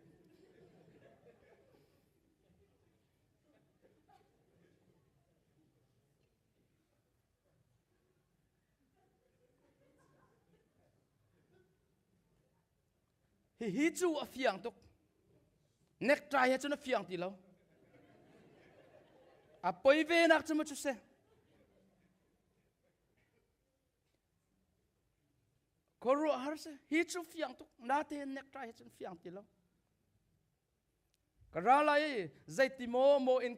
Hihi cu a fiang tuk. Necktie he cun a fiang ti lo. A poi ve nak cu ma cu si. Khuaruah har si. Hi cu fiang tuk. Natein necktie he cun fiang ti lo. Ka ra lai zeiti maw maw in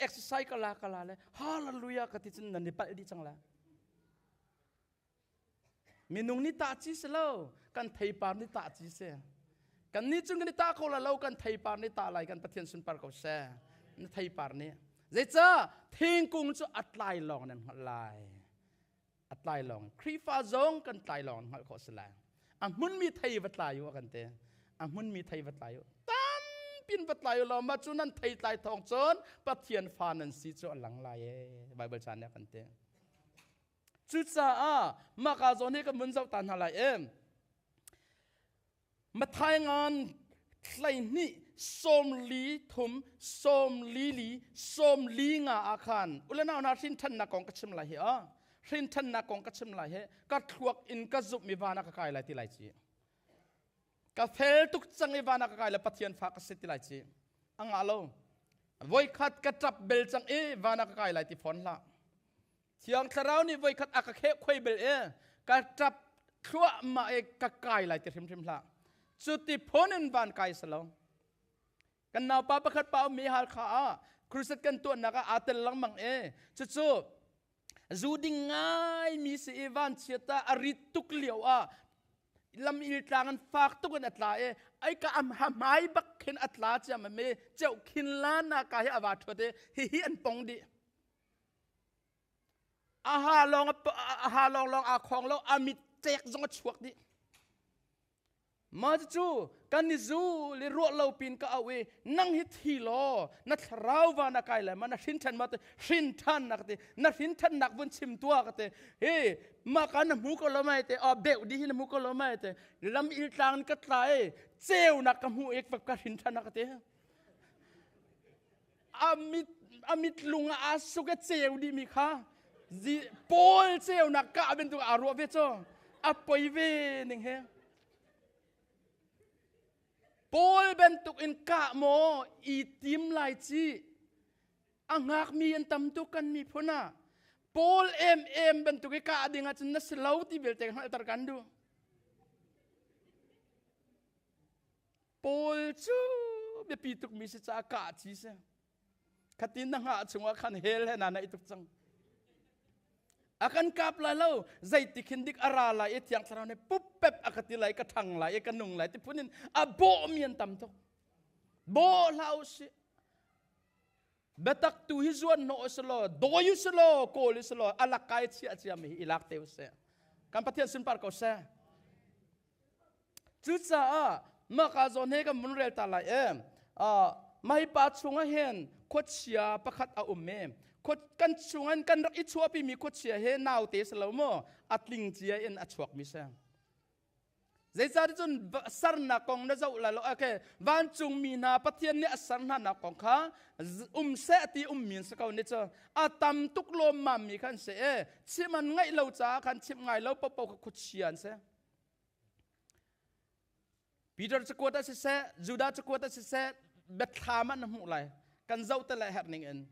exercise ka la ka la le hallelujah ka ti cun nan i palh dih cang la. Minung nih tah ci si lo, kan theipar nih tah ci si. Kan nih cun kan i tah kho la lo, kan theipar nih tah lai, kan Pathian sunpar ko seh. Na theipar nih. Zeicah thingkung cu a tlai lawng nan hngalh lai. A tlai lawng. Khrihfa zong kan tlai lawng hngalh khawh si lai. A hmunmi thei va tlai u kan ti. A hmunmi thei va tlai u. Tampin va tlai u law mah cu nan thei tlai thawng cun Pathian fa nan si cu a lang lai e. Bible caan nih a kan ti. Cucaah mah ka zawn hi kan vun zoh ta hna lai e. Mathai ngan 12 43 44 45 ah khan ulenau hna hrin ṭhannak kong ka chim lai hi a hrin ṭhannak kong ka chim lai hi ka thluak in ka zumh mi van ah ka kai lai ti lai ci ka fel tuk cang i van ah ka kai le Pathian fa ka si ti lai ci a ngah lo voikhat ka ṭap bel cang i van ah ka kai lai ti fawn hlah Thiang Thlarau nih voikhat a ka kheh khuai bel i ka ṭap thluahmah i ka kai lai ti hrimhrim hlah. Cuti phun in van kai si lo. Kan naupa pakhat pa ummi Halkha ah crusade kan tuahnak ah aa tel lengmang i cucu zu ding ngaimi si i vanchiat ah a rit tuk lio ah lam il tlang in fak tuk in a tla i ai ka am ha hmai bak khin a tla ciam mi ceuh khin la na ka hi a va ṭhuat i hihi an pong dih A ha lawng a ha lawng lawng aa khawng lo, a mit ṭek zong a chuak dih. Ma cu kan i zu le ruah lo pin ka au i nang hi thi law na thlarau va na kai lai ma na hrin than ma te hrin than na ka ti na hrin than nak vun chim tua ka ti he ma ka na hmu ko lo mai te a beuh di hi na hmu ko lo mai te lam il tlang ka tla e ceu nak ka hmu ek ka hrin than na ka ti amit amit lung a suk e ceu di mi kha zi paul ceu nak ka ben tu a ruah ve cho a poi ve ning he Paul bantuk in kah maw i tim lai ci a ngakmi an tam tuk kan miphun ah Paul em em bantuk i kah ding ahcun na si lo ti vialte hngalhter kan duh. Paul cu biapi tukmi si caah kah ci si. Khatin na hngah chungah khan hell he na naih tuk cang. A kan kap lai lo zeitik hin dik a ra lai i thiang thlarau nih puppep a ka ti lai ka ṭhang lai i ka nung lai ti phun in a bawh mi an tam tuk. Bawh hlah u sih. Biatak tu hi zuan hnawh u law, dawi u law, kawl u law, a lak kai chia cia mi hi i lak te u sih. Kan Pathian sunpar ko seh. Cucaah mah ka zawn he kan vun rel ta lai e. Mah hi pa chungah hin khuachia pakhat a um e. Kan chungin kan rak i chuahpimi khuachia he naute si lo maw a tling cia in a chuakmi si. Zeicahtiah cun sarnak kong na zoh lai lo okay vancungmi hna Pathian nih a ser hna nak kong kha um seh ti ummi an si ko ni cu a tam tuk lawmmam mi khan si e chim an ngaih lo caah khan chimh ngai lo popo kha khuachia an si. Peter cakuat ah siseh, Judah cakuat ah siseh, biathlam ah na hmuh lai. Kan zoh te le herh ning in.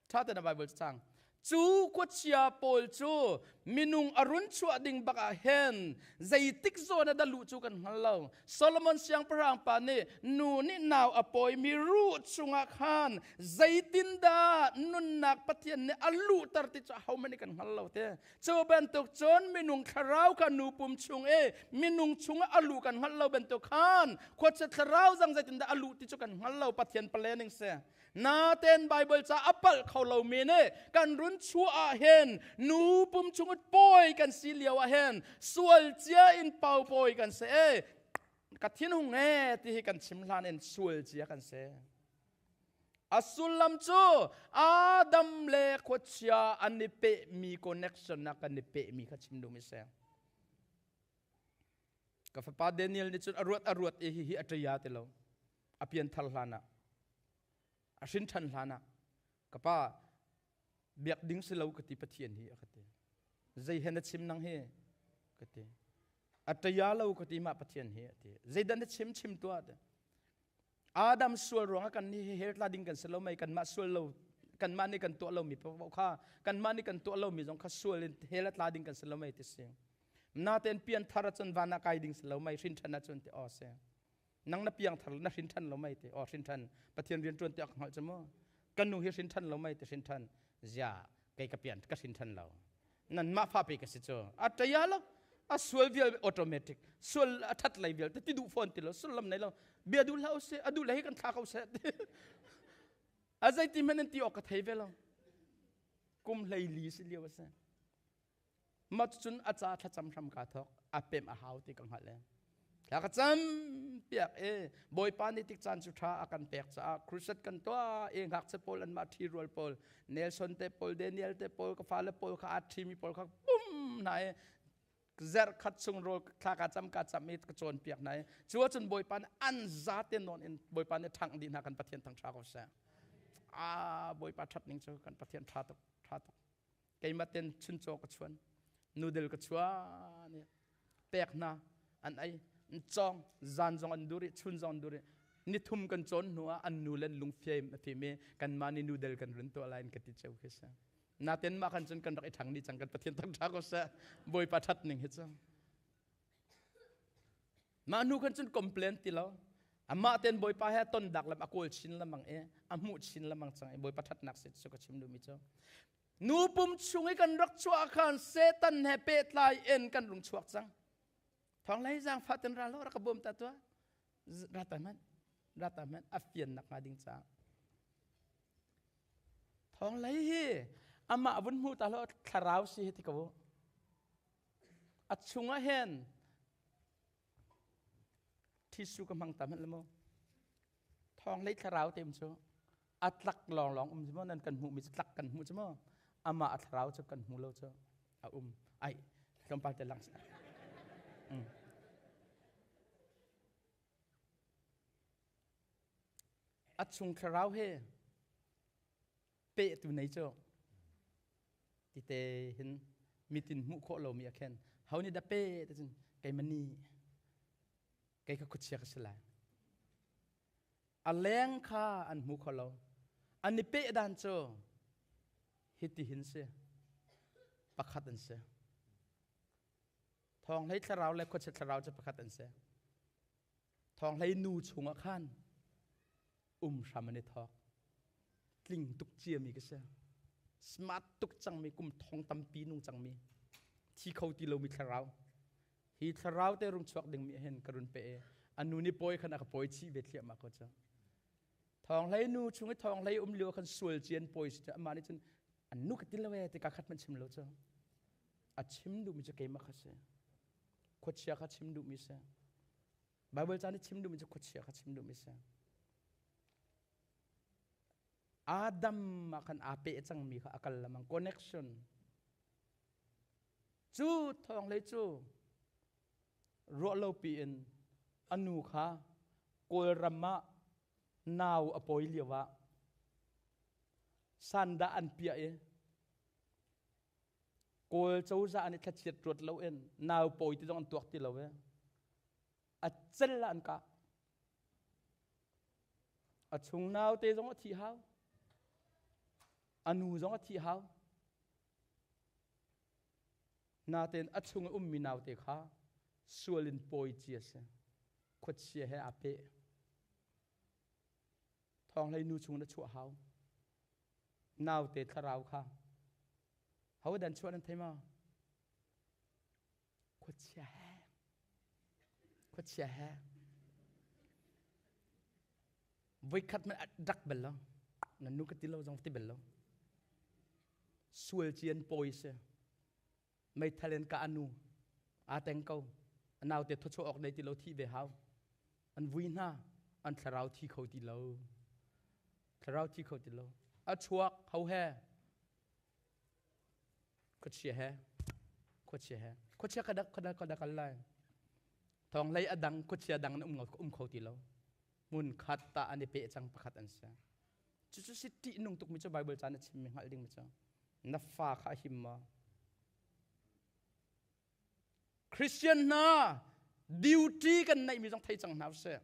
Ṭha tein Bible cang. Cu khuachia pawl cu minung a run chuah ding bak ah hin zeitik zawn ah dah luh cu kan hngal lo. Solomon siangpahrang pa nih nu nih nau a pawimi ruh chungah khan zeitindah nunnak Pathian nih a luhter ti cu ahohmanh nih kan hngal lo te. Cu bantuk cun minung thlarau kha nu pum chung i minung chungah a luh kan hngalh lo bantuk khan khuachia thlarau zang zeitindah a luh ti cu kan hngal lo Pathian planning si. Naten Bible ca a palh kho lomi nih kan run chuah ah hin nu pum chung pawi kan si lio ah hin sual cia in pau pawi kan si e ka thinhung e ti hi kan chim hlan in sual cia kan si. A sullam cu Adam le khuachia an i pehmi connection ah kan i pehmi kha chim duhmi si. Ka fapa Daniel nih cun a ruat a ruat i hihi a ṭia ti lo. A pianthar hlan ah, a hrin ṭhan hlan ah, ka pa biak ding si lo ka ti Pathian hi a ka ti. Zei he na chim nang hi ka ti. A ṭia lo ka ti mah Pathian hi a ti. Zeidah na chim chim tuah ti. Adam sual ruangah kan nih hi hell tla ding kan si lo mei kanmah sual lo kanmah nih kan tuah lomi paoh kha kanmah nih kan tuah lomi zong kha sual in hell a tla ding kan si lo mei ti si natein pian thar ahcun van ah kai ding si lo mei hrin ṭhan ahcun ti aw si nang na piang thar na hrin ṭhan lo mei ti aw hrin ṭhan pathian rian ṭuan ti ak hngalh cu mu kan nu hi hrin ṭhan lo mei ti hrin ṭhan zia kei ka pian ka hrin ṭhan lo nan mah fa pe ka si cu a ṭaya lo a sual vial automatic sual a ṭhat lei vialte ti duh fawn ti lo sullam nei lo bia duh hlah usih a duh le hi kan thla ko seh a zeiti hmanh in ti awk ka thei ve lo kum hlei li si lio a si mah cun a ca thlacam hram ka thawk a pem a hau ti ka hngalh le Thla ka cam piak e Bawipa nih tik caan cu tha a kan pek caah crusade kan tuah e ngakchia pawl anmah ṭhi rual pawl Nelson te pawl Daniel te pawl ka fale pawl kha aa ṭhimi pawl kha pum hna e zerh khat chung rawl thla ka cam ka cam i ka cawn piak hna i cu ahcun Bawipa nih an zate nawn in Bawipa nih ṭhangh dih hna kan Pathian thang ṭha ko seh ah Bawipa ṭhat ning cu kan Pathian ṭha tuk ṭha tuk keimah ten chuncaw ka chuan noodle ka chuan i pek hna an ei an cawng zan zong an dur i chun zong an dur i nithum kan cawn hnu ah an nu le an lungfim a fim i kanmah nih noodle kan run tuah lai in ka ti ceu khi si naten mah khan cun kan rak i ṭhang dih cang kan Pathian thangṭha ko seh Bawipa ṭhat ning hi cu Mah hnu khan cun complain ti lo. Amah ten Bawipa he ton dak lam a kawl chin lamang i a hmuh chin lamang cang i Bawipa thatnak si cu ka chim duhmi cu. Nu pum chung i kan rak chuah khan Satan he pehtlai in kan rung chuak cang. Thawng lei zaang fatin ra lo rak ka bawm ta tuah. Ra ta hmanh. Ra ta hmanh a fiannak hnga ding caah. Thawng lei hi amah vun hmu ta lo thlarau si hi ti ko. A chungah hin. Tissue ka hmang ta hmanh lo. Thawng hlei thlarau te um cu a tlak lawnglawng um cu maw nan kan hmuhmi cu tlak kan hmuh cu maw amah a thlarau cu kan hmu lo cu a um ai tlawmpal te lang A chung thlarau he peh tu nei cu tite hin mitin hmuh khawh lomi a khen ho nih dah pe te cun keimah nih kei kha khuachia ka si lai a leng kha an hmu kho lo an i peh dan cu hiti hin si pakhat an si thawng hlei thlarau le khuachia thlarau cu pakhat an si thawng hlei nu chungah khan um hram an i thawk tling tuk ciami ka si smart tuk cangmi kum thong tampi nung cangmi thi kho ti lomi thlarau hi thlarau te rung chuak dingmi hin ka run pe e anu ni pawi khan a ka pawi chih ve thliahmah ko cu thawng hlei nu chung i thawng hlei um lio khan sual cian pawi si amah nih cun an nu ka ti lo e ti ka khat man chim lo cu a chim duhmi cu keimah kha si khuachia kha chim duhmi si Bible ca nih chim duhmi cu khuachia kha chim duhmi si. Adam ah khan aa peh cangmi kha a kal lamang connection. Cu thawng hlei cu ruah lo piin a nu kha Kawlram ah nau a pawi lio ah sandah an piah i Kawl cozah nih thlachiat ruat loin nau pawi ti zong an tuak ti lo e. A cel ah an kah. A chung naute zong a thi hau. A nu zong a thi hau. Natein a chung i ummi naute kha sual in pawi ci a si. Khuachia he aa peh. Thawng hlei nu chung na chuah hau. Naute thlarau kha ho dan chuah nan thei maw? Khuachia he. Khuachia he. Voikhat man dak bel lo. Nan nu ka ti lo zong ti bel lo. Sual cian pawi si. Meithal in ka anu. Aa teng ko. A naute thawchuah awk nei ti lo thi ve hau. An vui hna. An thlarau thi kho ti lo. Thlarau thi kho ti lo. A chuak ho he. Khuachia he. Khuachia he. Khuachia ka dak ka dak ka dak kal lai. Thawng hlei a dang khuachia dang na um um kho ti lo. Hmun khat ta an i peh cang pakhat an si. Cucu si ṭih nung tukmi cu Bible ca na chimmi hngalh dingmi cu na fa kha a him maw? Christian hna duty kan neihmi zong thei cang hna usih.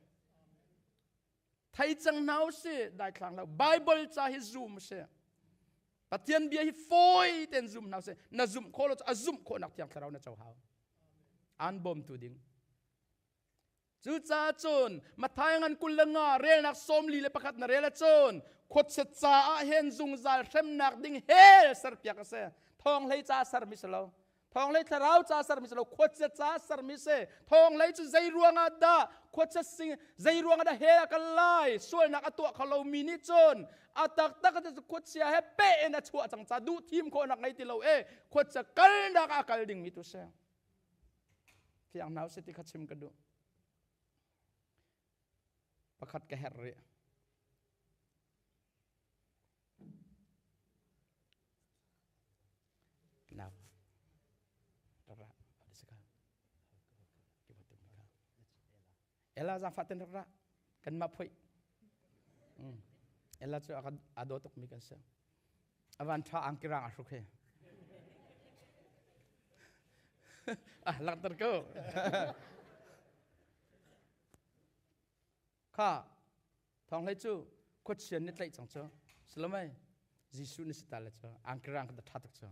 Thei cang hna usih daithlang lo. Bible ca hi zum usih. Pathian bia hi fawi tein zum hna usih. Na zumh khawh lo cu a zumh khawhnak thiang thlarau na co hau. An bawmtu ding. Cucaah cun Matthai ngan 25 relnak 41 na rel ahcun khuachia caah hin zungzal hremnak ding hell serpiak a si. Thawnghlei ca sermi si lo. Thawnghlei thlarau ca sermi si lo. Khuachia ca sermi si. Thawnghlei cu zei ruangah dah khuachia sing zei ruangah dah hell a kal lai sualnak a tuah kho lomi nih cun a taktak cu khuachia he peh in a chuah cang ca duh thim khawhnak ngei ti lo e khuachia kalnak ah a kal dingmi tu si. Fiang hna usih ti kha chim ka duh. Pakhat ka herh rih. Now, Ella zaangfah ten rak ra. Kanmah phoih. Ella cu a daw tukmi kan si. Avan tha angkirang a hruk he. Ah, langhter ko. Kha, thong hlei cu khuachian ni tlaih cang cu. Salomai, Jesuh ni si ta le cu angkirang ka tha tuk cu.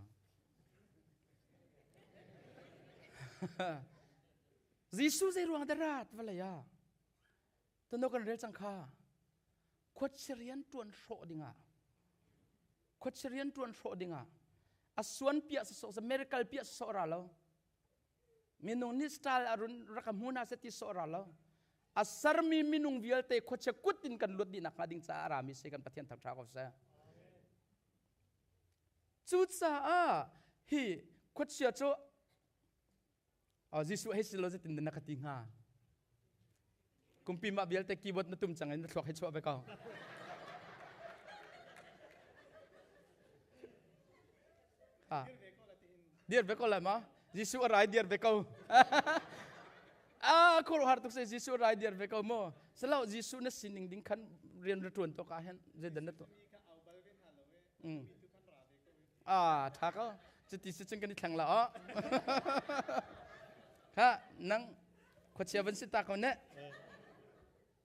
Jesuh zei ruang dah rat vawlei ah? Tuno kan rel cang kha. Khuachia rian ṭuan hrawh dingah khuachia rian ṭuan hrawh dingah a suan piah sawsawh sa miracle piah sawsawh ra lo. Minung nih style a run rak hmu hna seh ti sawh ra lo. A sermi minung vialte khuachia kut in kan luat dih nakhnga ding caah a rami si kan Pathian thangṭha ko seh. Cucaah hi khuachia cu Jesuh hei si lo zeitin na ka ti hnga? Kumpi mah vialte keyboard na tum cang in na thluak hi chuah ve ko. Ha. Dir ve ko lai ma? Jesuh a rai dir ve ko. Ah, khuaruahhar tuk se Jesuh a rai dir ve ko mu. Salo Jesuh na sining ding khan rian ra tuan to ka hen zeidan na tuah. Mm. Ah, tha ko. Cuti si cun kan i thleng la o. Kha nang khuachia van si ta ko ne.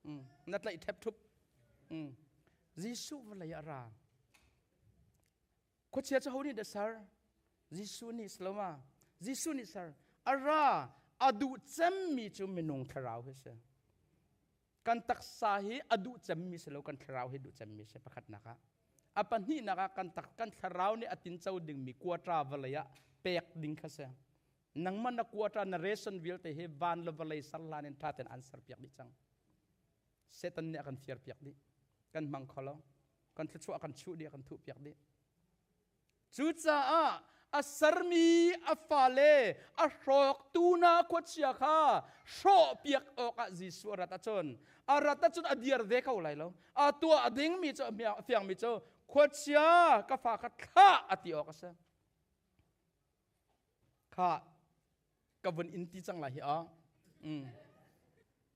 Mm. Na tlaih thep thup. Mm. Jesuh vawlei ah ra. Khuachia cu ho nih dah ser? Jesuh nih saloma. Jesuh nih ser. A ra a duh cemmi cu minung thlarau hi si. Kan taksa hi a duh cemmi si lo, kan thlarau hi duh cemmi si pakhatnak ah. A pahnihnak ah kan tak kan thlarau nih a tinco dingmi kuatra vawlei ah pek ding kha si. Nangmah na kuatra na ration vialte hi van le vawlei ser hlan in ṭha tein an serpiak dih cang. Satan nih a kan firpiak dih. Kan hmang kho lo. Kan thluachuah kan chuh dih, kan thuhpiak dih. Cucaah a sermi a fale a hrawktu na khuachia kha hrawhpiak awkah Jesuh a rat ahcun a rat ahcun a dir ve ko lai lo. A tuah dingmi cu a fiangmi cu khuachia ka fa kha thlah a ti awk a si. Kha ka vun in ti cang lai hi a. Mm.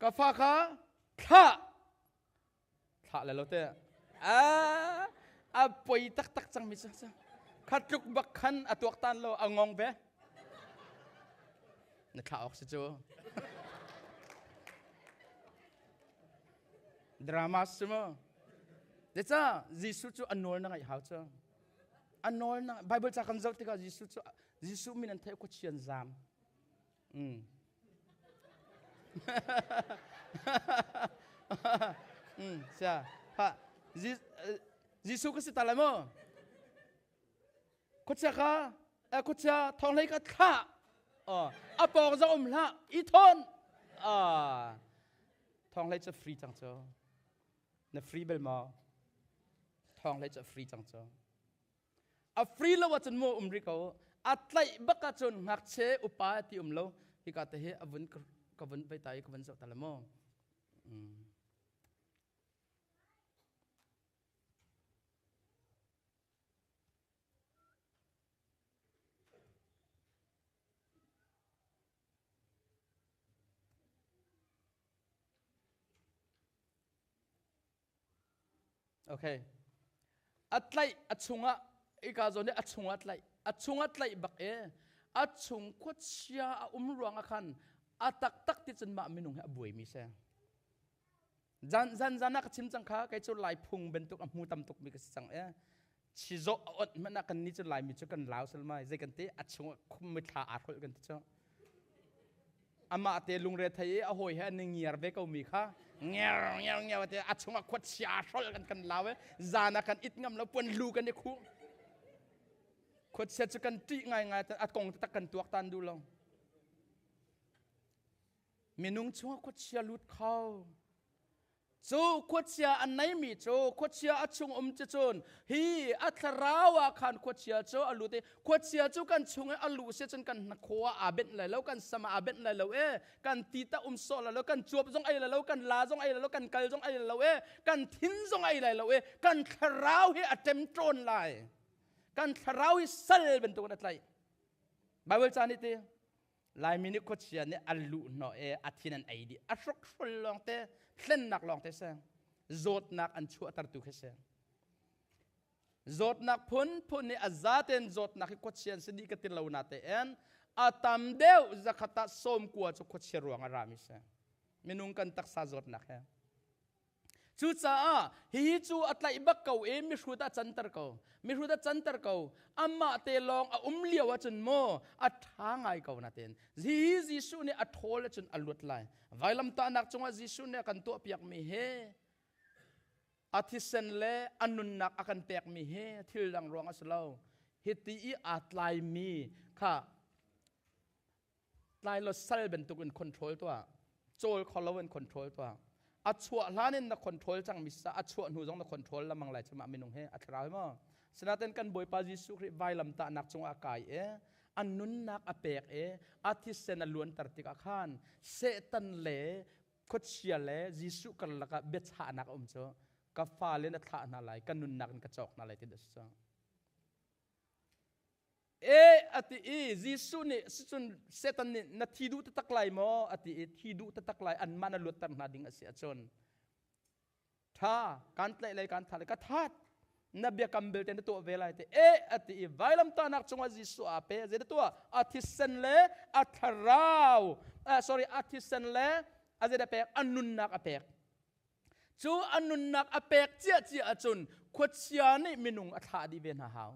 Ka fa kha thlah thlah le lo te a a poi taktak cang mi cu kha tluk bak khan a tuak tan lo a ngong ve na thlah awk si cu drama si mu Zeca Jesuh cu a nawl na ngaih hau cu a nawl na Bible ca kan zoh tikah Jesuh cu Jesuh min an theih khuachian zam Mm. mm, sia. Ha. Jesuh ka si ta lai mo. Khuachia kha, eh khuachia thong hlei ka thlah. Oh, a pawng zong um hlah, i thon. Ah. Thong hlei cu free cang cu. Na free bel maw? Thong hlei cu free cang cu. A free lo ahcun mu um rih ko. A tlaih bak ahcun ngakchia upa ti um lo. Hika te hi a vun ka vun vai ta i ka vun zoh ta le mu. Mm. Okay. A tlaih a chungah ika zawn i a chungah tlaih a chungah tlaih bak e a chung khuachia a um ruang ah khan a taktak ti cun mah minung hi a buaimi si. Zan zan zan ah ka chim cang kha kei cu lai phung bantuk a hmu tam tuk mi ka si cang e. Chizawh a ot hmanh ah kan ni cu laimi cu kan lau salmai zei kan ti a chungah khum mithla aa hrolh kan ti cu. Amah te lungre thei i a hawi he an i ngiar ve ko mi kha nger nger nger te a chungah khuachia aa hrolh kan kan lau e zan ah kan it ngam lo puan lu kan i khuh khuachia cu kan ṭih ngaingai a kong tak kan tuak tan duh lo minung chungah khuachia lut kho Cu khuachia a neimi cu khuachia a chung um cu cun hi a thlarau ah khan khuachia cu a lut i khuachia cu kan chung i a luh si cun kan hnakhaw ah aa benh lai lo kan sam ah aa benh lai lo e kan ti ta um sawh lai lo kan cuap zong ei lai lo kan la zong ei lai lo kan kal zong ei lai lo e kan thin zong ei lai lo e kan thlarau hi a ṭemṭawn lai kan thlarau hi sal bantukin a tlaih Bible ca nih ti Laimi nih khuachia nih an luh hnawh i a thin an ei dih. A hrokhrol lawngte, hlennak lawngte si. Zawtnak an chuahtertu khi si. Zawtnak phunphun nih a zaten zawtnak hi khuachia an si dih ka ti lo na tein a tam deuh zakhat ah sawmkua cu khuachia ruang a rami si. Minung kan taksa zawtnak he. Cucaah hihi cu a tlaih bak ko i mihrut ah canter ko. Mihrut ah canter ko. Amah te lawng a um lio ahcun maw a ṭha ngai ko natin hi Jesuh nih a ṭhawl ahcun a luat lai. Vailamtahnak cungah Jesuh nih a kan tuahpiakmi hi a thisen le a nunnak a kan pekmi hi thil dang ruang a si lo. Hiti i aa tlaimi kha tlai lo sal bantukin control tuah cawl kho lo in control tuah a chuah hlan in na control cang mi sa a chuah hnu zong na control lamang lai chuma minung he a thlarau maw sinaten kan bawipa Jesuh Khrih vailam tahnak cungah kai e a nunnak a pek e a thisen a luanter tikah khan Satan le Khuachia le Jesuh karlak ah biachahnak a um cu ka fale na thlah hna lai, ka nunnak in ka cawk hna lai ti a si cu. E a ti i Jesuh nih sicun Satan nih na thi duh taktak lai maw a ti i thi duh taktak lai anmah na luatter hna ding a si ahcun tha kan tlaih lai kan tha lai ka that na biakam belte na tuah ve lai te e a ti i vailamtahnak cungah Jesuh aa pe zei na tuah a thisen le a thlarau sorry a thisen le a zei da pek a nunnak a pek cu a nunnak a pek cia cia ahcun khuachia nih minung a thlah dih ve hna hau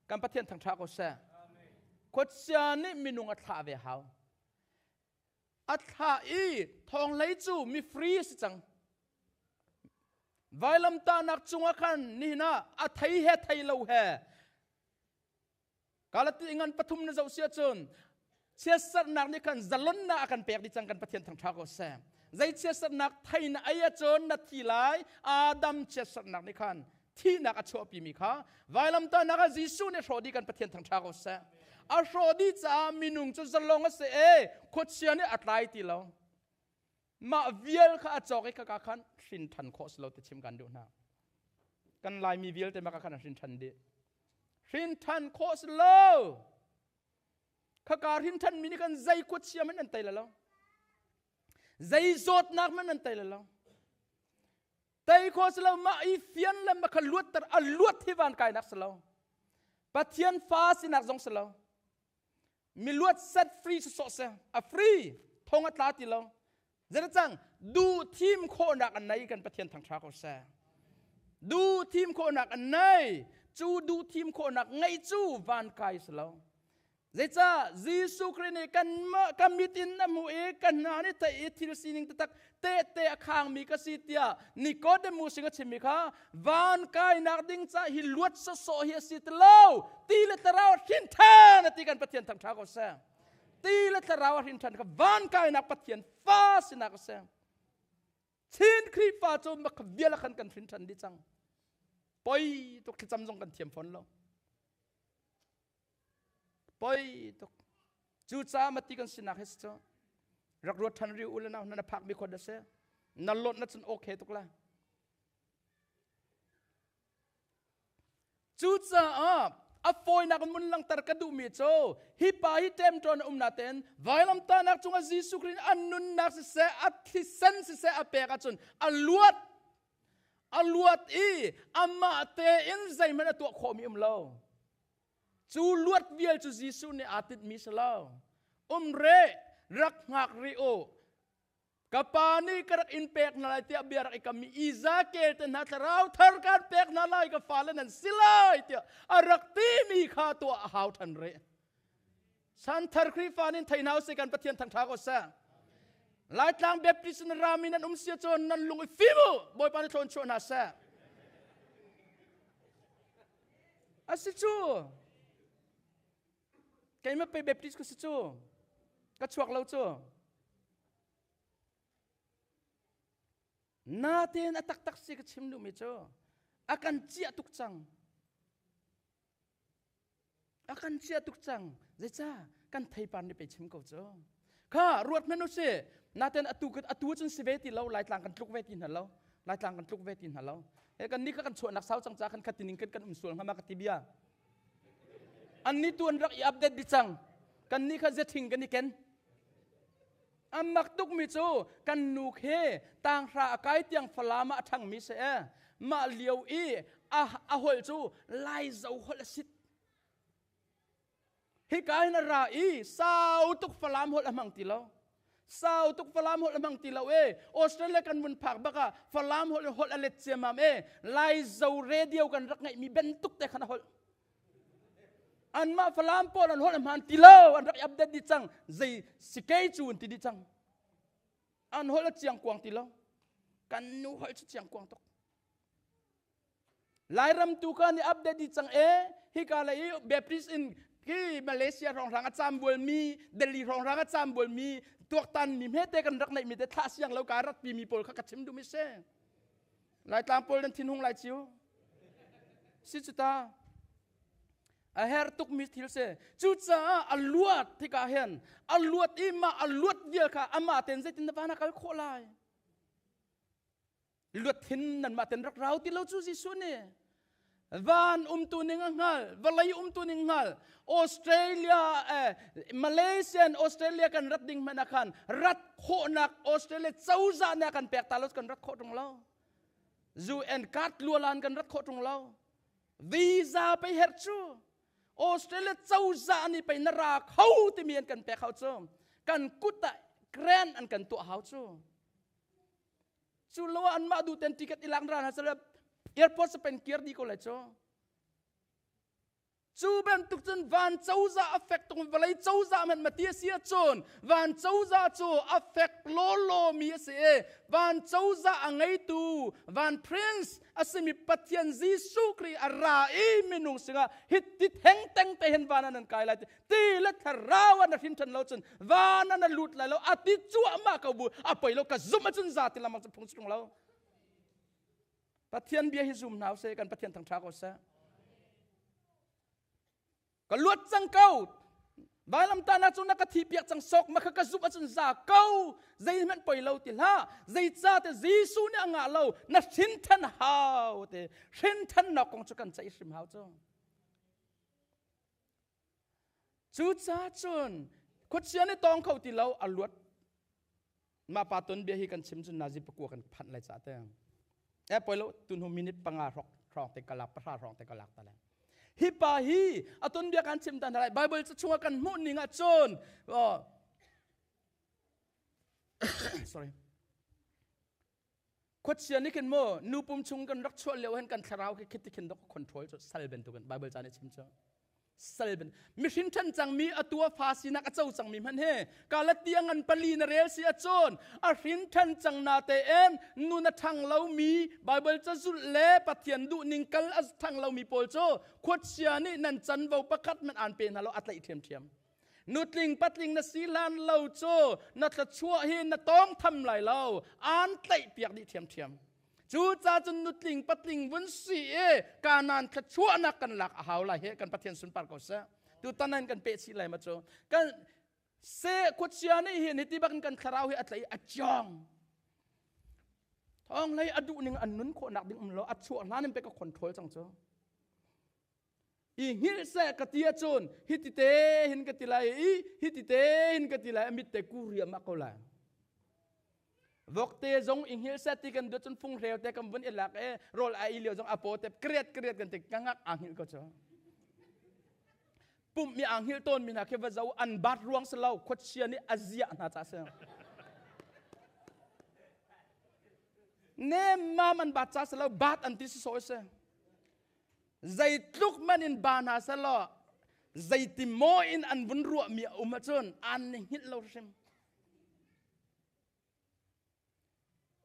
kan Pathian thangṭha ko seh khuachia nih minung a thlah ve hau a thlah i thawnghlei cu mi free si cang vailamtahnak cungah khan nihin ah a thei he thei lo he Galati ngan pathum na zoh si ahcun chiatsernak nih khan zalonnak a kan pek dih cang kan Pathian thangṭha ko seh zei chiatsernak thei na ei ahcun na thi lai Adam chiatsernak nih khan thihnak a chuahpimi kha vailamtahnak ah Jesuh nih hrawh dih kan Pathian thangṭha ko seh a hrawh dih caah minung cu zalong a si e khuachia nih a tlai ti lo mah vial kha a cawk i khaka khan hrin ṭhan khawh si lo ti chim kan duh hna kan Laimi vialte maka khan a hrin ṭhan dih hrin ṭhan khawh si lo khaka hrin ṭhan mi nih khan zei khuachia hmanh an tei lo zei zawtnak hmanh an tei lo Tei kho si lo mah i fian le ma kha luatter a luat hi van kainak si lo. Pathian fa sinak zong si lo. Mi luat set free si sawh se a free thong a tla ti lo. Zeta cang du thim khawhnak an nei kan Pathian thangtha ko seh. Du thim khawhnak an nei cu du thim khawhnak ngeih cu van kai si lo. Zeicah Jesuh Khrih nih kanmah ka mit in a hmuh i ka hna nih theih i thil sining taktak tehte a khangmi ka si tiah Nicodemus sing a chimmi kha van kainak ding ca hi luat sawsawh hi a si ti lo ti le thlarau a hrin ṭhan a ti kan Pathian thangṭha ko seh ti le thlarau a hrin ṭhan kha van kainak Pathian fa sinak a si Chin Khrihfa cu mak vial khan kan hrin ṭhan dih cang poi tuk thlacam zong kan thiam fawn lo Poi tuk. Cucaah mati kan sinak hi si cu rak ruat ṭhan riu u le nau na phak mi khot a si. Na lawt na cun okay tuk la. Cucaah a fawinak in mun langter ka duhmi cu hi pa hi ṭemṭawn a um natein vailamtahnak cungah Jesuh Khrih an nunnak siseh a thisen siseh a pek ahcun a luat a luat i amah tein zeihmanh a tuah khawhmi um lo. Cu luat vial cu Jesuh nih aa tinhmi si lo. Um re, rak hngak rih u. Ka pa nih ka rak in pek hna lai tiah bia rak i kammi Ezekiel te hna thlarau thar kan pek hna lai ka fale nan si lai tiah a rak timi kha tuah a hau ṭhan rih. Santhar Khrihfa nin thei hna usih kan Pathian thangṭha ko seh. Laitlang Baptist na rami nan um si ahcun nan lung i fim u Bawipa nih thlawn chuah hna seh. A si cu. Keimah pei Baptist ka si cu. Ka chuak lo cu. Natein a taktak si ka chim duhmi cu a kan ciah tuk cang. A kan ciah tuk cang. Zeicah kan theipar nih pei chim ko cu. Kha ruat hmanh u si. Natein atu atu cun si ve ti lo Laitlang kan tluk ve ti hna lo. Laitlang kan tluk ve ti hna lo. He kan ni kha kan chuahnak sau cang ca kan khat tining kan kan um sual hnga ma ka ti bia. An ni tu an rak i update di cang. Kan ni kha zething kan i ken. An mak tukmi cu kan nu khi tanghra a kai tiang Falam ah a ṭhangmi si e. Mah lio i a, a holh cu Laizo holh a sit. Hika hin a ra i sau tuk Falam holh a hmang ti lo. Sau tuk Falam holh a hmang ti lo e. Australia kan vun phak bak ah Falam holh holh a let ciamam e. Laizo radio kan rak ngeihmi bantuk te khan a holh. Anmah Falam pawl an holh a hmaan ti lo an rak i update dih cang zei sikei cu an ti dih cang an holh a chiang kuang ti lo kan nu holh cu chiang kuang tuk Lairam tu kha nih update dih cang e hika lei i Baptist in khi Malaysia hrawnghrang a cam bual mi Delhi hrawnghrang a cam bual mi tuaktan mi hmete kan rak neih mi te thlah siang lo ka rat pi mi pawl kha ka chim duh mi si Laitlang pawl nan thinhung lai ciu. Si cu ta. A her tuk mi thil si. Cucaah a luat tikah hin a luat i mah a luat vial kha amah ten zeitin na van a kal khawh lai? Luat hin nan mah ten rak rau ti lo cu Jesuh nih. Van umtu ning a hngal, vawlei umtu ning hngal. Australia, eh, Malaysia and Australia kan rat ding hmanh ah khan rat khawhnak Australia cozah nih a kan pek ta lo kan rat khawh ṭung lo. UN card lualan kan rat khawh ṭung lo. Visa pei herh cu. Australia cozah nih pei na ra kho timi an kan pek hau cu. Kan kut ah grant an kan tuah hau cu. Cu lo ah anmah duh ten ticket i lak ran ha sala airport sa pen kir di ko lai cu. Cu bantuk cun van cozah a fek tung vawlei cozah hmanh mati a si ahcun van cozah cu a fek lawlaw mi a si i van cozah a ngeitu van prince a simi Pathian Jesuh Khrih a ra i minung singah hiti theng teng te hin van ah nan kai lai ti ti le thlarau ah na hrin ṭhan lo cun van ah na lut lai lo a ti cuahmah ko bu a poi lo ka zumh ahcun za ti lamang cu phung si ṭung lo. Pathian bia hi zum hna usih kan Pathian thangṭha ko seh. Ka luat cang ko. Vailamtah na cu na ka thi piak cang sok ma kha ka zumh ahcun za ko. Zeihmanh poi lo ti hlah. Zeica te Jesuh nih a ngah lo na hrin than hau te. Hrin thannak kong cu kan ceih hrim hau cu. Cucaah cun khuachia nih tawng kho ti lo a luat. Mah pa ton bia hi kan chim cun nazi pakua kan phanh lai ca te. E poi lo tun hu minute panga hrok hrong te kalak pahra hrong te kalak ta lai. Hi pa hi a ton bia kan chim tan lai Bible ca chungah kan hmuh ning ah cun sorry Khuachia nih khin mu nu pum chung kan rak chuah lio hin kan thlarau khi khit khin dok control cu sal bantukin Bible ca nih chim cu sal ban mihrin ṭhan cangmi a tua fa sinak a co cangmi hmanh he Galatia ngan pali na rel si ahcun a hrin ṭhan cang na te en nun a ṭhang lomi Bible ca zulh le Pathian duh ning kal a ṭhang lomi pawl cu khuachia nih nan canvo pakhat hmanh aan pe hna lo a tlaih ṭhiamṭhiam. Nutling patling na si hlan lo cu na thluachuah hi na tawng tham lai lo aan tlaih piak dih ṭhiamṭhiam. Cu ca cun nutling patling vun si i kanan thluachuahnak kan lak a hau lai he kan Pathian sunpar ko seh. Tutan an kan peh chih lai ma cu. Kan se khuachia nih hin hiti bakin kan thlarau hi a tlai a ciong. Thawng hlei a duh ning an nun khawhnak ding um lo a chuah hlan in pe ka control cang cu. I hngilh seh ka ti ahcun hiti te hin ka ti lai i hiti te hin ka ti lai a mit te ku riam ah ko lai. Vokte zong i hngilh seh ti kan duat cun funghreu te kan vun i lak e rawl a i lio zong a paw te kriat kriat kan ti ka ngak aa hngilh ko cu. Pumh mi aa hngilh tawn mi hna khi va zo an bat ruang si lo khuachia nih a ziah hna ca si. Nem mam an bat ca si lo bat an ti si so si. Zeitluk man in ba hna selaw zeiti maw in an vun ruahmi a um ahcun an ni hngilh lo hrim.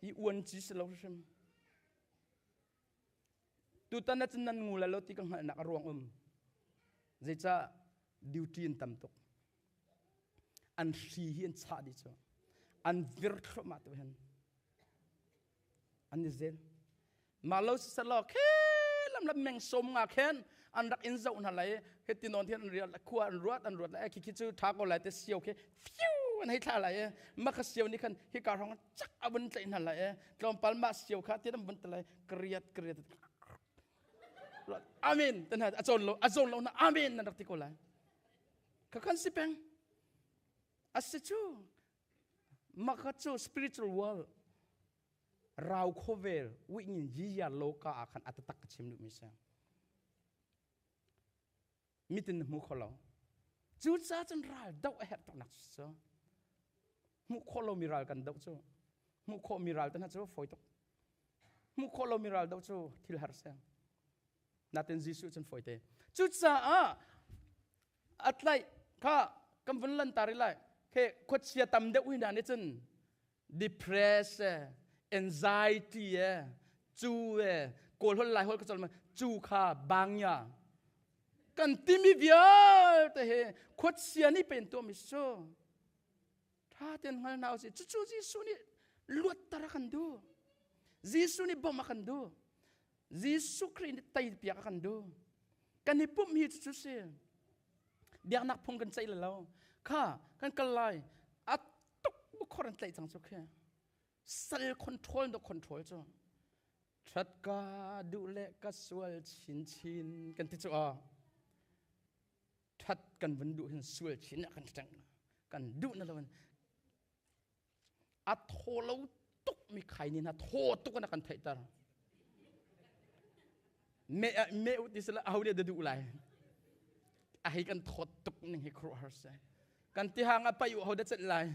I uan ci si lo hrim. Tutan ahcun nan ngu lai lo ti ka hngalhnak a ruang um. Zeicah duty in tam tuk. An hri hi an chah dih cu. An vir thluahmah tu hin. An i zel. Mah lo siselaw khe lam lam meng som nga khen an rak in zoh hna lai he ti non thian an rial khua an ruat an ruat lai khi khi cu tha ko lai te sio khi fiu an hei thla lai ma kha sio ni khan hi ka rong chak a vun tlaih hna lai tlawmpal ma sio kha ti an vun te lai kriat kriat amen tan ha a zawn lo a zawn lo na amen nan rak ti ko lai ka kan si peng a si cu maka cu spiritual world rau khawvel wingin yiya loka ah khan a taktak ka chim duhmi si. Mitin na hmu kho lo. Cucaah cun ral doh a herh taknak cu hmuh khawh lomi ral kan doh cu hmuh khawhmi ral te hna cu fawi tuk. Hmuh khawh lomi ral doh cu thil har si. Natin Jesuh cun fawi te. Cucaah a tlaih kha kan vun lan ta rih lai. Khe khuachia tam deuh hi hna nih cun depress anxiety e cu e kawl hol lai hol ka chol cu kha bangya kan timi vialte he khuachia nih pen tuah mi cu tha ten hngal hna usih cucu Jesuh nih luatter a kan duh Jesuh nih bawmh a kan duh Jesuh Khrih nih tei piak a kan duh. Kan i pumh hi cu si. Biaknak phung kan ceih lo. Kha kan kal lai. A tuk bu khor an tlaih cang cu khi. Sal control do control cu. That ka duh le ka sual chinchin kan ti cu a. That kan vun duh hin sual chin ah kan teng. Kan duh na lo in a thaw lo tuk mi khai ni hna thaw tuk in a kan theihter me me u ti sila aho nih da duh lai a hei kan thawt tuk ning hi khuaruah har se kan ti hang a pai u ho da chet lai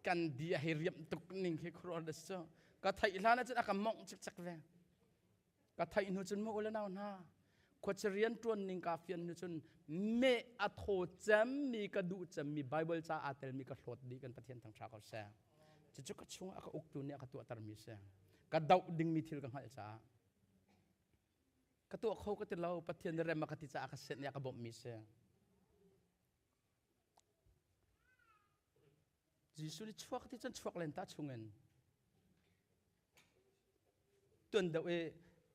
kan di a hei riam tuk ning hi khuaruah da so ka theih hlan ah cun a ka mongh cikcek ve Ka theih hnu cun mu ule nau hna khuacha rian ṭuan ning ka fian hnu cun meh a thaw cemmi ka duh cemmi Bible ca aa telmi ka hlawt dih kan Pathian thangṭha ko seh. Cucu ka chungah a ka uktu nih a ka tuahtermi si. Ka doh dingmi thil ka hngalh caah. Ka tuah kho ka ti lo Pathian nih rem a ka ti caah ka senh i a ka bawmhmi si. Jesuh nih chuak ti cun chuak len ta chungin tuan deuh i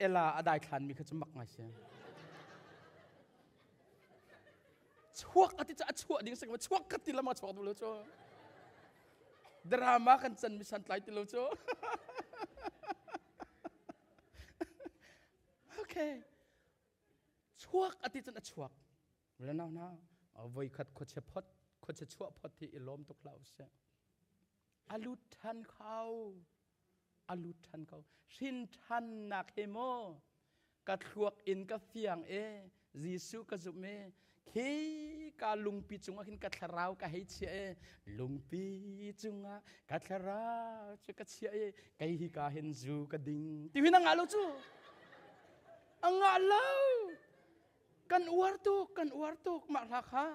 Ella a daithlan mi kha cu mak ngai si. Chuak a ti cu a chuah ding si chuak ka ti lama chuak duh lo cu. Drama kan can mi san tlai ti lo cu. Okay. Chuak a ti cun a chuak. Le nau na voikhat khuachia phot khuachia chuah phot hi i lawm tuk hlah usih. A lut ṭhan kho. A lut ṭhan ko. Hrin ṭhannak he maw ka thluak in ka fiang e Jesuh ka zumh e khi ka lungpi cungah khin ka thlarau ka hei chia e lungpi cungah ka thlarau cu ka chia e kei hi ka hin zu ka ding ti hin a ngah lo cu a ngah lo kan uar tuk kan uar tuk mah hla kha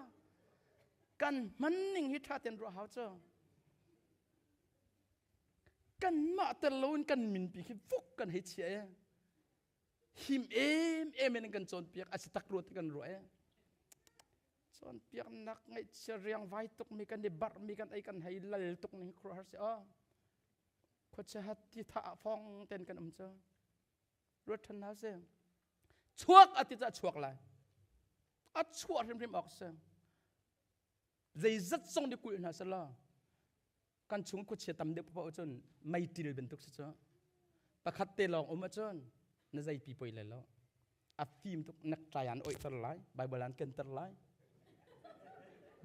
kan hman ning hi ṭha ten ruah hau cu kanmah tel loin kan minpi khi vuk kan hei chia e him em em in kan cawnpiak a si tak rua ti kan ruah e cawnpiaknak ngaihchia riang vai tuk mi kan i barh mi kan ei kan hei lal tuk ning khur har si o khuachia hat ti tha fong ten kan um cu ruat ṭhan hna sih chuak a ti caah chuak lai a chuah hrimhrim awk si zeizat zong nih kulh hna selaw kan chung khuachia tam deuh paoh cun meiṭil bantuk si cu pakhat te lawng um ahcun na zeipi poi lai lo a fim tuk necktie an oihter lai bible an kenter lai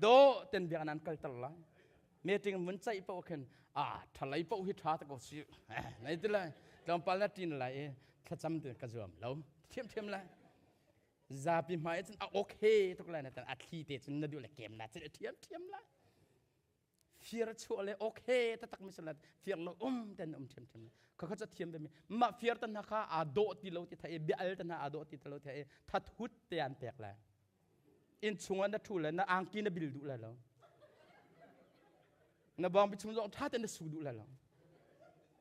do ten biak an kalter lai meeting mun caih paoh khin a thalei paoh hi tha ta ko si nei ti lai tlawmpal na tin lai i thlacam ti ka zuam lo thiam thiam lai zapi hmai cun a okay tuk lai na tan a thli te cun na duh le kem na cun a thiam thiam lai fir chuah le okay tatak mi salat fir lo um ten um thiam thiam kha kha cha thiam ve mi ma fir tan kha a do ti lo ti thai bia al tan a do ti lo thai that hut te an pek lai inn chungah na ṭhu le na angki na bil duh lai lo na bawngpi chung zong ṭha tein na su duh lai lo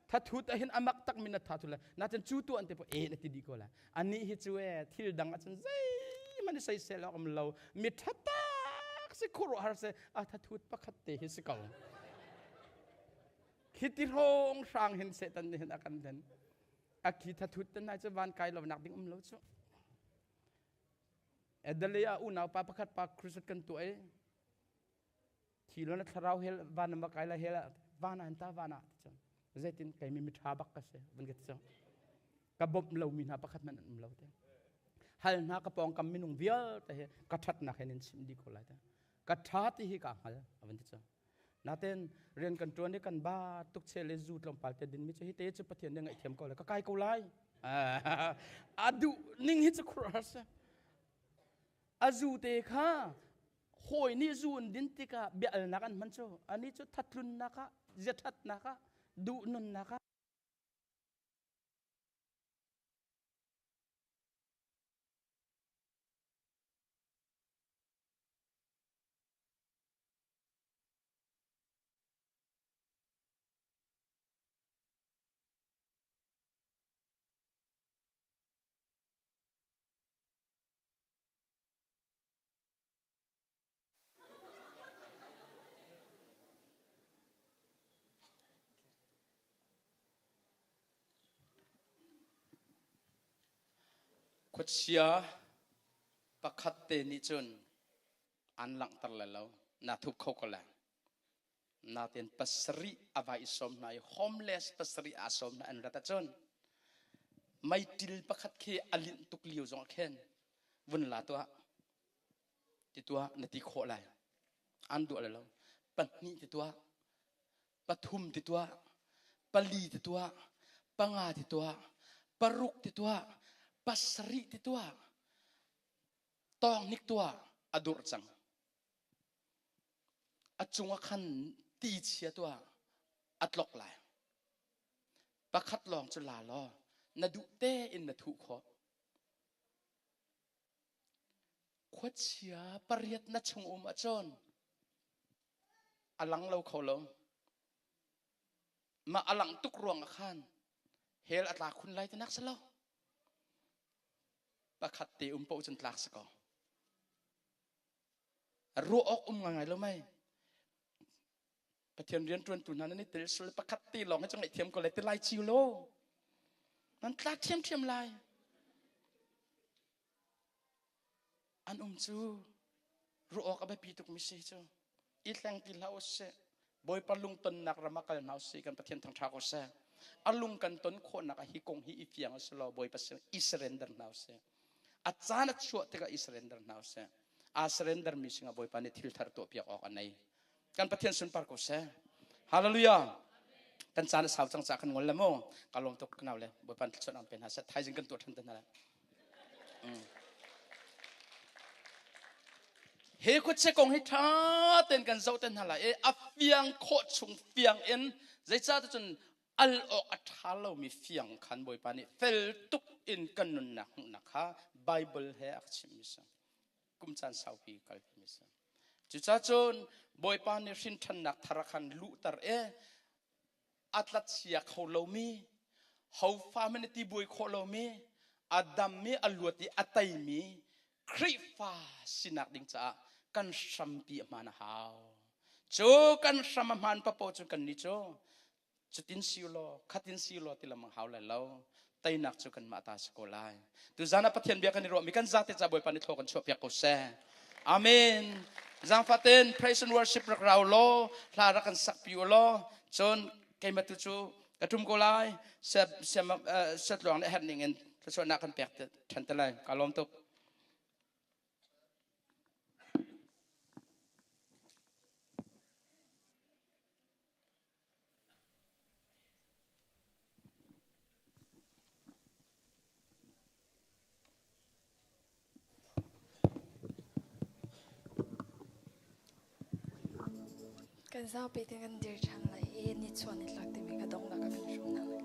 thathut ahin amak tak min na tha thu lai na cun cu tu an te po e na ti di ko lai ani hi cu e thil dang ahcun zeihmanh i soisel awk um lo mi ṭha tak si khuaruah har se a thathut pakhat te hi si ko khi ti hrawng hrang hin satan nih hin a kan den a khi thathut te nai cu van kai lo nak ding um lo cu Adelaide ah unau pa pakhat pa crusade kan tuah i thi lo na thlarau hel van na kai la hel van an ta van ah ti zeitin kei mi mitha bak ka si van ka ti ka bawmh lo mi hna pakhat man an um lo te hal hna ka pawng kam minung vialte he ka thatnak he nin chim di ko lai te ka tha ti hi ka hngal avan ti cu naten rian kan tuan i kan ba tuk che le zu tlawmpal te din mi cu hi te cu pathian nih ngaihthiam ko lai ka kai ko lai a duh ning hi cu khur har si a zu te kha hawi nih zu an din tikah bia alnak an hman cu ani cu thatlunnak ah ziathatnak ah duh nunnak ah Khuachia pakhat te nih cun an langhter le lo na thup kho ko lai. Natin pasarih a vai i sawm hna i homeless pasarih aa sawm hna an rat ahcun meiṭil pakhat khi a linh tuk lio zong ah khin vun la tuah ti tuah na ti khawh lai. An duah le lo. Pahnih ti tuah, pathum ti tuah, pali ti tuah, panga ti tuah, paruk ti tuah, pasarih ti tuah, tawng hnik tuah a durh cang. A cungah khan ti chia tuah a tlok lai. Pakhat lawng cu la law na duh tein na thuh khawh. Khuachia pariat na chung um ahcun a lang lo kho lo. Mah a lang tuk ruang ah khan hell a tla khun lai tinak si lo. Pakhat te um paoh cun tlak si ko. Ruah awk um ngai lo mei. Pathian rian ṭuantu hna nan i tel sul pakhat te lawng hi cu ngaihthiam ko lai ti lai ciu lo. Nan tlak ṭhiamṭhiam lai. An um cu ruah awk a biapi tukmi si cu. I hleng ti hlah usih. Bawipa lungtonnak ram ah kal hna usih kan Pathian thangṭha ko seh. A lung kan ton khawhnak ah hi kong hi i fiang a si lo Bawipa sin i surrender hna usih. A caan a chuah tikah i surrender hna usih. Aa surrender mi singah Bawipa nih thil thar tuahpiak awk a nei. Kan Pathian sunpar ko seh. Hallelujah. Kan caan a sau cang caah kan ngol le mu. Ka lawm tuk ka nau le Bawipa thluachuah an pe hna seh. Thaizing kan tuah ṭhan te hna lai. Hi khuachia kong hi ṭha tein kan zoh te hna lai i a fiang khawh chung fiang in zeicah cun al awk a ṭha lomi fiang khan Bawipa nih fel tuk in kan nunnak hmuhnak kha Bible he a ka chimhmi si. Kum caan saupi kalpimi si. Cucaah cun Bawipa nih hrinṭhannak thar a khan luhter i a tlatsia kho lomi hofa hmanh ti buai khawh lomi a dammi a luat i a teimi Khrihfa sinak ding caah kan hrampi a hmaan a hau. Cu kan hram a hmaan papo cu kan nih cu cutin si law khatin si law ti lamang hau lai lo teinak cu kanmah ta si ko lai. Tuzan ah Pathian bia kan i ruahmi kan zate ca Bawipa nih thlaw kan chuahpiak ko seh. Amen. Zaangfah praise and worship rak rau law hla rak kan sak pi u law cun keimah tu cu ka tum ko lai set luang le herh ning in thluachuahnak kan pek ṭhan te lai ka lawm tuk. Kan zapi te kan dir ṭhan lai i nichuah nitlak timi ka donghnak ah kan hrum hna lai.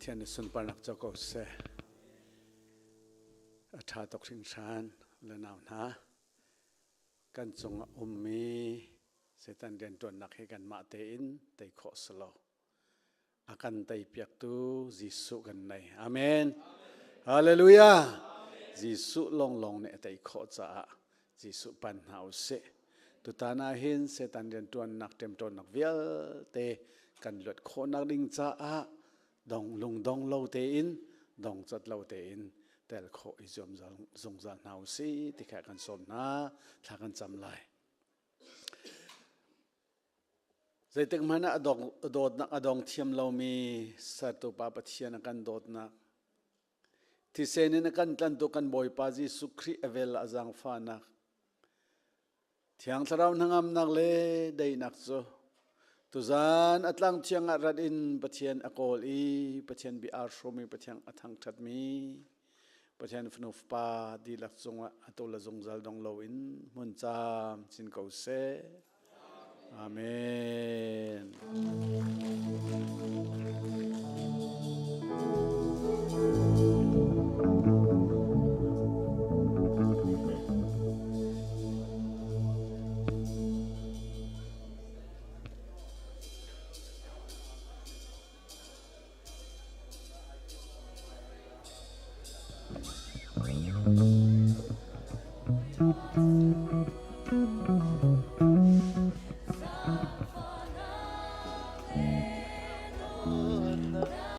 Pathian nih sunparnak co ko seh. A ṭha tuk hringhran le nau hna. Kan cung a ummi Satan rianṭuannak hi kanmah tein tei khawh si lo. A kan teipiaktu Jesuh kan nei. Amen. Hallelujah. Jesuh lawnglawng nih a tei khawh caah Jesuh pan hna u sih. Tutan ah hin Satan rianṭuannak ṭemṭawnnak vialte kan luat khawhnak ding caah dong lungdong lo tein dong cat lo tein tel khawh i zuam zungzal hna u sih ti kha kan sawm hna thla kan cam lai. Zeitik hmanh ah a dawtnak a dong thiam lomi sertu Pa Pathian a kan dawtnak thisen in a kan tlantu kan Bawipa Jesuh Khrih a vel a zaangfahnak Thiang Thlarau hnangamnak le daihnak cu tuzan a tlang thiang ah rat in Pathian a kawl i Pathian bia aa hrawm i Pathian a thangṭhatmi Pathian fanu fapa dihlak cungah atu le zungzal dong loin hmun caam chin ko seh. Amen.